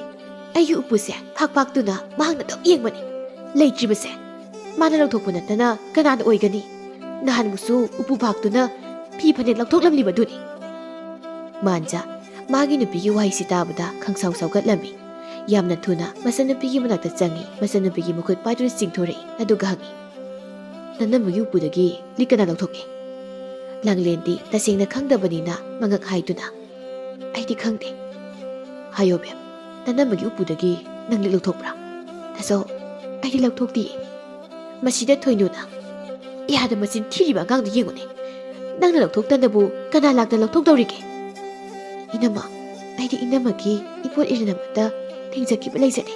ꯑꯩꯒꯤ ꯎꯄꯨꯁꯦ ꯐꯥꯛ ꯐꯥꯛꯇꯨꯅ ꯃꯍꯥꯛꯅ ꯑꯗꯨꯝ ꯌꯦꯡꯕꯅꯤ꯫ ꯂꯩꯇ꯭ꯔꯤꯕꯁꯦ ꯃꯥꯅ ꯂꯧꯊꯣꯛꯄ ꯅꯠꯇꯅ ꯀꯅꯥꯅ ꯑꯣꯏꯒꯅꯤ? ꯅꯍꯥꯟꯃꯨꯛꯁꯨ ꯎꯄꯨ ꯐꯥꯛꯇꯨꯅ ꯐꯤ ꯐꯅꯦꯛ ꯂꯧꯊꯣꯛꯂꯝꯂꯤꯕꯗꯨꯅꯤ꯫" ꯃꯥꯟꯖ ꯃꯥꯒꯤ ꯅꯨꯄꯤꯒꯤ ꯋꯥꯍꯩꯁꯤ ꯇꯥꯕꯗ ꯈꯪꯁꯥꯎ ꯁꯥꯎꯒꯠꯂꯝꯃꯤ꯫ ꯌꯥꯝꯅ ꯊꯨꯅ ꯃꯆꯟꯅꯨꯄꯤꯒꯤ ꯃꯅꯥꯛꯇ ꯆꯪꯉꯤ꯫ ꯃꯆꯟꯅꯨꯄꯤꯒꯤ ꯃꯈꯨꯠ ꯄꯥꯏꯗꯨꯅ ꯆꯤꯡꯊꯣꯔꯛꯏ꯫ ꯑꯗꯨꯒ ꯍꯪꯉꯤ, "ꯅꯅꯝꯃꯒꯤ ꯎꯄꯨꯗꯒꯤ ꯂꯤꯛ ꯀꯅꯥ ꯂꯧꯊꯣꯛꯀꯦ?" ꯂꯥꯡꯂꯦꯟꯗꯤ ꯇꯁꯦꯡꯅ ꯈꯪꯗꯕꯅꯤꯅ ꯃꯉꯛ ꯍꯥꯏꯗꯨꯅ, "ꯑꯩꯗꯤ ꯈꯪꯗꯦ꯫" "ꯍꯥꯏꯌꯣ ꯕꯦꯝ, ꯅꯅꯝꯃꯒꯤ ꯎꯄꯨꯗꯒꯤ ꯅꯪ ꯂꯤꯛ ꯂꯧꯊꯣꯛꯄ꯭ꯔꯥ?" "ꯇꯥꯆꯧ, ꯑꯩꯗꯤ ꯂꯧꯊꯣꯛꯇꯤꯌꯦ꯫" ꯃꯁꯤꯗ ꯊꯣꯏꯅꯨꯅ, "ꯏꯌꯥꯗ ꯃꯆꯤꯟ ꯊꯤꯔꯤꯕ ꯑꯉꯥꯡꯗꯨ ꯌꯦꯡꯉꯨꯅꯦ꯫ ꯅꯪꯅ ꯂꯧꯊꯣꯛꯇꯅꯕꯨ ꯀꯅꯥ ꯂꯥꯛꯇ ꯂꯧꯊꯣꯛꯇꯧꯔꯤꯒꯦ?" "ꯏꯅꯝꯃ, ꯑꯩꯗꯤ ꯏꯅꯝꯃꯒꯤ ꯏꯄꯣꯠ ꯏꯔꯤꯜ ꯑꯃꯠꯇ ꯊꯦꯡꯖꯈꯤꯕ ꯂꯩꯖꯗꯦ꯫"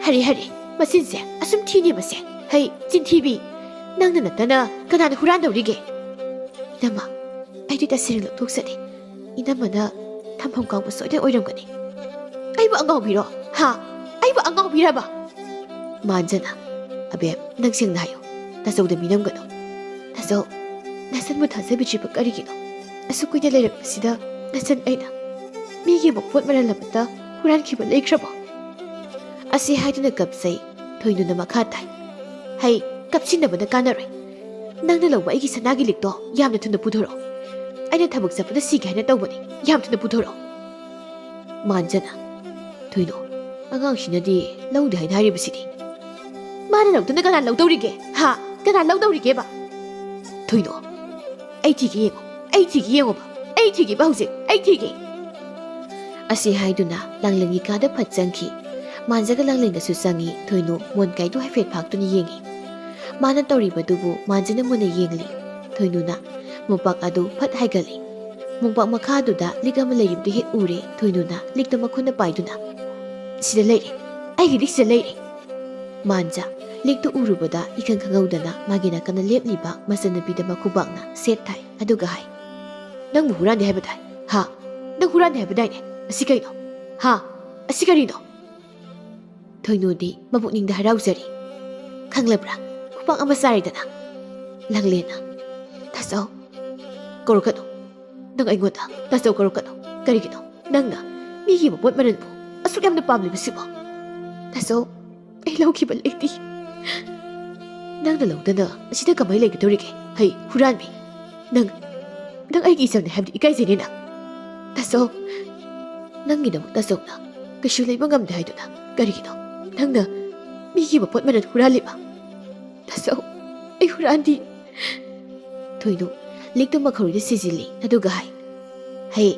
"ꯍꯔꯦ, ꯍꯔꯦ, ꯃꯆꯤꯟꯁꯦ ꯑꯁꯨꯝ ꯊꯤꯅꯦ ꯃꯁꯦ꯫ ꯍꯩ, ꯆꯤꯟꯊꯤꯕꯤ! ꯅꯪꯅ ꯅꯠꯇꯅ ꯀꯅꯥꯅ ꯍꯨꯔꯥꯟꯗꯧꯔꯤꯒꯦ?" "ꯏꯅꯝꯃ, ꯑꯩꯗꯤ ꯇꯁꯦꯡꯅ ꯂꯧꯊꯣꯛꯆꯗꯦ꯫ ꯏꯅꯝꯃꯅ ꯊꯝꯐꯝ ꯀꯥꯎꯕ ꯁꯣꯏꯗꯅ ꯑꯣꯏꯔꯝꯒꯅꯤ꯫" "ꯑꯩꯕꯨ ꯑꯉꯥꯎꯕꯤꯔꯣ? ꯍꯥ? ꯑꯩꯕꯨ ꯑꯉꯥꯎꯕꯤꯔꯕ?" ꯃꯥꯟꯖꯅ, "ꯑꯕꯦꯝ, ꯅꯪ ꯁꯦꯡꯅ ꯍꯥꯏꯌꯨ꯫ ꯇꯥꯆꯧꯗ ꯃꯤꯅꯝꯒꯅꯨ꯫ ꯇꯥꯆꯧ, ꯅꯆꯟꯕꯨ ꯊꯥꯖꯕꯤꯗ꯭ꯔꯤꯕ ꯀꯔꯤꯒꯤꯅꯣ? ꯑꯁꯨꯛ ꯀꯨꯏꯅ ꯂꯩꯔꯛꯄꯁꯤꯗ ꯅꯆꯟ ꯑꯩꯅ ꯃꯤꯒꯤ ꯃꯄꯣꯠ ꯃꯔꯜ ꯑꯃꯠꯇ ꯍꯨꯔꯥꯟꯈꯤꯕ ꯂꯩꯈ꯭ꯔꯕꯣ?" ꯑꯁꯤ ꯍꯥꯏꯗꯨꯅ ꯀꯞꯆꯩ꯫ ꯊꯣꯏꯅꯨꯅ ꯃꯈꯥ ꯇꯥꯏ꯫ "ꯍꯩ, ꯀꯞꯁꯤꯟꯅꯕꯅ ꯀꯥꯟꯅꯔꯣꯏ꯫ ꯅꯪꯅ ꯂꯧꯕ ꯑꯩꯒꯤ ꯁꯅꯥꯒꯤ ꯂꯤꯛꯇꯣ ꯌꯥꯝꯅ ꯊꯨꯅ ꯄꯨꯊꯣꯔꯛꯑꯣ꯫ ꯑꯩꯅ ꯊꯕꯛ ꯆꯠꯄꯗ ꯁꯤꯒꯦ ꯍꯥꯏꯅ ꯇꯧꯕꯅꯤ꯫ ꯌꯥꯝ ꯊꯨꯅ ꯄꯨꯊꯣꯔꯛꯑꯣ꯫" ꯃꯥꯟꯖꯅ, "ꯊꯣꯏꯅꯨ, ꯑꯉꯥꯡꯁꯤꯅꯗꯤ ꯂꯧꯗꯦ ꯍꯥꯏꯅ ꯍꯥꯏꯔꯤꯕꯁꯤꯗꯤ꯫ ꯃꯥꯅ ꯂꯧꯗꯅ ꯀꯅꯥ ꯂꯧꯗꯧꯔꯤꯒꯦ? ꯍꯥ? ꯀꯅꯥ ꯂꯧꯗꯧꯔꯤꯒꯦꯕ? ꯊꯣꯏꯅꯨ, ꯑꯩ ꯊꯤꯒꯦ ꯌꯦꯡꯉꯣ, ꯑꯩ ꯊꯤꯒꯦ ꯌꯦꯡꯉꯣꯕ, ꯑꯩ ꯊꯤꯒꯦꯕ ꯍꯧꯖꯤꯛ, ꯑꯩ ꯊꯤꯒꯦ꯫" ꯑꯁꯤ ꯍꯥꯏꯗꯨꯅ ꯂꯥꯡꯂꯦꯟꯒꯤ ꯀꯥꯗ ꯐꯠ ꯆꯪꯈꯤ꯫ ꯃꯥꯟꯖꯒ ꯂꯥꯡꯂꯦꯟꯒꯁꯨ ꯆꯪꯉꯤ꯫ ꯊꯣꯏꯅꯨ ꯃꯣꯟ ꯀꯥꯏꯗꯨ ꯍꯥꯏꯐꯦꯠ ꯐꯥꯛꯇꯨꯅ ꯌꯦꯡꯉꯤ꯫ ꯃꯥꯅ ꯇꯧꯔꯤꯕꯗꯨꯕꯨ ꯃꯥꯟꯖꯅ ꯃꯨꯟꯅ ꯌꯦꯡꯂꯤ꯫ ꯊꯣꯏꯅꯨꯅ ꯃꯣꯝꯄꯥꯛ ꯑꯗꯨ ꯐꯠ ꯍꯥꯏꯒꯠꯂꯤ꯫ ꯃꯣꯝꯄꯥꯛ ꯃꯈꯥꯗꯨꯗ ꯂꯤꯛ ꯑꯃ ꯂꯩꯔꯤꯕꯗꯨ ꯍꯦꯛ ꯎꯔꯦ꯫ ꯊꯣꯏꯅꯨꯅ ꯂꯤꯛꯇꯨ ꯃꯈꯨꯠꯅ ꯄꯥꯏꯗꯨꯅ, "ꯁꯤꯗ ꯂꯩꯔꯦ, ꯑꯩꯒꯤ ꯂꯤꯛ ꯁꯤꯗ ꯂꯩꯔꯦ꯫" ꯃꯥꯟꯖ ꯂꯤꯛꯇꯨ ꯎꯔꯨꯕꯗ ꯏꯈꯪ ꯈꯪꯍꯧꯗꯅ ꯃꯥꯒꯤ ꯅꯥꯀꯟꯗ ꯂꯦꯞꯂꯤꯕ ꯃꯆꯟꯅꯨꯄꯤꯗ ꯃꯈꯨꯕꯥꯛꯅ ꯁꯦꯠ ꯊꯥꯏ꯫ ꯑꯗꯨꯒ ꯍꯥꯏ, "ꯅꯪꯕꯨ ꯍꯨꯔꯥꯟꯗꯦ ꯍꯥꯏꯕ ꯇꯥꯏ꯫ ꯍꯥ? ꯅꯪ ꯍꯨꯔꯥꯟꯗꯦ ꯍꯥꯏꯕꯗꯥꯏꯅꯦ? ꯑꯁꯤ ꯀꯩꯅꯣ? ꯍꯥ? ꯑꯁꯤ ꯀꯔꯤꯅꯣ?" ꯊꯣꯏꯅꯨꯗꯤ ꯃꯕꯨꯛꯅꯤꯡꯗ ꯍꯔꯥꯎꯖꯔꯤ꯫ ꯈꯪꯂꯕ꯭ꯔꯥ? ꯈꯨꯄꯥꯛ ꯑꯃ ꯆꯥꯔꯦꯗꯅ꯫ ꯂꯥꯡꯂꯦꯟꯅ, "ꯇꯥꯆꯧ, ꯀꯧꯔꯛꯀꯅꯨ꯫ ꯅꯪ ꯑꯩꯉꯣꯟꯗ ꯇꯥꯆꯧ ꯀꯧꯔꯛꯀꯅꯨ꯫ ꯀꯔꯤꯒꯤꯅꯣ? ꯅꯪꯅ ꯃꯤꯒꯤ ꯃꯄꯣꯠ ꯃꯔꯟꯕꯨ ꯑꯁꯨꯛ ꯌꯥꯝꯅ ꯄꯥꯝꯂꯤꯕꯁꯤꯕꯣ? ꯇꯥꯆꯧ, ꯑꯩ ꯂꯧꯈꯤꯕ ꯂꯩꯇꯦ꯫" "ꯅꯪꯅ ꯂꯧꯗꯅ ꯑꯁꯤꯗ ꯀꯃꯥꯏ ꯂꯩꯒꯗꯧꯔꯤꯒꯦ? ꯍꯩ, ꯍꯨꯔꯥꯟꯕꯤ꯫ ꯅꯪ, ꯅꯪ ꯑꯩꯒꯤ ꯏꯆꯜꯅꯤ ꯍꯥꯏꯕꯗꯤ ꯏꯀꯥꯏꯖꯩꯅꯦ ꯅꯪ꯫ ꯇꯥꯆꯧ, ꯅꯪꯒꯤꯗꯃꯛ ꯇꯥꯆꯧꯅ ꯀꯩꯁꯨ ꯂꯩꯕ ꯉꯝꯗꯦ ꯍꯥꯏꯗꯨꯅ ꯀꯔꯤꯒꯤꯅꯣ ꯅꯪꯅ ꯃꯤꯒꯤ ꯃꯄꯣꯠ ꯃꯔꯟ ꯍꯨꯔꯥꯜꯂꯤꯕ? ꯇꯥꯆꯧ, ꯑꯩ ꯍꯨꯔꯥꯟꯗꯤ꯫" ꯊꯣꯏꯅꯨ ꯂꯤꯛꯇꯨ ꯃꯈꯧꯔꯤꯗ ꯁꯤꯖꯤꯜꯂꯤ꯫ ꯑꯗꯨꯒ ꯍꯥꯏ, "ꯍꯩ,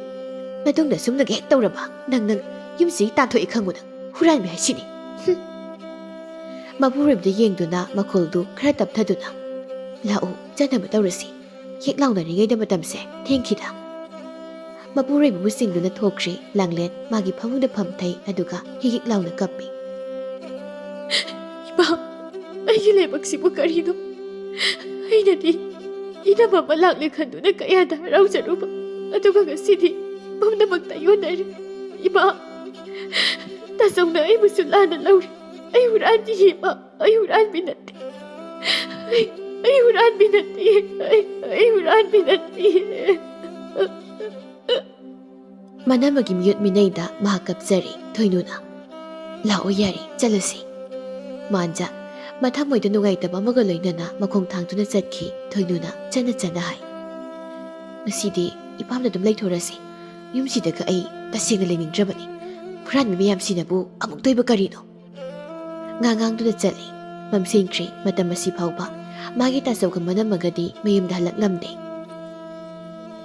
ꯃꯇꯨꯡꯗ ꯁꯨꯝꯅꯒ ꯍꯦꯛ ꯇꯧꯔꯕ ꯅꯪ, ꯅꯪ ꯌꯨꯝꯁꯤꯒꯤ ꯇꯥꯟꯊꯣꯛꯑꯦ ꯈꯪꯉꯨ ꯅꯪ꯫ ꯍꯨꯔꯥꯟꯕꯤ ꯍꯥꯏꯁꯤꯅꯤ꯫" ꯍꯨꯝ꯫ ꯃꯄꯨꯔꯣꯏꯕꯗ ꯌꯦꯡꯗꯨꯅ ꯃꯈꯣꯜꯗꯨ ꯈꯔ ꯇꯞꯊꯗꯨꯅ, "ꯂꯥꯛꯎ, ꯆꯠꯅꯕ ꯇꯧꯔꯁꯤ꯫ ꯍꯦꯛ ꯂꯥꯎꯅꯔꯤꯉꯩꯗ ꯃꯇꯝꯁꯦ ꯊꯦꯡꯈꯤꯗ꯫" ꯃꯄꯨꯔꯣꯏꯕꯕꯨ ꯆꯤꯡꯗꯨꯅ ꯊꯣꯛꯈ꯭ꯔꯦ꯫ ꯂꯥꯡꯂꯦꯟ ꯃꯥꯒꯤ ꯐꯃꯨꯡꯗ ꯐꯝꯊꯩ꯫ ꯑꯗꯨꯒ ꯍꯤꯛ ꯍꯤꯛ ꯂꯥꯎꯅ ꯀꯞꯄꯤ꯫ "ꯏꯃꯥ, ꯑꯩꯒꯤ ꯂꯥꯏꯕꯛꯁꯤꯕꯨ ꯀꯔꯤꯅꯣ? ꯑꯩꯅꯗꯤ ꯏꯅꯝꯃ ꯑꯃ ꯂꯥꯛꯂꯦ ꯈꯟꯗꯨꯅ ꯀꯌꯥꯗ ꯍꯔꯥꯎꯖꯔꯨꯕ, ꯑꯗꯨꯒ ꯉꯁꯤꯗꯤ ꯄꯨꯝꯅꯃꯛꯇ ꯌꯣꯟꯅꯔꯦ꯫ ꯏꯃꯥ, ꯇꯥꯆꯧꯅ ꯑꯩꯕꯨꯁꯨ ꯂꯥꯟꯅ ꯂꯧꯔꯦ꯫ ꯑꯩ ꯍꯨꯔꯥꯟꯕꯤꯌꯦ, ꯏꯃꯥ, ꯑꯩ ꯍꯨꯔꯥꯟꯕꯤ ꯅꯠꯇꯦ꯫ ꯑꯩ, ꯑꯩ ꯍꯨꯔꯥꯟꯕꯤ ꯅꯠꯇꯦ꯫ ꯑꯩ, ꯑꯩ ꯍꯨꯔꯥꯟꯕꯤ ꯅꯠꯇꯦ꯫" ꯃꯅꯝꯃꯒꯤ ꯃꯤꯑꯣꯠ ꯃꯤꯅꯩꯗ ꯃꯍꯥꯛ ꯀꯞꯆꯔꯤ꯫ ꯊꯣꯏꯅꯨꯅ, "ꯂꯥꯛꯑꯣ ꯌꯥꯔꯦ, ꯆꯠꯂꯁꯤ꯫" ꯃꯥꯟꯖ ꯃꯊꯃꯣꯏꯗ ꯅꯨꯡꯉꯥꯏꯇꯕ ꯑꯃꯒ ꯂꯣꯏꯅꯅ ꯃꯈꯣꯡ ꯊꯥꯡꯗꯨꯅ ꯆꯠꯈꯤ꯫ ꯊꯣꯏꯅꯨꯅ ꯆꯟꯅ ꯆꯟꯅ ꯍꯥꯏ, "ꯉꯁꯤꯗꯤ ꯏꯄꯥꯝꯗ ꯑꯗꯨꯝ ꯂꯩꯊꯣꯔꯁꯤ꯫ ꯌꯨꯝꯁꯤꯗꯒ ꯑꯩ ꯇꯁꯦꯡꯅ ꯂꯩꯅꯤꯡꯗ꯭ꯔꯕꯅꯤ꯫ ꯍꯨꯔꯥꯟꯕꯤ ꯃꯌꯥꯝꯁꯤꯅꯕꯨ ꯑꯃꯨꯛꯇꯣꯏꯕ ꯀꯔꯤꯅꯣ?" ꯉꯥꯡꯉꯥꯡꯗꯨꯅ ꯆꯠꯂꯤ꯫ ꯃꯝꯁꯤꯟꯈ꯭ꯔꯦ꯫ ꯃꯇꯝ ꯑꯁꯤ ꯐꯥꯎꯕ ꯃꯥꯒꯤ ꯇꯥꯆꯧꯒ ꯃꯅꯝꯃꯒꯗꯤ ꯃꯌꯨꯝꯗ ꯍꯜꯂꯛꯂꯝꯗꯦ꯫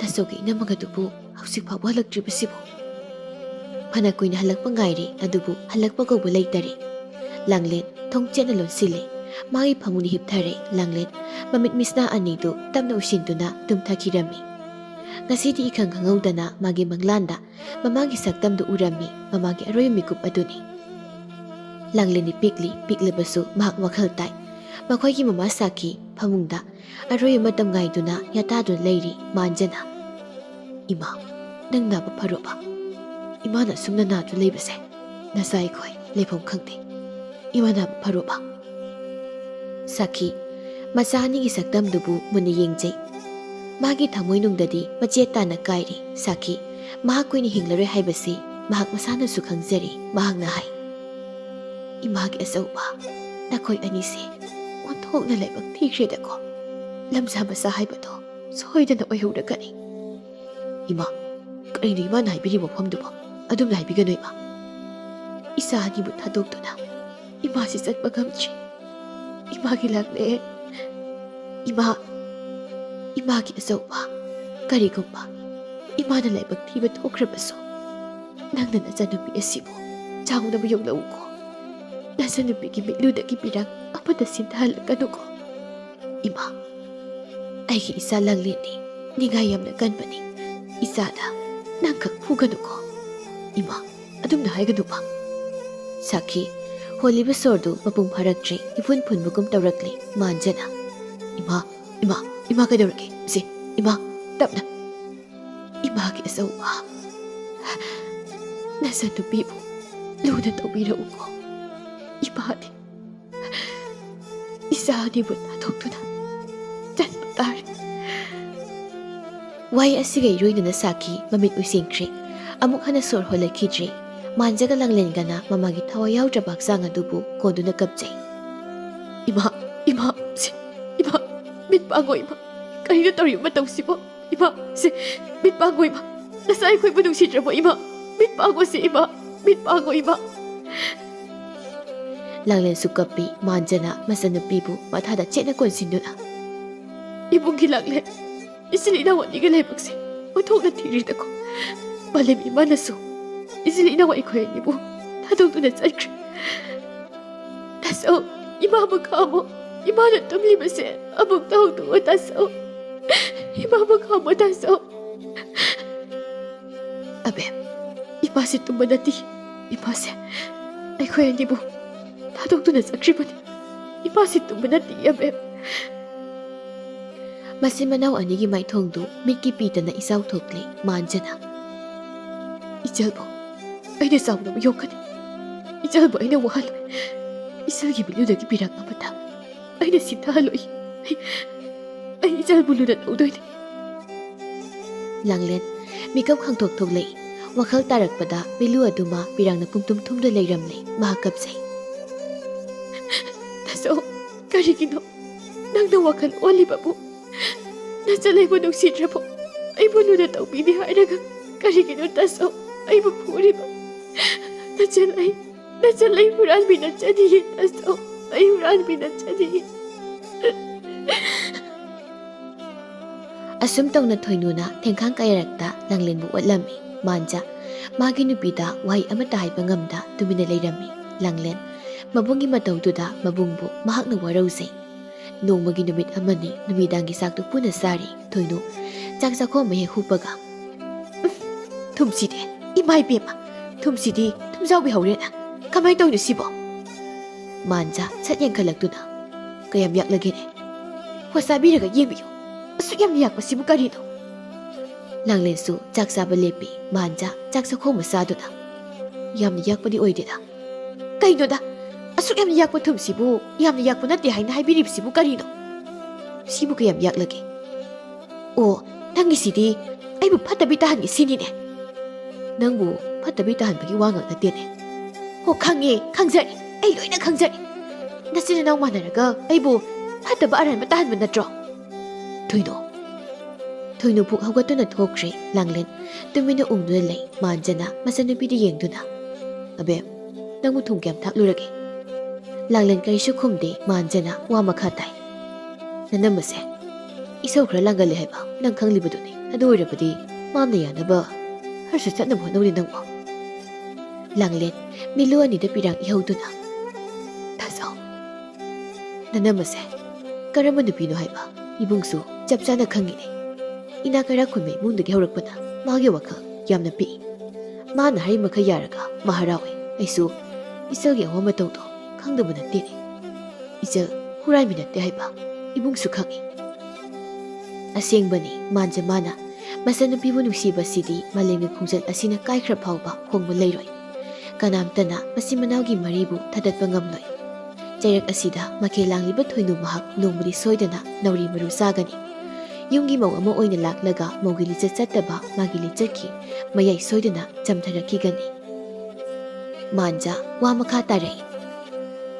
ꯇꯥꯆꯧꯒ ꯏꯅꯝꯃꯒꯗꯨꯕꯨ ꯍꯧꯖꯤꯛ ꯐꯥꯎꯕ ꯍꯜꯂꯛꯇ꯭ꯔꯤꯕꯁꯤꯕꯨ? ꯐꯅ ꯀꯨꯏꯅ ꯍꯜꯂꯛꯄ ꯉꯥꯏꯔꯦ, ꯑꯗꯨꯕꯨ ꯍꯜꯂꯛꯄ ꯀꯧꯕ ꯂꯩꯇꯔꯦ꯫ ꯂꯥꯡꯂꯦꯟ ꯊꯣꯡ ꯆꯦꯠꯅ ꯂꯣꯟꯁꯤꯜꯂꯦ꯫ ꯃꯥꯒꯤ ꯐꯃꯨꯡꯗ ꯍꯤꯞꯊꯔꯦ꯫ ꯂꯥꯡꯂꯦꯟ ꯃꯃꯤꯠ ꯃꯤꯁꯅꯥ ꯑꯅꯤꯗꯨ ꯇꯞꯅ ꯎꯏꯁꯤꯟꯗꯨꯅ ꯇꯨꯝꯊꯈꯤꯔꯝꯃꯤ꯫ ꯉꯁꯤꯗꯤ ꯏꯈꯪ ꯈꯪꯍꯧꯗꯅ ꯃꯥꯒꯤ ꯃꯪꯂꯥꯟꯗ ꯃꯃꯥꯒꯤ ꯁꯛꯇꯝꯗꯨ ꯎꯔꯝꯃꯤ꯫ ꯃꯃꯥꯒꯤ ꯑꯔꯣꯏꯕ ꯃꯤꯀꯨꯞ ꯑꯗꯨꯅꯤ꯫ ꯂꯥꯡꯂꯦꯟꯗꯤ ꯄꯤꯛꯂꯤ, ꯄꯤꯛꯂꯕꯁꯨ ꯃꯍꯥꯛ ꯋꯥꯈꯜ ꯇꯥꯏ꯫ ꯃꯈꯣꯏꯒꯤ ꯃꯃꯥ ꯁꯥꯈꯤ ꯐꯃꯨꯡꯗ ꯑꯔꯣꯏꯕ ꯃꯇꯝ ꯉꯥꯏꯗꯨꯅ ꯌꯥꯇꯥꯗꯨꯅ ꯂꯩꯔꯤ꯫ ꯃꯥꯟꯖꯅ, "ꯏꯃꯥ, ꯅꯪ ꯅꯥꯕ ꯐꯔꯣꯕ? ꯏꯃꯥꯅ ꯑꯁꯨꯝꯅ ꯅꯥꯗꯨꯅ ꯂꯩꯕꯁꯦ ꯅꯆꯥ ꯑꯩꯈꯣꯏ ꯂꯩꯐꯝ ꯈꯪꯗꯦ꯫ ꯏꯃꯥ ꯅꯥꯕ ꯐꯔꯣꯕ?" ꯁꯥꯈꯤ ꯃꯆꯥ ꯑꯅꯤꯒꯤ ꯁꯛꯇꯝꯗꯨꯕꯨ ꯃꯨꯟꯅ ꯌꯦꯡꯖꯩ꯫ ꯃꯥꯒꯤ ꯊꯃꯣꯏꯅꯨꯡꯗꯗꯤ ꯃꯆꯦꯠ ꯇꯥꯅ ꯀꯥꯏꯔꯤ꯫ ꯁꯥꯈꯤ ꯃꯍꯥꯛ ꯀꯨꯏꯅ ꯍꯤꯡꯂꯔꯣꯏ ꯍꯥꯏꯕꯁꯤ ꯃꯍꯥꯛ ꯃꯁꯥꯅꯁꯨ ꯈꯪꯖꯔꯤ꯫ ꯃꯍꯥꯛꯅ ꯍꯥꯏ, "ꯏꯃꯥꯒꯤ ꯑꯆꯧꯕ, ꯅꯈꯣꯏ ꯑꯅꯤꯁꯦ ꯑꯣꯟꯊꯣꯛꯅ ꯂꯥꯏꯕꯛ ꯊꯤꯈ꯭ꯔꯦꯗꯀꯣ꯫ ꯂꯝꯖꯥ ꯃꯆꯥ ꯍꯥꯏꯕꯗꯣ ꯁꯣꯏꯗꯅ ꯑꯣꯏꯍꯧꯔꯒꯅꯤ꯫" "ꯏꯃꯥ, ꯀꯔꯤꯅꯣ ꯏꯃꯥꯅ ꯍꯥꯏꯕꯤꯔꯤꯕ ꯋꯥꯐꯝꯗꯨꯕꯣ? ꯑꯗꯨꯝꯅ ꯍꯥꯏꯕꯤꯒꯅꯨ ꯏꯃꯥ꯫ ꯏꯆꯥ ꯑꯅꯤꯕꯨ ꯊꯥꯗꯣꯛꯇꯨꯅ ꯏꯃꯥꯁꯤ ꯆꯠꯄ ꯉꯝꯗ꯭ꯔꯤ꯫ ꯏꯃꯥꯒꯤ ꯂꯥꯡꯂꯦꯟ, ꯏꯃꯥ, ꯏꯃꯥꯒꯤ ꯑꯆꯧꯕ, ꯀꯔꯤꯒꯨꯝꯕ ꯏꯃꯥꯅ ꯂꯥꯏꯕꯛ ꯊꯤꯕ ꯊꯣꯛꯈ꯭ꯔꯕꯁꯨ, ꯅꯪꯅ ꯅꯆꯟꯅꯨꯄꯤ ꯑꯁꯤꯕꯨ ꯆꯥꯎꯅꯕ ꯌꯣꯛꯂꯛꯎꯀꯣ꯫ ꯅꯆꯟꯅꯨꯄꯤꯒꯤ ꯃꯤꯠꯂꯨꯗꯒꯤ ꯃꯤꯔꯥꯡ ꯑꯃꯠꯇ ꯁꯤꯟꯊꯍꯜꯂꯛꯀꯅꯨꯀꯣ꯫ ꯏꯃꯥ, ꯑꯩꯒꯤ ꯏꯆꯥ ꯂꯥꯡꯂꯦꯟꯗꯤ ꯅꯤꯡꯉꯥꯏ ꯌꯥꯝꯅ ꯀꯟꯕꯅꯤ꯫ ꯏꯆꯥꯗ ꯅꯪꯈꯛ ꯐꯨꯒꯅꯨꯀꯣ꯫ ꯏꯃꯥ, ꯑꯗꯨꯝꯅ ꯍꯥꯏꯒꯅꯨꯕ꯫" ꯁꯥꯈꯤ ꯍꯣꯜꯂꯤꯕ ꯁꯣꯔꯗꯨ ꯃꯄꯨꯡ ꯐꯥꯔꯛꯇ꯭ꯔꯦ꯫ ꯏꯐꯨꯟ ꯐꯨꯟꯕꯒꯨꯝ ꯇꯧꯔꯛꯂꯦ꯫ ꯃꯥꯟꯖꯅ, "ꯏꯃꯥ, ꯏꯃꯥ, ꯏꯃꯥ, ꯀꯩꯗꯧꯔꯒꯦ? ꯁꯦ, ꯏꯃꯥ, ꯇꯞꯅ꯫ ꯏꯃꯥꯒꯤ ꯑꯆꯧꯕ, ꯅꯆꯟꯅꯨꯄꯤꯕꯨ ꯂꯨꯅ ꯇꯧꯕꯤꯔꯛꯎꯀꯣ꯫ ꯏꯃꯥꯗꯤ ꯏꯆꯥ ꯑꯅꯤꯕꯨ ꯊꯥꯗꯣꯛꯇꯨꯅ ꯆꯠꯄ ꯇꯥꯔꯦ꯫" ꯋꯥꯍꯩ ꯑꯁꯤꯒ ꯏꯔꯣꯏꯅꯅ ꯁꯥꯈꯤ ꯃꯃꯤꯠ ꯎꯏꯁꯤꯟꯈ꯭ꯔꯦ꯫ ꯑꯃꯨꯛ ꯍꯟꯅ ꯁꯣꯔ ꯍꯣꯜꯂꯛꯈꯤꯗ꯭ꯔꯦ꯫ ꯃꯥꯟꯖꯒ ꯂꯥꯡꯂꯦꯟꯒꯅ ꯃꯃꯥꯒꯤ ꯊꯋꯥꯏ ꯌꯥꯎꯗ꯭ꯔꯕ ꯍꯛꯆꯥꯡ ꯑꯗꯨꯕꯨ ꯀꯣꯟꯗꯨꯅ ꯀꯞꯆꯩ꯫ "ꯏꯃꯥ, ꯏꯃꯥ, ꯁꯤ, ꯏꯃꯥ, ꯃꯤꯠ ꯄꯥꯡꯉꯣ ꯏꯃꯥ꯫ ꯀꯔꯤꯅꯣ ꯇꯧꯔꯤꯕ ꯃꯇꯧꯁꯤꯕꯣ? ꯏꯃꯥ, ꯁꯤ, ꯃꯤꯠ ꯄꯥꯡꯉꯣ ꯏꯃꯥ꯫ ꯅꯆꯥ ꯑꯩꯈꯣꯏꯕꯨ ꯅꯨꯡꯁꯤꯗ꯭ꯔꯕꯣ ꯏꯃꯥ? ꯃꯤꯠ ꯄꯥꯡꯉꯣ ꯁꯤ ꯏꯃꯥ, ꯃꯤꯠ ꯄꯥꯡꯉꯣ ꯏꯃꯥ"꯫ ꯂꯥꯡꯂꯦꯟꯁꯨ ꯀꯞꯄꯤ꯫ ꯃꯥꯟꯖꯅ ꯃꯆꯟꯅꯨꯄꯤꯕꯨ ꯃꯊꯥꯗ ꯆꯦꯠꯅ ꯀꯣꯟꯁꯤꯟꯗꯨꯅ, "ꯏꯕꯨꯡꯒꯤ ꯂꯥꯡꯂꯦꯟ, ꯏꯆꯤꯜ ꯏꯅꯥꯎ ꯑꯅꯤꯒꯤ ꯂꯥꯏꯕꯛꯁꯦ ꯑꯣꯟꯊꯣꯛꯅ ꯊꯤꯔꯤꯗꯀꯣ꯫ ꯃꯥꯂꯦꯝ ꯏꯃꯥꯅꯁꯨ ꯏꯆꯤꯜ ꯏꯅꯥꯎ ꯑꯩꯈꯣꯏ ꯑꯅꯤꯕꯨ ꯊꯥꯗꯣꯛꯇꯨꯅ ꯆꯠꯈ꯭ꯔꯦ꯫ ꯇꯥꯆꯧ, ꯏꯃꯥꯕꯨ ꯈꯥꯝꯃꯣ꯫ ꯏꯃꯥꯅ ꯇꯨꯝꯂꯤꯕꯁꯦ ꯑꯃꯨꯛꯇ ꯍꯧꯗꯣꯛꯑꯣ ꯇꯥꯆꯧ꯫ ꯏꯃꯥꯕꯨ ꯈꯥꯝꯃꯣ ꯇꯥꯆꯧ"꯫ "ꯑꯕꯦꯝ, ꯏꯃꯥꯁꯦ ꯇꯨꯝꯕ ꯅꯠꯇꯦ꯫ ꯏꯃꯥꯁꯦ ꯑꯩꯈꯣꯏ ꯑꯅꯤꯕꯨ ꯊꯥꯗꯣꯛꯇꯨꯅ ꯆꯠꯈ꯭ꯔꯤꯕꯅꯤ꯫ ꯏꯃꯥꯁꯦ ꯇꯨꯝꯕ ꯅꯠꯇꯦ ꯑꯕꯦꯝ"꯫ ꯃꯆꯤꯟ ꯃꯅꯥꯎ ꯑꯅꯤꯒꯤ ꯃꯥꯏꯊꯣꯡꯗꯨ ꯃꯤꯠꯀꯤ ꯄꯤꯗꯅ ꯏꯆꯥꯎ ꯊꯣꯛꯂꯦ꯫ ꯃꯥꯟꯖꯅ, "ꯏꯆꯜꯕꯨ ꯑꯩꯅ ꯆꯥꯎꯅꯕ ꯌꯣꯛꯀꯅꯤ꯫ ꯏꯆꯜꯕꯨ ꯑꯩꯅ ꯋꯥꯍꯜꯂꯣꯏ꯫ ꯏꯆꯜꯒꯤ ꯃꯤꯠꯂꯨꯗꯒꯤ ꯄꯤꯔꯛ ꯑꯃꯇ ꯑꯩꯅ ꯁꯤꯊꯍꯜꯂꯣꯏ꯫ ꯑꯩ, ꯑꯩ ꯏꯆꯜꯕꯨ ꯂꯨꯅ ꯇꯧꯗꯣꯏꯅꯤ"꯫ ꯂꯥꯡꯂꯦꯟ ꯃꯤꯀꯞ ꯈꯪꯊꯣꯛ ꯊꯣꯛꯂꯛꯏ꯫ ꯋꯥꯈꯜ ꯇꯥꯔꯛꯄꯗ ꯃꯤꯠꯂꯨ ꯑꯗꯨꯃ ꯄꯤꯔꯥꯡꯅ ꯄꯨꯡꯇꯨꯝ ꯊꯨꯝꯗꯨꯅ ꯂꯩꯔꯝꯂꯦ꯫ ꯃꯍꯥꯛ ꯀꯞꯆꯩ꯫ "ꯇꯥꯆꯧ, ꯀꯔꯤꯒꯤꯅꯣ ꯅꯪꯅ ꯋꯥꯈꯜ ꯑꯣꯜꯂꯤꯕꯕꯨ? ꯅꯆꯜ ꯑꯩꯕꯨ ꯅꯨꯡꯁꯤꯗ꯭ꯔꯕꯣ? ꯑꯩꯕꯨ ꯂꯨꯅ ꯇꯧꯕꯤꯗꯦ ꯍꯥꯏꯔꯒ ꯀꯔꯤꯒꯤꯅꯣ ꯇꯥꯆꯧ ꯑꯩꯕꯨ ꯐꯨꯔꯤꯕ? ꯅꯆꯜ ꯑꯩ, ꯅꯆꯜ ꯑꯩ ꯍꯨꯔꯥꯟꯕꯤ ꯅꯠꯆꯗꯤꯌꯦ ꯇꯥꯆꯧ, ꯑꯩ ꯍꯨꯔꯥꯟꯕꯤ ꯅꯠꯆꯗꯤꯌꯦ"꯫ ꯑꯁꯨꯝ ꯇꯧꯅ ꯊꯣꯏꯅꯨꯅ ꯊꯦꯡꯈꯥꯡ ꯀꯌꯥꯔꯛꯇ ꯂꯥꯡꯂꯦꯟꯕꯨ ꯑꯣꯠꯂꯝꯃꯤ꯫ ꯃꯥꯟꯖ ꯃꯥꯒꯤ ꯅꯨꯄꯤꯗ ꯋꯥꯍꯩ ꯑꯃꯠꯇ ꯍꯥꯏꯕ ꯉꯝꯗ ꯇꯨꯃꯤꯟꯅ ꯂꯩꯔꯝꯃꯤ꯫ ꯂꯥꯡꯂꯦꯟ ꯃꯕꯨꯡꯒꯤ ꯃꯇꯧꯗꯨꯗ ꯃꯕꯨꯡꯕꯨ ꯃꯍꯥꯛꯅ ꯋꯥꯔꯧꯖꯩ꯫ ꯅꯣꯡꯃꯒꯤ ꯅꯨꯃꯤꯠ ꯑꯃꯅꯤ ꯅꯨꯃꯤꯗꯥꯡꯒꯤ ꯆꯥꯛꯇꯨ ꯄꯨꯟꯅ ꯆꯥꯔꯤ꯫ ꯊꯣꯏꯅꯨ ꯆꯥꯛ ꯆꯥꯛꯈꯣꯝ ꯍꯦꯛ ꯍꯨꯞꯄꯒ, "ꯎꯝ, ꯊꯨꯝꯁꯤꯗꯤ, ꯏꯃꯥ ꯏꯕꯦꯝꯃ, ꯊꯨꯝꯁꯤꯗꯤ ꯊꯨꯝꯖꯥꯎꯕꯤ ꯍꯧꯔꯦꯅ꯫ ꯀꯃꯥꯏ ꯇꯧꯔꯤꯅꯣ ꯁꯤꯕꯣ?" ꯃꯥꯟꯖ ꯁꯠ ꯌꯦꯡꯈꯠꯂꯛꯇꯨꯅ, "ꯀꯌꯥꯝ ꯌꯥꯛꯂꯒꯦꯅꯦ? ꯍꯣ, ꯆꯥꯕꯤꯔꯒ ꯌꯦꯡꯕꯤꯌꯨ꯫ ꯑꯁꯨꯛ ꯌꯥꯝꯅ ꯌꯥꯛꯄꯁꯤꯕꯨ ꯀꯔꯤꯅꯣ?" ꯂꯥꯡꯂꯦꯟꯁꯨ ꯆꯥꯛ ꯆꯥꯕ ꯂꯦꯞꯄꯤ꯫ ꯃꯥꯟꯖ ꯆꯥꯛ ꯆꯥꯛꯈꯣꯝ ꯑꯃ ꯆꯥꯗꯨꯅ, "ꯌꯥꯝꯅ ꯌꯥꯛꯄꯗꯤ ꯑꯣꯏꯗꯦꯗ꯫ ꯀꯩꯅꯣꯗ, ꯑꯁꯨꯛ ꯌꯥꯝꯅ ꯌꯥꯛꯄ ꯊꯨꯝꯁꯤꯕꯨ ꯌꯥꯝꯅ ꯌꯥꯛꯄ ꯅꯠꯇꯦ ꯍꯥꯏꯅ ꯍꯥꯏꯕꯤꯔꯤꯕꯁꯤꯕꯨ ꯀꯔꯤꯅꯣ? ꯁꯤꯕꯨ ꯀꯌꯥꯝ ꯌꯥꯛꯂꯒꯦ? ꯑꯣ, ꯅꯪꯒꯤꯁꯤꯗꯤ ꯑꯩꯕꯨ ꯐꯠꯇꯕꯤ ꯇꯥꯍꯟꯒꯦ ꯁꯤꯅꯤꯅꯦ"꯫ ꯅꯪꯕꯨ ꯐꯠꯇꯕꯤ ꯇꯥꯍꯟꯕꯒꯤ ꯋꯥ ꯉꯥꯛ ꯅꯠꯇꯦꯅꯦ꯫ ꯍꯣ, ꯈꯪꯉꯦ, ꯈꯪꯖꯔꯦ, ꯑꯩ ꯂꯣꯏꯅ ꯈꯪꯖꯔꯦ꯫ ꯅꯆꯤꯟ ꯅꯅꯥꯎ ꯃꯥꯟꯅꯔꯒ ꯑꯩꯕꯨ ꯐꯠꯇꯕ ꯑꯔꯥꯟꯕ ꯇꯥꯍꯟꯕ ꯅꯠꯇ꯭ꯔꯣ? ꯊꯣꯏꯅꯨ꯫ ꯊꯣꯏꯅꯨ ꯄꯨꯛ ꯍꯧꯒꯠꯇꯨꯅ ꯊꯣꯛꯈ꯭ꯔꯦ꯫ ꯂꯥꯡꯂꯦꯟ ꯇꯨꯃꯤꯟꯅ ꯎꯪꯗꯨꯅ ꯂꯩ꯫ ꯃꯥꯟꯖꯅ ꯃꯆꯟꯅꯨꯄꯤꯗ ꯌꯦꯡꯗꯨꯅ, "ꯑꯕꯦꯝ, ꯅꯪꯕꯨ ꯊꯨꯝ ꯀꯌꯥꯝ ꯊꯥꯛꯂꯨꯔꯒꯦ?" ꯂꯥꯡꯂꯦꯟ ꯀꯔꯤꯁꯨ ꯈꯨꯝꯗꯦ꯫ ꯃꯥꯟꯖꯅ ꯋꯥ ꯃꯈꯥ ꯇꯥꯏ꯫ "ꯅꯅꯝꯃꯁꯦ ꯏꯁꯧ ꯈꯔ ꯂꯥꯡꯒꯜꯂꯦ ꯍꯥꯏꯕ ꯅꯪ ꯈꯪꯂꯤꯕꯗꯨꯅꯤ꯫ ꯑꯗꯨ ꯑꯣꯏꯔꯕꯗꯤ ꯃꯥꯝꯅ ꯌꯥꯅꯕ ꯈꯔꯁꯨ ꯆꯠꯅꯕ ꯍꯣꯠꯅꯧꯅꯦ ꯅꯪꯕꯣ꯫" ꯂꯥꯡꯂꯦꯟ ꯃꯤꯠꯂꯨ ꯑꯅꯤꯗ ꯄꯤꯔꯥꯡ ꯏꯍꯧꯗꯨꯅ, "ꯇꯥꯖꯧ, ꯅꯅꯝꯃꯁꯦ ꯀꯔꯝꯕ ꯅꯨꯄꯤꯅꯣ ꯍꯥꯏꯕ ꯏꯕꯨꯡꯁꯨ ꯆꯞ ꯆꯥꯅ ꯈꯪꯉꯤꯅꯦ꯫ ꯏꯅꯥꯛ ꯀꯩꯔꯥꯛ ꯈꯨꯟꯕ ꯏꯃꯨꯡꯗꯒꯤ ꯍꯧꯔꯛꯄꯅ ꯃꯥꯒꯤ ꯋꯥꯈꯜ ꯌꯥꯝꯅ ꯄꯤꯛꯏ꯫ ꯃꯥꯅ ꯍꯥꯏꯔꯤ ꯃꯈꯩ ꯌꯥꯔꯒ ꯃꯥ ꯍꯔꯥꯎꯏ꯫ ꯑꯩꯁꯨ ꯏꯆꯜꯒꯤ ꯑꯋꯥ ꯃꯇꯧꯗꯣ ꯈꯪꯗꯕ ꯅꯠꯇꯦꯅꯦ꯫ ꯏꯆꯜ ꯍꯨꯔꯥꯟꯕꯤ ꯅꯠꯇꯦ ꯍꯥꯏꯕ ꯏꯕꯨꯡꯁꯨ ꯈꯪꯏ꯫" ꯑꯁꯦꯡꯕꯅꯤ, ꯃꯥꯟꯖ ꯃꯥꯅ ꯃꯆꯟꯅꯨꯄꯤꯕꯨ ꯅꯨꯡꯁꯤꯕꯁꯤꯗꯤ ꯃꯥꯂꯦꯝꯒꯤ ꯈꯣꯡꯖꯠ ꯑꯁꯤꯅ ꯀꯥꯏꯈ꯭ꯔ ꯐꯥꯎꯕ ꯍꯣꯡꯕ ꯂꯩꯔꯣꯏ꯫ ꯀꯅꯥꯝꯇꯅ ꯃꯆꯤꯟ ꯃꯅꯥꯎꯒꯤ ꯃꯔꯤꯕꯨ ꯊꯥꯗꯠꯄ ꯉꯝꯂꯣꯏ꯫ ꯆꯩꯔꯛ ꯑꯁꯤꯗ ꯃꯈꯦꯜ ꯂꯥꯡꯂꯤꯕ ꯊꯣꯏꯅꯨ ꯃꯍꯥꯛ ꯅꯣꯡꯃꯗꯤ ꯁꯣꯏꯗꯅ ꯅꯥꯎꯔꯤ ꯃꯔꯨ ꯆꯥꯒꯅꯤ꯫ ꯌꯨꯝꯒꯤ ꯃꯧ ꯑꯃ ꯑꯣꯏꯅ ꯂꯥꯛꯂꯒ ꯃꯧꯒꯤ ꯂꯤꯆꯠ ꯆꯠꯇꯕ ꯃꯥꯒꯤ ꯂꯤꯆꯠꯀꯤ ꯃꯌꯥꯏ ꯁꯣꯏꯗꯅ ꯆꯝꯊꯔꯛꯈꯤꯒꯅꯤ꯫ ꯃꯥꯟꯖ ꯋꯥ ꯃꯈꯥ ꯇꯥꯔꯛꯏ꯫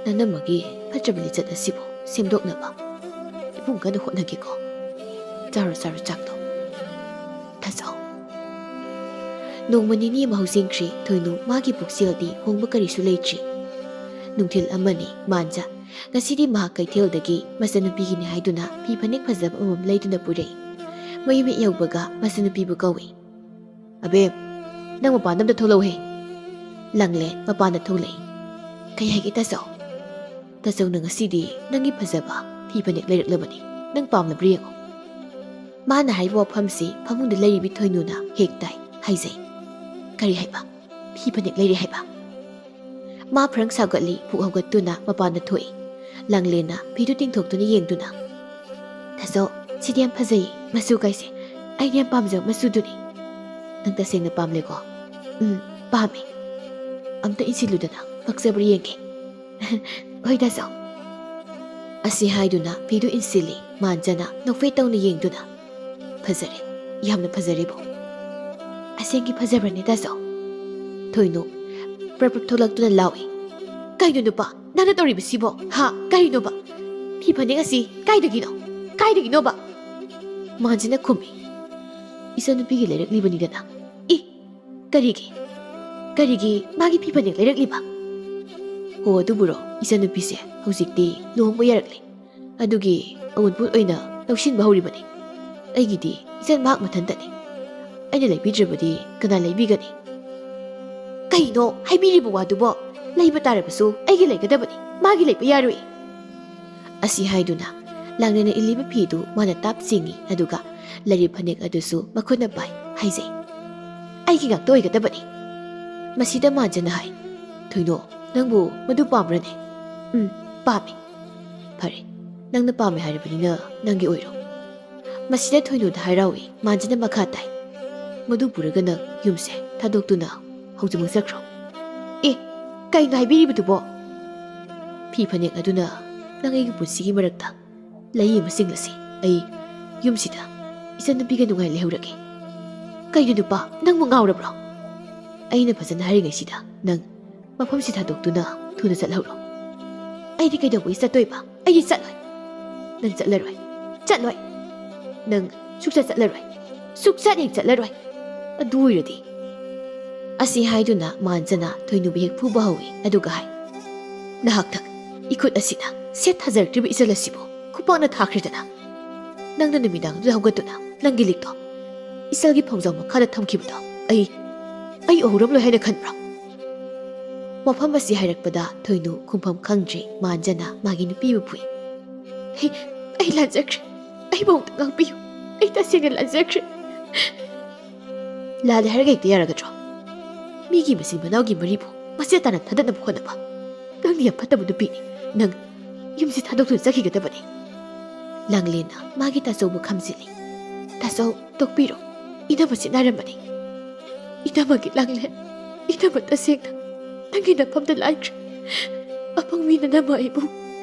"ꯅꯅꯝꯃꯒꯤ ꯐꯠꯇ꯭ꯔꯕ ꯂꯤꯆꯠ ꯑꯁꯤꯕꯨ ꯁꯦꯝꯗꯣꯛꯅꯕ ꯏꯕꯨꯡ ꯀꯟꯅ ꯍꯣꯠꯅꯒꯦꯀꯣ꯫ ꯆꯥꯔꯣ, ꯆꯥꯔꯣ ꯆꯥꯛꯇꯣ꯫ ꯊꯥꯖꯧ꯫" ꯅꯣꯡꯃ ꯅꯤꯅꯤ ꯑꯃ ꯍꯧꯖꯤꯟꯈ꯭ꯔꯦ꯫ ꯊꯣꯏꯅꯨ ꯃꯥꯒꯤ ꯄꯨꯛꯆꯦꯜꯗꯤ ꯍꯣꯡꯕ ꯀꯔꯤꯁꯨ ꯂꯩꯇ꯭ꯔꯤ꯫ ꯅꯨꯡꯊꯤꯜ ꯑꯃꯅꯤ꯫ ꯃꯥꯟꯖ ꯉꯁꯤꯗꯤ ꯃꯍꯥꯛ ꯀꯩꯊꯦꯜꯗꯒꯤ ꯃꯆꯟꯅꯨꯄꯤꯒꯤꯅꯤ ꯍꯥꯏꯗꯨꯅ ꯐꯤ ꯐꯅꯦꯛ ꯐꯖꯕ ꯑꯃꯃꯝ ꯂꯩꯗꯨꯅ ꯄꯨꯔꯛꯏ꯫ ꯃꯌꯨꯝ ꯍꯦꯛ ꯌꯧꯕꯒ ꯃꯆꯟꯅꯨꯄꯤꯕꯨ ꯀꯧꯏ꯫ "ꯑꯕꯦꯝ, ꯅꯪ ꯃꯄꯥꯟꯗ ꯑꯝꯇ ꯊꯣꯛꯂꯛꯎꯍꯦ꯫" ꯂꯥꯡꯂꯦꯟ ꯃꯄꯥꯟꯗ ꯊꯣꯛꯂꯛꯏ꯫ "ꯀꯩ ꯍꯥꯏꯒꯦ ꯇꯥꯆꯧ?" "ꯇꯥꯆꯧꯅ ꯉꯁꯤꯗꯤ ꯅꯪꯒꯤ ꯐꯖꯕ ꯐꯤ ꯐꯅꯦꯛ ꯂꯩꯔꯛꯂꯕꯅꯤ꯫ ꯅꯪ ꯄꯥꯝꯂꯕ꯭ꯔꯥ ꯌꯦꯡꯉꯨ꯫" ꯃꯥꯅ ꯍꯥꯏꯔꯤꯕ ꯋꯥꯐꯝꯁꯤ ꯐꯃꯨꯡꯗ ꯂꯩꯔꯤꯕꯤ ꯊꯣꯏꯅꯨꯅ ꯍꯦꯛ ꯇꯥꯏ꯫ ꯍꯥꯏꯖꯩ꯫ "ꯀꯔꯤ ꯍꯥꯏꯕ? ꯐꯤ ꯐꯅꯦꯛ ꯂꯩꯔꯦ ꯍꯥꯏꯕ?" ꯃꯥ ꯐ꯭ꯔꯪ ꯁꯥꯎꯒꯠꯂꯤ꯫ ꯄꯨꯛ ꯍꯧꯒꯠꯇꯨꯅ ꯃꯄꯥꯟꯗ ꯊꯣꯛꯏ꯫ ꯂꯥꯡꯂꯦꯟꯅ ꯐꯤꯗꯨ ꯇꯤꯡꯊꯣꯛꯇꯨꯅ ꯌꯦꯡꯗꯨꯅ, "ꯇꯥꯆꯧ, ꯁꯤꯗꯤ ꯌꯥꯝ ꯐꯖꯩꯌꯦ꯫ ꯃꯆꯨ ꯀꯥꯏꯁꯦ ꯑꯩꯅ ꯌꯥꯝ ꯄꯥꯝꯖꯕ ꯃꯆꯨꯗꯨꯅꯤ꯫ ꯅꯪ ꯇꯁꯦꯡꯅ ꯄꯥꯝꯂꯦꯀꯣ?" "ꯎꯝ, ꯄꯥꯝꯃꯦ꯫" "ꯑꯝꯇ ꯏꯟꯁꯤꯜꯂꯨꯗꯅ ꯄꯛꯆꯕ꯭ꯔꯥ ꯌꯦꯡꯒꯦ꯫" "ꯍꯣꯏ ꯇꯥꯆꯧ꯫" ꯑꯁꯤ ꯍꯥꯏꯗꯨꯅ ꯐꯤꯗꯨ ꯏꯟꯁꯤꯜꯂꯤ꯫ ꯃꯥꯟꯖꯅ ꯅꯣꯛꯐꯦꯠ ꯇꯧꯅ ꯌꯦꯡꯗꯨꯅ, "ꯐꯖꯔꯦ, ꯌꯥꯝꯅ ꯐꯖꯔꯦꯕꯨ꯫" "ꯑꯁꯦꯡꯒꯤ ꯐꯖꯕ꯭ꯔꯅꯦ, ꯇꯥꯆꯧ?" ꯊꯣꯏꯅꯨ ꯄ꯭ꯔꯞ ꯄ꯭ꯔꯞ ꯊꯣꯛꯂꯛꯇꯨꯅ ꯂꯥꯎꯏ꯫ "ꯀꯩꯅꯣ ꯅꯨꯄꯥ, ꯅꯪꯅ ꯇꯧꯔꯤꯕꯁꯤꯕꯣ? ꯍꯥ? ꯀꯔꯤꯅꯣꯕ? ꯐꯤ ꯐꯅꯦꯛ ꯑꯁꯤ ꯀꯥꯏꯗꯒꯤꯅꯣ? ꯀꯥꯏꯗꯒꯤꯅꯣꯕ?" ꯃꯥꯟꯖꯅ ꯈꯨꯝꯃꯤ꯫ "ꯏꯆꯟꯅꯨꯄꯤꯒꯤ ꯂꯩꯔꯛꯂꯤꯕꯅꯤꯗꯅ꯫" "ꯏ, ꯀꯔꯤꯒꯤ? ꯀꯔꯤꯒꯤ ꯃꯥꯒꯤ ꯐꯤ ꯐꯅꯦꯛ ꯂꯩꯔꯛꯂꯤꯕ?" "ꯍꯣ, ꯑꯗꯨꯕꯨꯔꯣ, ꯏꯆꯟꯅꯨꯄꯤꯁꯦ ꯍꯧꯖꯤꯛꯇꯤ ꯂꯨꯍꯣꯡꯕ ꯌꯥꯔꯛꯂꯦ꯫ ꯑꯗꯨꯒꯤ ꯑꯎꯟꯄꯣꯠ ꯑꯣꯏꯅ ꯂꯧꯁꯤꯟꯕ ꯍꯧꯔꯤꯕꯅꯤ꯫ ꯑꯩꯒꯤꯗꯤ ꯏꯆꯟ ꯃꯍꯥꯛ ꯃꯊꯟꯇꯅꯤ꯫ ꯑꯩꯅ ꯂꯩꯕꯤꯗ꯭ꯔꯕꯗꯤ ꯀꯅꯥ ꯂꯩꯕꯤꯒꯅꯤ?" "ꯀꯩꯅꯣ ꯍꯥꯏꯕꯤꯔꯤꯕ ꯋꯥꯗꯨꯕꯣ? ꯂꯩꯕ ꯇꯥꯔꯕꯁꯨ ꯑꯩꯒꯤ ꯂꯩꯒꯗꯕꯅꯤ, ꯃꯥꯒꯤ ꯂꯩꯕ ꯌꯥꯔꯣꯏ꯫" ꯑꯁꯤ ꯍꯥꯏꯗꯨꯅ ꯂꯥꯡꯂꯦꯟꯅ ꯏꯜꯂꯤꯕ ꯐꯤꯗꯨ ꯃꯥꯅ ꯇꯥꯞ ꯆꯤꯡꯏ, ꯑꯗꯨꯒ ꯂꯩꯔꯤꯕ ꯐꯅꯦꯛ ꯑꯗꯨꯁꯨ ꯃꯈꯨꯠꯅ ꯄꯥꯏ꯫ ꯍꯥꯏꯖꯩ, "ꯑꯩꯒꯤ ꯉꯥꯛꯇ ꯑꯣꯏꯒꯗꯕꯅꯤ꯫" ꯃꯁꯤꯗ ꯃꯥꯟꯖꯅ ꯍꯥꯏ, "ꯊꯣꯏꯅꯣ, ꯅꯪꯕꯨ ꯃꯗꯨ ꯄꯥꯝꯕ꯭ꯔꯅꯦ?" "ꯎꯝ, ꯄꯥꯝꯃꯤ꯫" "ꯐꯔꯦ, ꯅꯪꯅ ꯄꯥꯝꯃꯦ ꯍꯥꯏꯔꯕꯅꯤꯅ ꯅꯪꯒꯤ ꯑꯣꯏꯔꯣ꯫" ꯃꯁꯤꯗ ꯊꯣꯏꯅꯨꯗ ꯍꯔꯥꯎꯏ꯫ ꯃꯥꯟꯖꯅ ꯃꯈꯥ ꯇꯥꯏ, "ꯃꯗꯨ ꯄꯨꯔꯒ ꯅꯪ ꯌꯨꯝꯁꯦ ꯊꯥꯗꯣꯛꯇꯨꯅ ꯍꯧꯖꯤꯛꯃꯛ ꯆꯠꯈ꯭ꯔꯣ꯫" "ꯑꯦ, ꯀꯩꯅꯣ ꯍꯥꯏꯕꯤꯔꯤꯕꯗꯨꯕꯣ?" "ꯐꯤ ꯐꯅꯦꯛ ꯑꯗꯨꯅ ꯅꯪ ꯑꯩꯒꯤ ꯄꯨꯟꯁꯤꯒꯤ ꯃꯔꯛꯇ ꯂꯩ ꯑꯃ ꯆꯤꯡꯂꯁꯤ꯫ ꯑꯩ ꯌꯨꯝꯁꯤꯗ ꯏꯆꯟꯅꯨꯄꯤꯒ ꯅꯨꯡꯉꯥꯏ ꯂꯩꯍꯧꯔꯒꯦ꯫" "ꯀꯩꯅꯣ ꯅꯨꯄꯥ, ꯅꯪꯕꯨ ꯉꯥꯎꯔꯕ꯭ꯔꯣ? ꯑꯩꯅ ꯐꯖꯅ ꯍꯥꯏꯔꯤꯉꯩꯁꯤꯗ ꯅꯪ ꯃꯐꯝꯁꯤ ꯊꯥꯗꯣꯛꯇꯨꯅ ꯊꯨꯅ ꯆꯠꯍꯧꯔꯣ꯫" "ꯑꯩꯗꯤ ꯀꯩꯗꯧꯕꯒꯤ ꯆꯠꯇꯣꯏꯕ? ꯑꯩꯗꯤ ꯆꯠꯂꯣꯏ꯫" "ꯅꯪ ꯆꯠꯂꯔꯣꯏ, ꯆꯠꯂꯣꯏ꯫ ꯅꯪ ꯁꯨꯛꯆꯠ ꯆꯠꯂꯔꯣꯏ, ꯁꯨꯛꯆꯠ ꯍꯦꯛ ꯆꯠꯂꯔꯣꯏ꯫" "ꯑꯗꯨ ꯑꯣꯏꯔꯗꯤ꯫" ꯑꯁꯤ ꯍꯥꯏꯗꯨꯅ ꯃꯥꯟꯖꯅ ꯊꯣꯏꯅꯨꯕꯨ ꯍꯦꯛ ꯐꯨꯕ ꯍꯧꯏ, ꯑꯗꯨꯒ ꯍꯥꯏ, "ꯅꯍꯥꯛꯇꯪ ꯏꯈꯨꯠ ꯑꯁꯤꯅ ꯁꯦꯠ ꯊꯥꯖꯔꯛꯇ꯭ꯔꯤꯕ ꯏꯆꯜ ꯑꯁꯤꯕꯨ ꯈꯨꯄꯥꯛꯅ ꯊꯥꯈ꯭ꯔꯦꯗꯅ꯫ ꯅꯪꯅ ꯅꯨꯃꯤꯗꯥꯡꯗꯨꯗ ꯍꯧꯒꯠꯇꯨꯅ ꯅꯪꯒꯤ ꯂꯤꯛꯇꯣ ꯏꯆꯜꯒꯤ ꯐꯧꯖꯥꯎ ꯃꯈꯥꯗ ꯊꯝꯈꯤꯕꯗꯣ ꯑꯩ, ꯑꯩ ꯎꯍꯧꯔꯝꯂꯣꯏ ꯍꯥꯏꯅ ꯈꯟꯕ꯭ꯔꯣ?" ꯋꯥꯐꯝ ꯑꯁꯤ ꯍꯥꯏꯔꯛꯄꯗ ꯊꯣꯏꯅꯨ ꯈꯨꯝꯐꯝ ꯈꯪꯗ꯭ꯔꯦ꯫ ꯃꯥꯟꯖꯅ ꯃꯥꯒꯤ ꯅꯨꯄꯤꯕꯨ ꯐꯨꯏ꯫ "ꯑꯩ, ꯑꯩ ꯂꯥꯟꯖꯈ꯭ꯔꯦ꯫ ꯑꯩꯕꯨ ꯑꯃꯨꯛꯇ ꯉꯥꯛꯄꯤꯌꯨ꯫ ꯑꯩ ꯇꯁꯦꯡꯅ ꯂꯥꯟꯖꯈ꯭ꯔꯦ꯫" "ꯂꯥꯜꯂꯦ ꯍꯥꯏꯔꯒ ꯍꯦꯛꯇ ꯌꯥꯔꯒꯗ꯭ꯔꯣ? ꯃꯤꯒꯤ ꯃꯆꯤꯟ ꯃꯅꯥꯎꯒꯤ ꯃꯔꯤꯕꯨ ꯃꯆꯦꯠ ꯇꯥꯅ ꯊꯥꯗꯠꯅꯕ ꯍꯣꯠꯅꯕ꯫ ꯅꯪꯗꯤ ꯌꯥꯝ ꯐꯠꯇꯕ ꯅꯨꯄꯤꯅꯤ꯫ ꯅꯪ ꯌꯨꯝꯁꯤ ꯊꯥꯗꯣꯛꯇꯨꯅ ꯆꯠꯈꯤꯒꯗꯕꯅꯤ꯫" ꯂꯥꯡꯂꯦꯟꯅ ꯃꯥꯒꯤ ꯇꯥꯆꯧꯕꯨ ꯈꯝꯖꯤꯜꯂꯤ꯫ "ꯇꯥꯆꯧ, ꯇꯣꯛꯄꯤꯔꯣ꯫ ꯏꯅꯝꯃ ꯆꯤꯠꯅꯔꯝꯕꯅꯤ꯫" "ꯏꯅꯝꯃꯒꯤ ꯂꯥꯡꯂꯦꯟ, ꯏꯅꯝꯃ ꯇꯁꯦꯡꯅ ꯅꯪꯒꯤ ꯅꯐꯝꯗ ꯂꯥꯟꯈ꯭ꯔꯦ꯫ ꯑꯄꯪꯕꯤ ꯅꯅꯝꯃ ꯑꯩꯕꯨ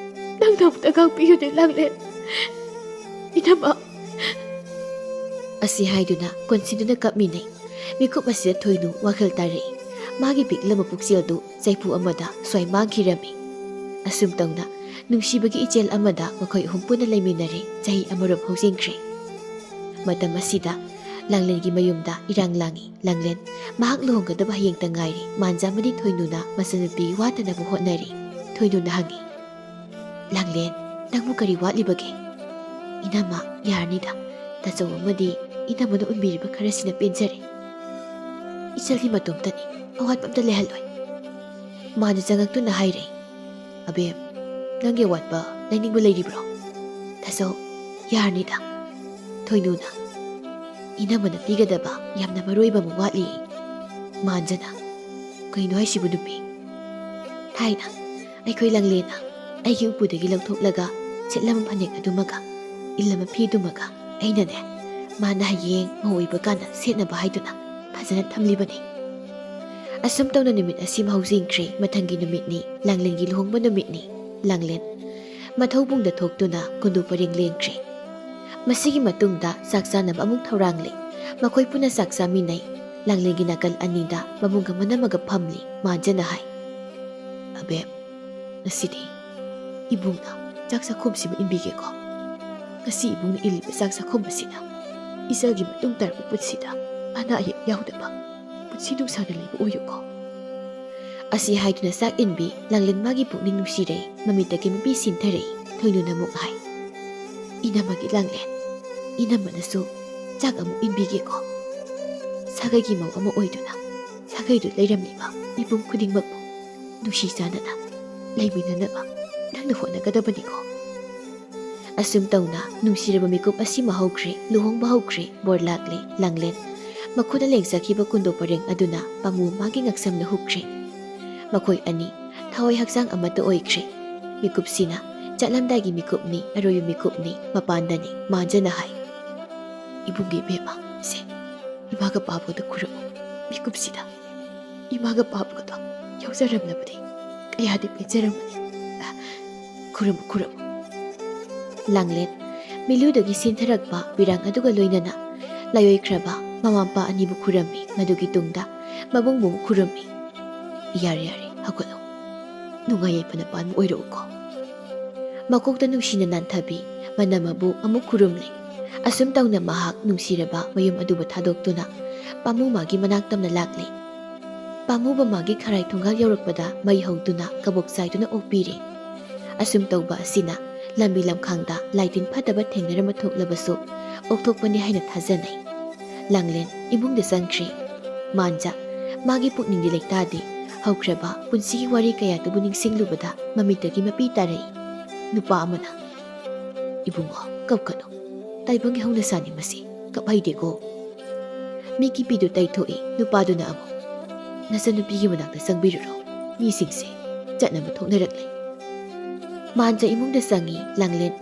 ꯅꯪꯅ ꯑꯃꯨꯛꯇ ꯉꯥꯛꯄꯤꯌꯨꯅꯦ, ꯂꯥꯡꯂꯦꯟ꯫ ꯏꯅꯝꯃ꯫" ꯑꯁꯤ ꯍꯥꯏꯗꯨꯅ ꯀꯣꯟꯁꯤꯟꯗꯨꯅ ꯀꯞꯃꯤꯟꯅꯩ꯫ ꯃꯤꯀꯨꯞ ꯑꯁꯤꯗ ꯊꯣꯏꯅꯨ ꯋꯥꯈꯜ ꯇꯥꯔꯛꯏ꯫ ꯃꯥꯒꯤ ꯄꯤꯛꯂꯕ ꯄꯨꯛꯆꯦꯜꯗꯨ ꯆꯩꯐꯨ ꯑꯃꯗ ꯁ꯭ꯋꯥꯏ ꯃꯥꯡꯈꯤꯔꯝꯃꯤ꯫ ꯑꯁꯨꯝ ꯇꯧꯅ ꯅꯨꯡꯁꯤꯕꯒꯤ ꯏꯆꯦꯜ ꯑꯃꯗ ꯃꯈꯣꯏ ꯑꯍꯨꯝ ꯄꯨꯟꯅ ꯂꯩꯃꯤꯟꯅꯔꯦ꯫ ꯆꯍꯤ ꯑꯃꯔꯣꯝ ꯍꯧꯖꯤꯟꯈ꯭ꯔꯦ꯫ ꯃꯇꯝ ꯑꯁꯤꯗ ꯂꯥꯡꯂꯦꯟꯒꯤ ꯃꯌꯨꯝꯗ ꯏꯔꯥꯡ ꯂꯥꯡꯏ꯫ ꯂꯥꯡꯂꯦꯟ ꯃꯍꯥꯛ ꯂꯨꯍꯣꯡꯒꯗꯕ ꯍꯌꯦꯡꯇ ꯉꯥꯏꯔꯤ꯫ ꯃꯥꯟꯖꯥ ꯑꯃꯗꯤ ꯊꯣꯏꯅꯨꯅ ꯃꯆꯟꯅꯨꯄꯤ ꯋꯥꯠꯇꯅꯕ ꯍꯣꯠꯅꯔꯤ꯫ ꯊꯣꯏꯅꯨꯅ ꯍꯪꯏ, "ꯂꯥꯡꯂꯦꯟ, ꯅꯪꯕꯨ ꯀꯔꯤ ꯋꯥꯠꯂꯤꯕꯒꯦ?" "ꯏꯅꯝꯃ, ꯌꯥꯔꯅꯤꯗ꯫ ꯇꯥꯆꯧ ꯑꯃꯗꯤ ꯏꯅꯝꯃꯅ ꯎꯟꯕꯤꯔꯤꯕ ꯈꯔꯁꯤꯅ ꯄꯦꯟꯖꯔꯦ꯫ ꯏꯆꯜꯗꯤ ꯃꯇꯣꯝꯇꯅꯤ, ꯑꯋꯥꯠꯄ ꯑꯝꯇ ꯂꯩꯍꯜꯂꯣꯏ꯫" ꯃꯥꯅ ꯆꯪꯉꯛꯇꯨꯅ ꯍꯥꯏꯔꯦ, "ꯑꯕꯦꯝ, ꯅꯪꯒꯤ ꯑꯋꯥꯠꯄ ꯂꯩꯅꯤꯡꯕ ꯂꯩꯔꯤꯕ꯭ꯔꯣ?" "ꯇꯥꯆꯧ, ꯌꯥꯔꯅꯤꯗ꯫" ꯊꯣꯏꯅꯨꯅ, "ꯏꯅꯝꯃꯅ ꯄꯤꯒꯗꯕ ꯌꯥꯝꯅ ꯃꯔꯨ ꯑꯣꯏꯕ ꯑꯃ ꯋꯥꯠꯂꯤ꯫" ꯃꯥꯟꯖꯅ, "ꯀꯩꯅꯣ ꯍꯥꯏꯁꯤꯕꯨ ꯅꯨꯄꯤ?" "ꯊꯥꯏꯅ ꯑꯩꯈꯣꯏ ꯂꯥꯡꯂꯦꯟꯅ ꯑꯩꯒꯤ ꯎꯄꯨꯗꯒꯤ ꯂꯧꯊꯣꯛꯂꯒ ꯁꯦꯠꯂꯝꯕ ꯐꯅꯦꯛ ꯑꯗꯨꯃꯒ ꯏꯜꯂꯝꯕ ꯐꯤꯗꯨꯃꯒ ꯑꯩꯅꯅꯦ, ꯃꯥꯅ ꯍꯌꯦꯡ ꯃꯧ ꯑꯣꯏꯕ ꯀꯥꯟꯗ ꯁꯦꯠꯅꯕ ꯍꯥꯏꯗꯨꯅ ꯐꯖꯅ ꯊꯝꯂꯤꯕꯅꯤ꯫" ꯑꯁꯨꯝ ꯇꯧꯅ ꯅꯨꯃꯤꯠ ꯑꯁꯤꯃ ꯍꯧꯖꯤꯟꯈ꯭ꯔꯦ꯫ ꯃꯊꯪꯒꯤ ꯅꯨꯃꯤꯠꯅꯤ, ꯂꯥꯡꯂꯦꯟꯒꯤ ꯂꯨꯍꯣꯡꯕ ꯅꯨꯃꯤꯠꯅꯤ꯫ ꯂꯥꯡꯂꯦꯟ ꯃꯊꯧꯕꯨꯡꯗ ꯊꯣꯛꯇꯨꯅ ꯀꯨꯟꯗꯣ ꯄꯔꯦꯡ ꯂꯦꯡꯈ꯭ꯔꯦ꯫ ꯃꯁꯤꯒꯤ ꯃꯇꯨꯡꯗ ꯆꯥꯛ ꯆꯥꯅꯕ ꯑꯃꯨꯛ ꯊꯧꯔꯥꯡꯂꯦ꯫ ꯃꯈꯣꯏ ꯄꯨꯟꯅ ꯆꯥꯛ ꯆꯥꯃꯤꯟꯅꯩ꯫ ꯂꯥꯡꯂꯦꯟꯒꯤ ꯅꯥꯀꯜ ꯑꯅꯤꯗ ꯃꯕꯨꯡꯒ ꯃꯅꯝꯃꯒ ꯐꯝꯂꯤ꯫ ꯃꯥꯟꯖꯅ ꯍꯥꯏ, "ꯑꯕꯦꯝ, ꯉꯁꯤꯗꯤ ꯏꯕꯨꯡꯅ ꯆꯥꯛ ꯆꯥꯛꯈꯨꯝꯁꯤꯃ ꯏꯟꯕꯤꯒꯦꯀꯣ꯫ ꯉꯁꯤ ꯏꯕꯨꯡꯅ ꯏꯜꯂꯤꯕ ꯆꯥꯛ ꯆꯥꯛꯈꯨꯝ ꯑꯁꯤꯅ ꯏꯆꯜꯒꯤ ꯃꯇꯨꯡ ꯇꯥꯔꯛꯄ ꯄꯨꯟꯁꯤꯗ ꯑꯅꯥ ꯑꯌꯦꯛ ꯌꯥꯎꯗꯕ ꯄꯨꯟꯁꯤ ꯅꯨꯡꯁꯥꯡꯅ ꯂꯩꯕ ꯑꯣꯏꯌꯨꯀꯣ꯫" ꯑꯁꯤ ꯍꯥꯏꯗꯨꯅ ꯆꯥꯛ ꯏꯟꯕꯤ꯫ ꯂꯥꯡꯂꯦꯟ ꯃꯥꯒꯤ ꯄꯨꯛꯅꯤꯡ ꯅꯨꯡꯁꯤꯔꯦ꯫ ꯃꯃꯤꯠꯇꯒꯤ ꯃꯄꯤ ꯁꯤꯟꯊꯔꯛꯏ꯫ ꯊꯣꯏꯅꯨꯅ ꯑꯃꯨꯛ ꯍꯥꯏ, "ꯏꯅꯝꯃꯒꯤ ꯂꯥꯡꯂꯦꯟ, ꯏꯅꯝꯃꯅꯁꯨ ꯆꯥꯛ ꯑꯃꯨꯛ ꯏꯟꯕꯤꯒꯦꯀꯣ꯫ ꯁꯥꯒꯩꯒꯤ ꯃꯧ ꯑꯃ ꯑꯣꯏꯗꯨꯅ ꯁꯥꯒꯩꯗꯨ ꯂꯩꯔꯝꯂꯤꯕ ꯃꯤꯄꯨꯝ ꯈꯨꯗꯤꯡꯃꯛꯄꯨ ꯅꯨꯡꯁꯤ ꯆꯥꯟꯅꯅ ꯂꯩꯃꯤꯟꯅꯅꯕ ꯅꯪꯅ ꯍꯣꯠꯅꯒꯗꯕꯅꯤꯀꯣ꯫" ꯑꯁꯨꯝ ꯇꯧꯅ ꯅꯨꯡꯁꯤꯔꯕ ꯃꯤꯀꯨꯞ ꯑꯁꯤꯃ ꯍꯧꯈ꯭ꯔꯦ꯫ ꯂꯨꯍꯣꯡꯕ ꯍꯧꯈ꯭ꯔꯦ꯫ ꯕꯣꯔ ꯂꯥꯛꯂꯦ꯫ ꯂꯥꯡꯂꯦꯟ ꯃꯈꯨꯠꯅ ꯂꯦꯡꯖꯈꯤꯕ ꯀꯨꯟꯗꯣ ꯄꯔꯦꯡ ꯑꯗꯨꯅ ꯄꯥꯃꯨ ꯃꯥꯒꯤ ꯉꯛꯁꯝꯅ ꯍꯨꯛꯈ꯭ꯔꯦ꯫ ꯃꯈꯣꯏ ꯑꯅꯤ ꯊꯋꯥꯏ ꯍꯛꯆꯥꯡ ꯑꯃꯠꯇ ꯑꯣꯏꯈ꯭ꯔꯦ꯫ ꯃꯤꯀꯨꯞꯁꯤꯅ ꯆꯠꯂꯝꯗꯥꯏꯒꯤ ꯃꯤꯀꯨꯞꯅꯤ, ꯑꯔꯣꯏꯕ ꯃꯤꯀꯨꯞꯅꯤ꯫ ꯃꯄꯥꯟꯗꯅꯤ꯫ ꯃꯥꯟꯖꯅ ꯍꯥꯏ, "ꯏꯕꯨꯡꯒꯤ ꯏꯕꯦꯝꯃ, ꯁꯦ, ꯏꯃꯥꯒ ꯄꯥꯕꯒꯗ ꯈꯨꯔꯨꯝꯃꯨ꯫ ꯃꯤꯀꯨꯞꯁꯤꯗ ꯏꯃꯥꯒ ꯄꯥꯕꯒꯗꯣ ꯌꯥꯎꯖꯔꯝꯂꯕꯗꯤ ꯀꯌꯥꯗꯤ ꯄꯦꯟꯖꯔꯝꯒꯅꯤ꯫ ꯑ, ꯈꯨꯔꯨꯝꯃꯨ, ꯈꯨꯔꯨꯝꯃꯨ꯫" ꯂꯥꯡꯂꯦꯟ ꯃꯤꯂꯨꯗꯒꯤ ꯁꯤꯟꯊꯔꯛꯄ ꯄꯤꯔꯥꯡ ꯑꯗꯨꯒ ꯂꯣꯏꯅꯅ ꯂꯥꯏꯑꯣꯏꯈ꯭ꯔꯕ ꯃꯃꯥ ꯃꯄꯥ ꯑꯅꯤꯕꯨ ꯈꯨꯔꯝꯃꯤ꯫ ꯃꯗꯨꯒꯤ ꯇꯨꯡꯗ ꯃꯕꯨꯡꯕꯨ ꯑꯃꯨꯛ ꯈꯨꯔꯨꯝꯃꯤ꯫ "ꯌꯥꯔꯦ, ꯌꯥꯔꯦ, ꯍꯧꯒꯠꯂꯣ꯫ ꯅꯨꯡꯉꯥꯏ ꯌꯥꯏꯐꯅ ꯄꯥꯟꯕ ꯑꯣꯏꯔꯛꯎꯀꯣ꯫" ꯃꯀꯣꯛꯇ ꯅꯨꯡꯁꯤꯅ ꯅꯥꯟꯊꯕꯤ, ꯃꯅꯝ ꯃꯕꯨ ꯑꯃꯨꯛ ꯈꯨꯔꯨꯝꯂꯦ꯫ ꯑꯁꯨꯝ ꯇꯧꯅ ꯃꯍꯥꯛ ꯅꯨꯡꯁꯤꯔꯕ ꯃꯌꯨꯝ ꯑꯗꯨꯕꯨ ꯊꯥꯗꯣꯛꯇꯨꯅ ꯄꯥꯃꯨ ꯃꯥꯒꯤ ꯃꯅꯥꯛ ꯇꯝꯅ ꯂꯥꯛꯂꯦ꯫ ꯄꯥꯃꯨꯕ ꯃꯥꯒꯤ ꯈꯔꯥꯏ ꯊꯣꯡꯒꯥꯜ ꯌꯧꯔꯛꯄꯗ ꯃꯩ ꯍꯧꯗꯨꯅ ꯀꯕꯣꯛ ꯆꯥꯏꯗꯨꯅ ꯑꯣꯛꯄꯤꯔꯦ꯫ ꯑꯁꯨꯝ ꯇꯧꯕ ꯑꯁꯤꯅ ꯂꯝꯕꯤ ꯂꯝꯈꯥꯡꯗ ꯂꯥꯏꯇꯤꯟ ꯐꯠꯇꯕ ꯊꯦꯡꯅꯔꯝꯕ ꯊꯣꯛꯂꯕꯁꯨ ꯑꯣꯛꯊꯣꯛꯄꯅꯤ ꯍꯥꯏꯅ ꯊꯥꯖꯅꯩ꯫ ꯂꯥꯡꯂꯦꯟ ꯏꯃꯨꯡꯗ ꯆꯪꯈ꯭ꯔꯦ꯫ ꯃꯥꯟꯖ ꯃꯥꯒꯤ ꯄꯨꯛꯅꯤꯡꯗꯤ ꯂꯩꯇꯥꯗꯦ꯫ ꯍꯧꯈ꯭ꯔꯕ ꯄꯨꯟꯁꯤꯒꯤ ꯋꯥꯔꯤ ꯀꯌꯥꯗꯨꯕꯨ ꯅꯤꯡꯁꯤꯡꯂꯨꯕꯗ ꯃꯃꯤꯠꯇꯒꯤ ꯃꯄꯤ ꯇꯥꯔꯛꯏ꯫ ꯅꯨꯄꯥ ꯑꯃꯅ, "ꯏꯕꯨꯡꯉꯣ, ꯀꯞꯀꯅꯨ꯫ ꯇꯥꯏꯕꯪꯒꯤ ꯍꯧꯅꯁꯥꯅꯤ ꯃꯁꯤ꯫ ꯀꯞꯍꯩꯗꯦꯀꯣ꯫" ꯃꯤꯠꯀꯤ ꯄꯤꯗꯨ ꯇꯩꯊꯣꯛꯏ꯫ ꯅꯨꯄꯥꯗꯨꯅ ꯑꯃꯨꯛ, "ꯅꯆꯟꯅꯨꯄꯤꯒꯤ ꯃꯅꯥꯛꯇ ꯆꯪꯕꯤꯔꯨꯔꯣ꯫ ꯃꯤꯁꯤꯡꯁꯦ ꯆꯠꯅꯕ ꯊꯣꯛꯅꯔꯛꯂꯦ꯫" ꯃꯥꯟꯖ ꯏꯃꯨꯡꯗ ꯆꯪꯉꯤ꯫ ꯂꯥꯡꯂꯦꯟ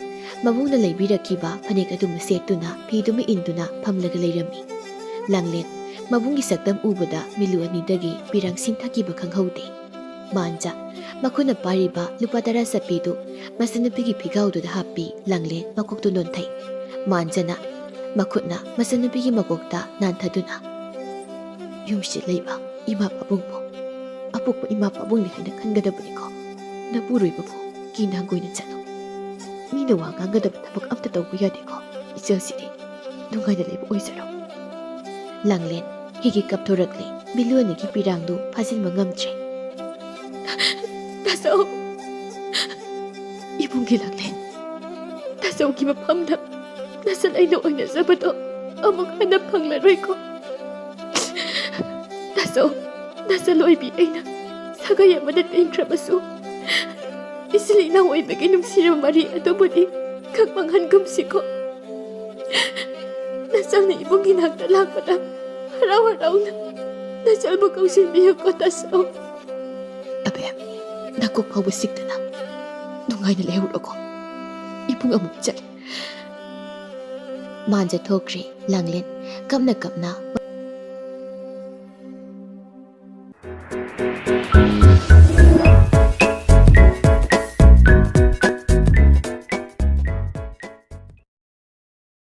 ꯃꯕꯨꯡꯅ ꯂꯩꯕꯤꯔꯛꯈꯤꯕ ꯐꯅꯦꯛ ꯑꯗꯨꯃ ꯁꯦꯠꯇꯨꯅ ꯐꯤꯗꯨꯃ ꯏꯟꯗꯨꯅ ꯐꯝꯂꯒ ꯂꯩꯔꯝꯃꯤ꯫ ꯂꯥꯡꯂꯦꯟ ꯃꯕꯨꯡꯒꯤ ꯁꯛꯇꯝ ꯎꯕꯗ ꯃꯤꯠꯂꯨ ꯑꯅꯤꯗꯒꯤ ꯄꯤꯔꯥꯡ ꯁꯤꯟꯊꯈꯤꯕ ꯈꯪꯍꯧꯗꯦ꯫ ꯃꯥꯟꯖ ꯃꯈꯨꯠꯅ ꯄꯥꯏꯔꯤꯕ ꯂꯨꯄꯥ ꯇꯔꯥ ꯆꯠꯄꯤꯗꯨ ꯃꯆꯟꯅꯨꯄꯤꯒꯤ ꯐꯤꯒꯥꯎꯗꯨꯗ ꯍꯥꯞꯄꯤ꯫ ꯂꯥꯡꯂꯦꯟ ꯃꯀꯣꯛꯇꯨ ꯅꯣꯟꯊꯩ꯫ ꯃꯥꯟꯖꯅ ꯃꯈꯨꯠꯅ ꯃꯆꯟꯅꯨꯄꯤꯒꯤ ꯃꯀꯣꯛꯇ ꯅꯥꯟꯊꯗꯨꯅ, "ꯌꯨꯝꯁꯤꯗ ꯂꯩꯕ ꯏꯃꯥ ꯄꯥꯕꯨꯡꯕꯨ, ꯑꯄꯣꯛꯄ ꯏꯃꯥ ꯄꯥꯕꯨꯡꯅꯤ ꯍꯥꯏꯅ ꯈꯟꯒꯗꯕꯅꯤꯀꯣ꯫ ꯅꯄꯨꯔꯣꯏꯕꯕꯨ ꯀꯤꯅ ꯍꯪꯒꯣꯏꯅ ꯆꯠꯂꯨ꯫ ꯃꯤꯅ ꯋꯥ ꯉꯥꯡꯒꯗꯕ ꯊꯕꯛ ꯑꯝꯇ ꯇꯧꯕ ꯌꯥꯗꯦꯀꯣ꯫ ꯏꯆꯜꯁꯤꯗꯤ ꯅꯨꯡꯉꯥꯏꯅ ꯂꯩꯕ ꯑꯣꯏꯖꯔꯣ꯫" ꯂꯥꯡꯂꯦꯟ ꯍꯤꯒꯤ ꯀꯞꯊꯣꯔꯛꯂꯦ꯫ ꯃꯤꯠꯂꯨ ꯑꯅꯤꯒꯤ ꯄꯤꯔꯥꯡꯗꯨ ꯐꯥꯖꯤꯟꯕ ꯉꯝꯗ꯭ꯔꯦ꯫ "ꯇꯥꯆꯧ! ꯏꯕꯨꯡꯒꯤ ꯂꯥꯡꯂꯦꯟ! ꯇꯥꯆꯧꯒꯤ ꯃꯐꯝꯗ ꯅꯆꯟ ꯑꯩꯅ ꯑꯣꯏꯅꯖꯕꯗꯣ ꯑꯃꯨꯛ ꯍꯟꯅ ꯐꯪꯂꯔꯣꯏꯀꯣ꯫ ꯇꯥꯆꯧ, ꯅꯆꯟ ꯑꯣꯏꯕꯤ ꯑꯩꯅ ꯁꯥꯒꯩ ꯑꯃꯗ ꯇꯤꯟꯈ꯭ꯔꯕꯁꯨ, ꯏꯆꯤꯜ ꯏꯅꯥꯎ ꯑꯣꯏꯕꯒꯤ ꯅꯨꯡꯁꯤꯔꯕ ꯃꯔꯤ ꯑꯗꯨꯕꯨꯗꯤ ꯈꯪ ꯃꯥꯡꯍꯟꯒꯨꯝꯁꯤꯀꯣ꯫ ꯅꯆꯟꯅ ꯏꯕꯨꯡꯒꯤ ꯅꯥꯛꯇ ꯂꯥꯛꯄꯗ ꯍꯔꯥꯎ ꯍꯔꯥꯎꯅ ꯅꯆꯟꯕꯨ ꯀꯧꯁꯤꯟꯕꯤꯌꯨꯀꯣ, ꯇꯥꯆꯧ꯫" "ꯑꯕꯦꯝ, ꯅꯀꯣꯛ ꯐꯥꯎꯕ ꯆꯤꯛꯇꯅ ꯅꯨꯡꯉꯥꯏꯅ ꯂꯩꯍꯧꯔꯣꯀꯣ꯫ ꯏꯕꯨꯡ ꯑꯃꯨꯛ ꯆꯠꯂꯦ꯫" ꯃꯥꯟꯖ ꯊꯣꯛꯈ꯭ꯔꯦ꯫ ꯂꯥꯡꯂꯦꯟ ꯀꯞꯅ ꯀꯞꯅ